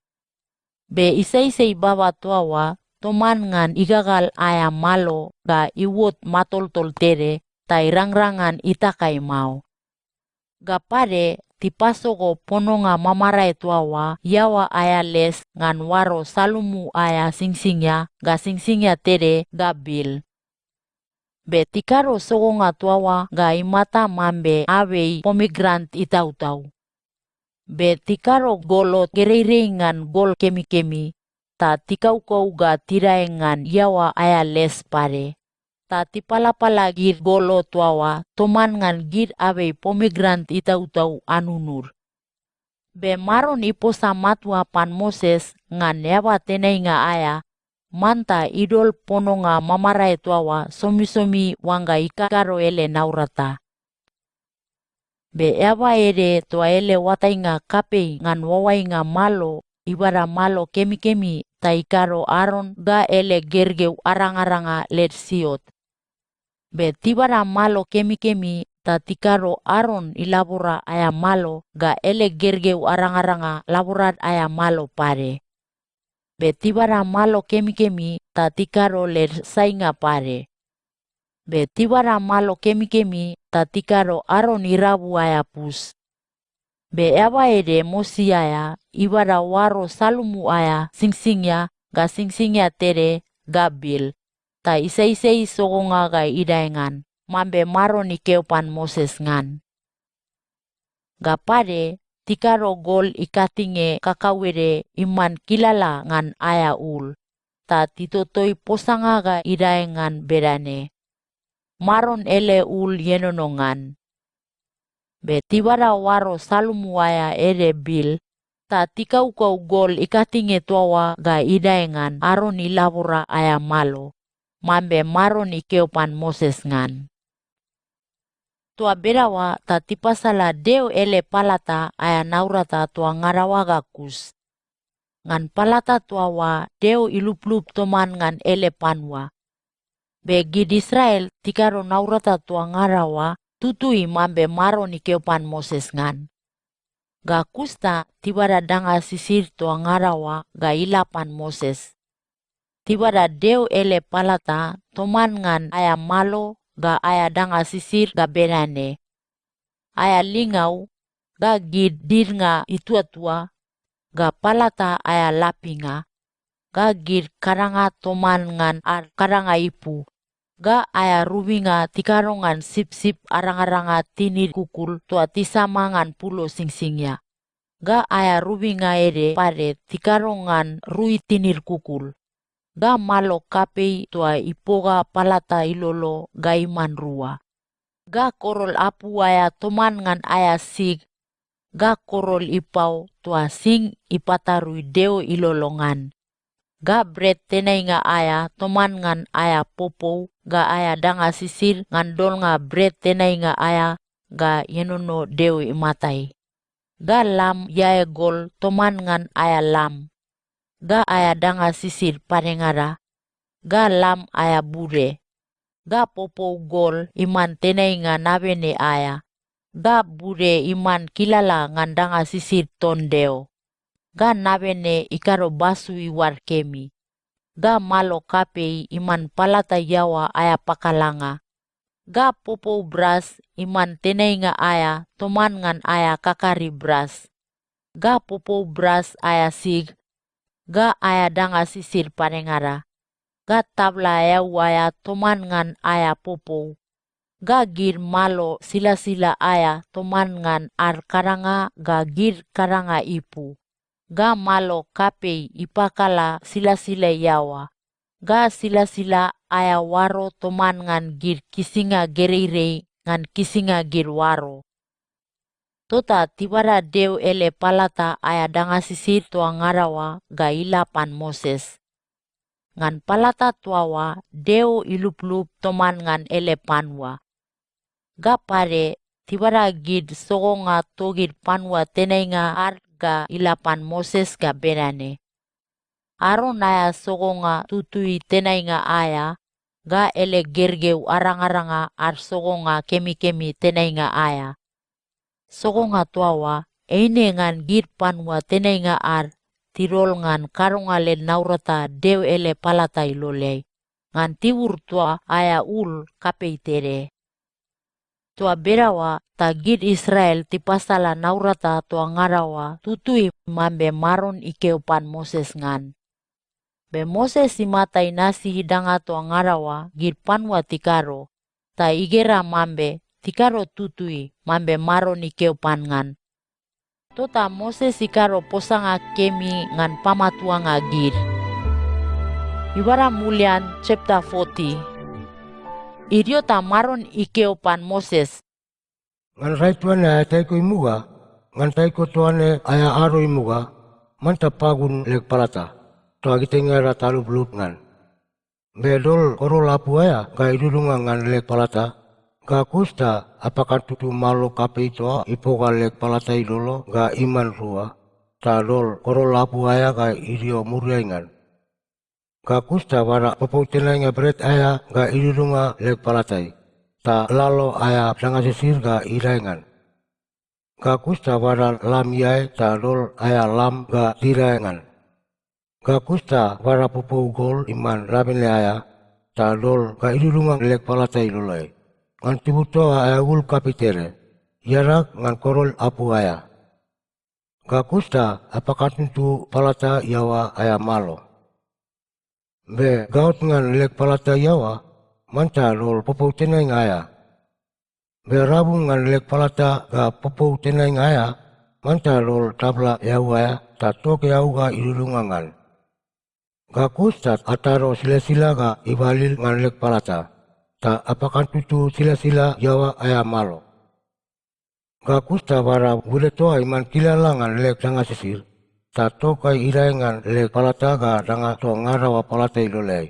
Be isaisai baba toa oa toman ngan igagal aea malo ga iuot matoltol tede ta irangrang ngan itakai mao. Ga pade, tipasogo pononga mamarae toa oa iaoa aea les ngan oaro salumu aea singsingia ga singsingia tede ga bil. Be tikado sogonga toa oa ga imata mambe abei pomigranat itautau. Be tikado golo gereirei ngan gol kemikemi, ta tikaukau ga tidae ngan iaoa aea les pade, ta tipalapala gid golo toa oa toman ngan gid abei pomigranat itautau anunud. Be Maron iposa matua pan Moses ngan eaba tenainga aea, manta idol pononga mamarae toa oa somisomi oangga ikado ele naurata. Be eaba ede toa ele oatainga kapei ngan oaoainga malo ibada malo kemikemi ta ikado Aron ga ele gergeu arangaranga led siot. Be tibada malo kemikemi ta tikado Aron ilabora aea malo ga ele gergeu arangaranga laborad aea malo pade. Be tibada malo kemikemi ta tikado led sainga pade. Be tibada malo kemikemi ta tikado Aron irabu aea pus. Be eaba ede mosi aea ibada oaro salumu aea singsingia ga singsingia tede ga bil, ta isaisai sogonga ga idae ngan, mambe Maron ikeo pan Moses ngan. Ga pade, tikado gol ikatinge kakauede iman kilala ngan aea ul, ta titotoi posanga ga idae ngan bedane, Maron ele ul ienono ngan. Be tibada oaro salumu aea ede bil, ta tikaukau gol ikatinge toa oa ga idae ngan Aron ilabora aea malo, mambe Maron ikeo pan Moses ngan. Toa bedaoa ta tipasala Deo ele palata aea naurata toa ngada oa ga kus. Ngan palata toa oa Deo iluplup toman ngan ele panua. Be gid Israel tikado naurata toa ngada oa tutui mambe Maron ikeo pan Moses ngan. Ga kus ta tibada danga sisid toa ngada oa ga ila pan Moses. tibada Deo ele palata toman ngan aea malo ga aea danga sisid ga bedane: aea lingau, ga gid didnga ituatua, ga palata aea lapinga, ga gid kadanga toman ngan ad kadanga ipu, ga aea rubinga tikado ngan sipsip arangaranga tinid kukul toa tisama ngan pulo singsingia, ga aea rubinga ede pade tikado ngan rui tinid kukul, ga malo kapei toa ipoga palata ilolo ga iman rua, ga korol apu aea toman ngan aea sig, ga korol ipao toa sing ipatarui Deo ilolo ngan, ga bret tenainga aea toman ngan aea popou ga aea danga sisid ngan dolnga bret tenainga aea ga ienono Deo imatai, ga lam iae gol toman ngan aea lam, ga aea danga sisid padengada, ga lam aea bude, ga popou gol iman tenainga nabene aea, ga bude iman kilala ngan danga sisid ton Deo, ga nabene ikado basu iuad kemi, ga malo kapei iman palata iaoa aea pakalanga, ga popou bras iman tenainga aea toman ngan aea kakari bras, ga popou bras aea sig, ga aea danga sisid padengada, ga tabla eau aea toman ngan aea popou, ga gid malo silasila aea toman ngan ad kadanga ga gid kadanga ipu, ga malo kapei ipakala silasila iaoa, ga silasila aea oaro toman ngan gid kisinga gereirei ngan kisinga gid oaro. Tota tibada Deo ele palata aea danga sisid toa ngada oa ga ila pan Moses. Ngan palata toa oa Deo iluplup toman ngan ele panua. Ga pade, tibada gid sogonga togid panua tenainga ad ga ila pan Moses ga bedane: Aron aea sogonga tutui tenainga aea, ga ele gergeu arangaranga ad sogonga kemikemi tenainga aea. Sogonga toa oa eine ngan gid panua tenainga ad tidol ngan kadonga led naurata Deo ele palata iloleai, ngan tibur toa aea ul kapei tede. Toa bedaoa ta gid Israel tipasala naurata toa ngada oa tutui mambe Maron ikeo pan Moses ngan. Be Moses imata inasi danga toa ngada oa gid panua tikado, ta igera mambe tikado tutui mambe Maron ikeo pan ngan. Tota Moses ikado posanga kemi ngan pamatuanga gid. Ibada mulian chapter forty. Idio ta Maron ikeo pan Moses, "Ngan rai toa ne aea taiko imuga, ngan taiko toa ne aea ado imuga, manta pagun leg palata, toa gitaingada taluplup ngan. Be dol korol apu aea ga idudunga ngan leg palata, ga kus ta apakantutu malo kapei toa ipoga leg palata ilolo ga iman rua, ta dol korol apu aea ga idio muriai ngan. Ga kus ta bada popou tenainga bret aea ga idudunga leg palatai, ta lalo aea danga sisid ga idae ngan. Ga kus ta bada lam iae ta dol aea lam ga tidae ngan. Ga kus ta bada popou gol iman nabene aea, ta dol ga idudunga leg palata iloleai, ngan tibur toa aea ul kapei tede, iadag ngan korol apu aea. Ga kus ta apakantutu palata iaoa aea malo. Be gaot ngan leg palata iaoa, manta dol popou tenainga aea. Be rabu ngan leg palata ga popou tenainga aea, manta dol tabla eau aea ta tok eau ga idudunga ngan. Ga kus ta atado silasila ga ibalil ngan leg palata, ta apakantutu silasila iaoa aea malo. Ga kus ta bada bude toa iman kilala ngan leg danga sisid, ta tok ga idae ngan leg palata ga danga toa ngada oa palata iloleai.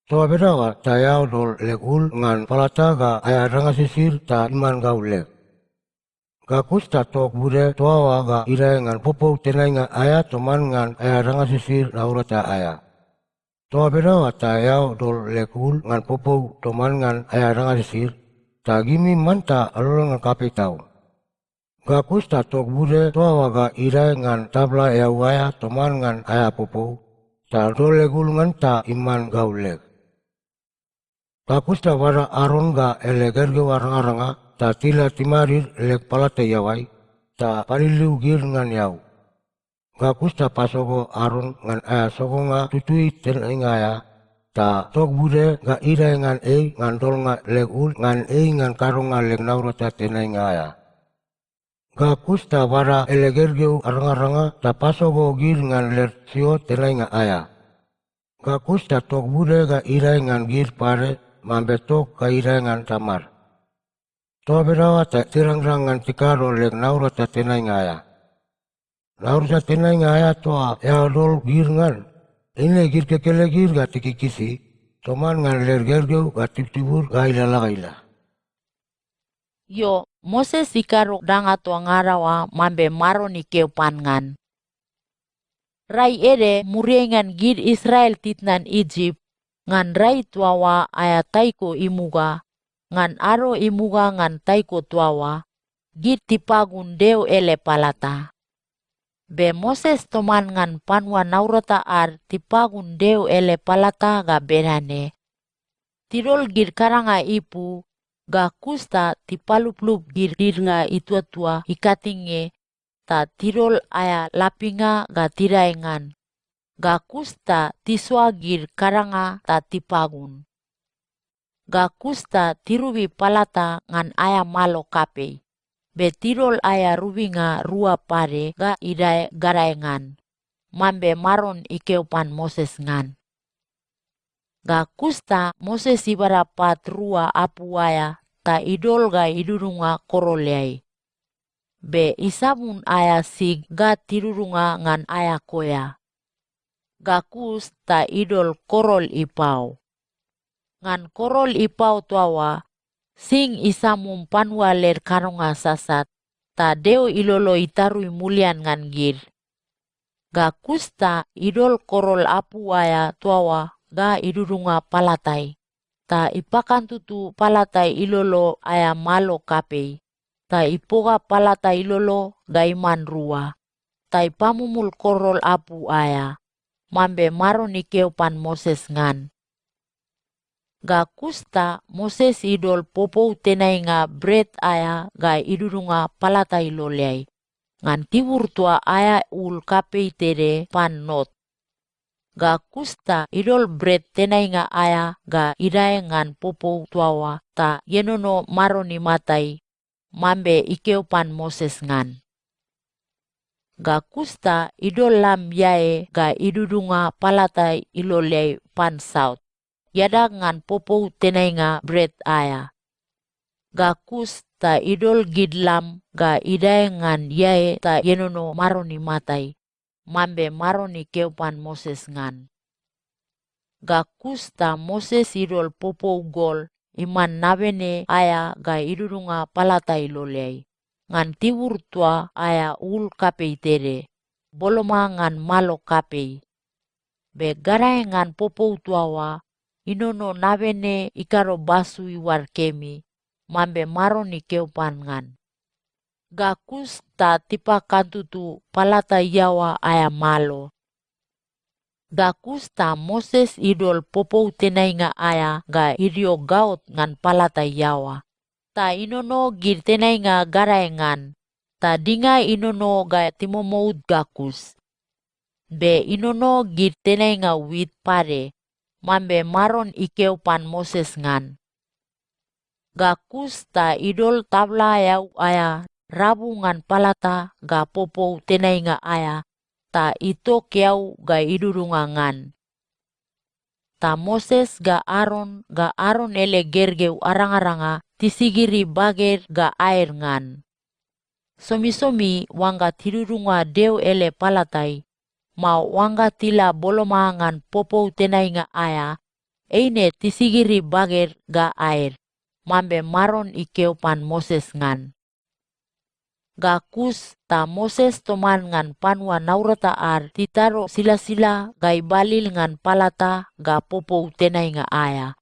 Toa bedaoa ta eao dol leg ul ngan palata ga aea danga sisid ta iman gau leg. Ga kus ta tok bude toa oa ga idae ngan popou tenainga aea toman ngan aea danga sisid naurata aea. Toa bedaoa ta eao dol leg ul ngan popou toman ngan aea danga sisid, ta gimi manta alolon ngan kapei tau. Ga kus ta tok bude toa oa ga idae ngan tabla eau aea toman ngan aea popou, ta dol leg ul ngan ta iman gau leg. Ga kus ta bada Aron ga ele gergeu arangaranga ta tila timadid leg palata iaoai, ta paliliu gid ngan eau. Ga kus ta pasogo Aron ngan aea sogonga tutui tenainga aea, ta tok bude ga idae ngan ei ngan dolnga leg ul ngan ei ngan kadonga leg naurata tenainga aea. Ga kus ta bada ele gergeu arangaranga ta pasogo gid ngan led sio tenainga aea. Ga kus ta tok bude ga idae ngan gid pade mambe tok ga idae ngan tamad. Toa bedaoa ta tirangrang ngan tikado leg naurata tenainga aea. Naurata tenainga aea toa eao dol gid ngan, eine gid kekelegid ga tikikisi, toman ngan led gergeu ga tibutibud ga ilalala ga ila. Io, Moses ikado danga toa ngada oa mambe Maron ikeo pan ngan. Rai ede muriai ngan gid Israel titnan Isip, ngan rai toa oa aea taiko imuga, ngan ado imuga ngan taiko toa oa, gid tipagun Deo ele palata. Be Moses toman ngan panua naurata ad tipagun Deo ele palata ga bedane: Tidol gid kadanga ipu, ga kus ta tipaluplup gid didnga ituatua ikatinge, ta tidol aea lapinga ga tidae ngan, ga kus ta tisoa gid kadanga ta tipagun. Ga kus ta tirubi palata ngan aea malo kapei, be tidol aea rubinga rua pade ga idae gadae ngan, mambe Maron ikeo pan Moses ngan. Ga kus ta Moses ibada pat rua apu aea ta idol ga idudunga koroleai. Be isabun aea sig ga tidudunga ngan aea koea. Ga kus ta idol korol ipao. Ngan korol ipao toa oa, sing isamum panua led kadonga sasat, ta Deo ilolo itarui mulian ngan gid. Ga kus ta idol korol apu aea toa oa ga idudunga palatai, ta ipakantutu palatai ilolo aea malo kapei, ta ipoga palata ilolo ga iman rua, ta ipamumul korol apu aea, mambe Maron ikeo pan Moses ngan. Ga kus ta Moses idol popou tenainga bret aea ga idudunga palata iloleai, ngan tibur toa aea ul kapei tede pan not. Ga kus ta idol bret tenainga aea ga idae ngan popou toa oa ta ienono Maron imatai, mambe ikeo pan Moses ngan. Ga kus ta idol lam iae ga idudunga palata iloleai pan saut, iadag ngan popou tenainga bret aea. Ga kus ta idol gid lam ga idae ngan iae ta ienono Maron imatai, mambe Maron ikeo pan Moses ngan. Ga kus ta Moses idol popou gol iman nabene aea ga idudunga palata iloleai, ngan tibur toa aea ul kapei tede, boloma ngan malo kapei. Be gadae ngan popou toa oa, inono nabene ikado basu iuad kemi, mambe Maron ikeo pan ngan. Ga kus ta tipakantutu palata iaoa aea malo. Ga kus ta Moses idol popou tenainga aea ga idio gaot ngan palata iaoa, ta inono gid tenainga gadae ngan, ta dinga inono ga timomout ga kus. Be inono gid tenainga wit pade, mambe Maron ikeo pan Moses ngan. Ga kus ta idol tabla eau aea rabu ngan palata ga popou tenainga aea, ta itok eau ga idudunga ngan. Ta Moses ga Aron ga Aron ele gergeu arangaranga tisigiri baged ga aed ngan. Somisomi oangga tidudunga Deo ele palatai, mao oangga tila boloma ngan popou tenainga aea, eine tisigiri baged ga aed, mambe Maron ikeo pan Moses ngan. Ga kus ta Moses toman ngan panua naurata ad titado silasila ga ibalil ngan palata ga popou tenainga aea.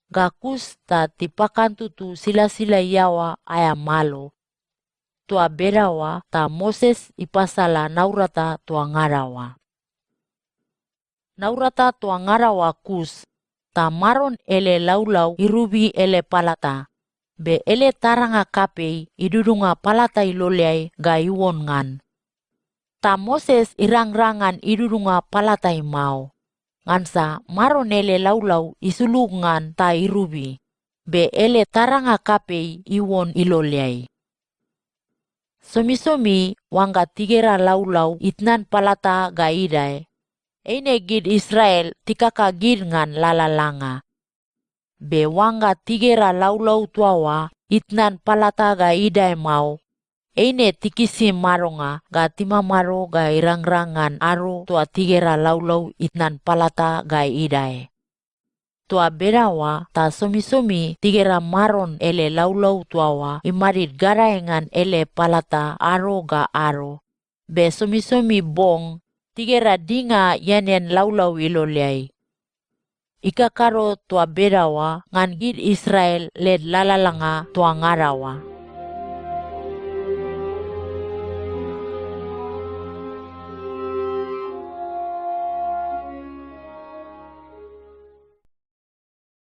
Ga kus ta tipakantutu silasila iaoa aea malo. Toa bedaoa ta Moses ipasala naurata toa ngada oa. naurata toa ngada oa kus, ta Maron ele laulau irubi ele palata, be ele taranga kapei idudunga palata iloleai ga iuon ngan. Ta Moses irangrang ngan idudunga palatai mao, ngansa Maron ele laulau isulug ngan ta irubi, be ele taranga kapei iuon iloleai. Somisomi oangga tigera laulau itnan palata ga idae, eine gid Israel tikaka gid ngan lalalanga. Be oangga tigera laulau toa oa itnan palata ga idae mao, eine tikisi madonga ga timamado ga irangrang ngan ado toa tigera laulau itnan palata ga idae. Toa bedaoa ta somisomi tigera Maron ele laulau toa oa imadid gadae ngan ele palata ado ga ado, be somisomi bong tigera dinga ianean laulau iloleai. Ikakado toa bedaoa ngan gid Israel led lalalanga toa ngada oa.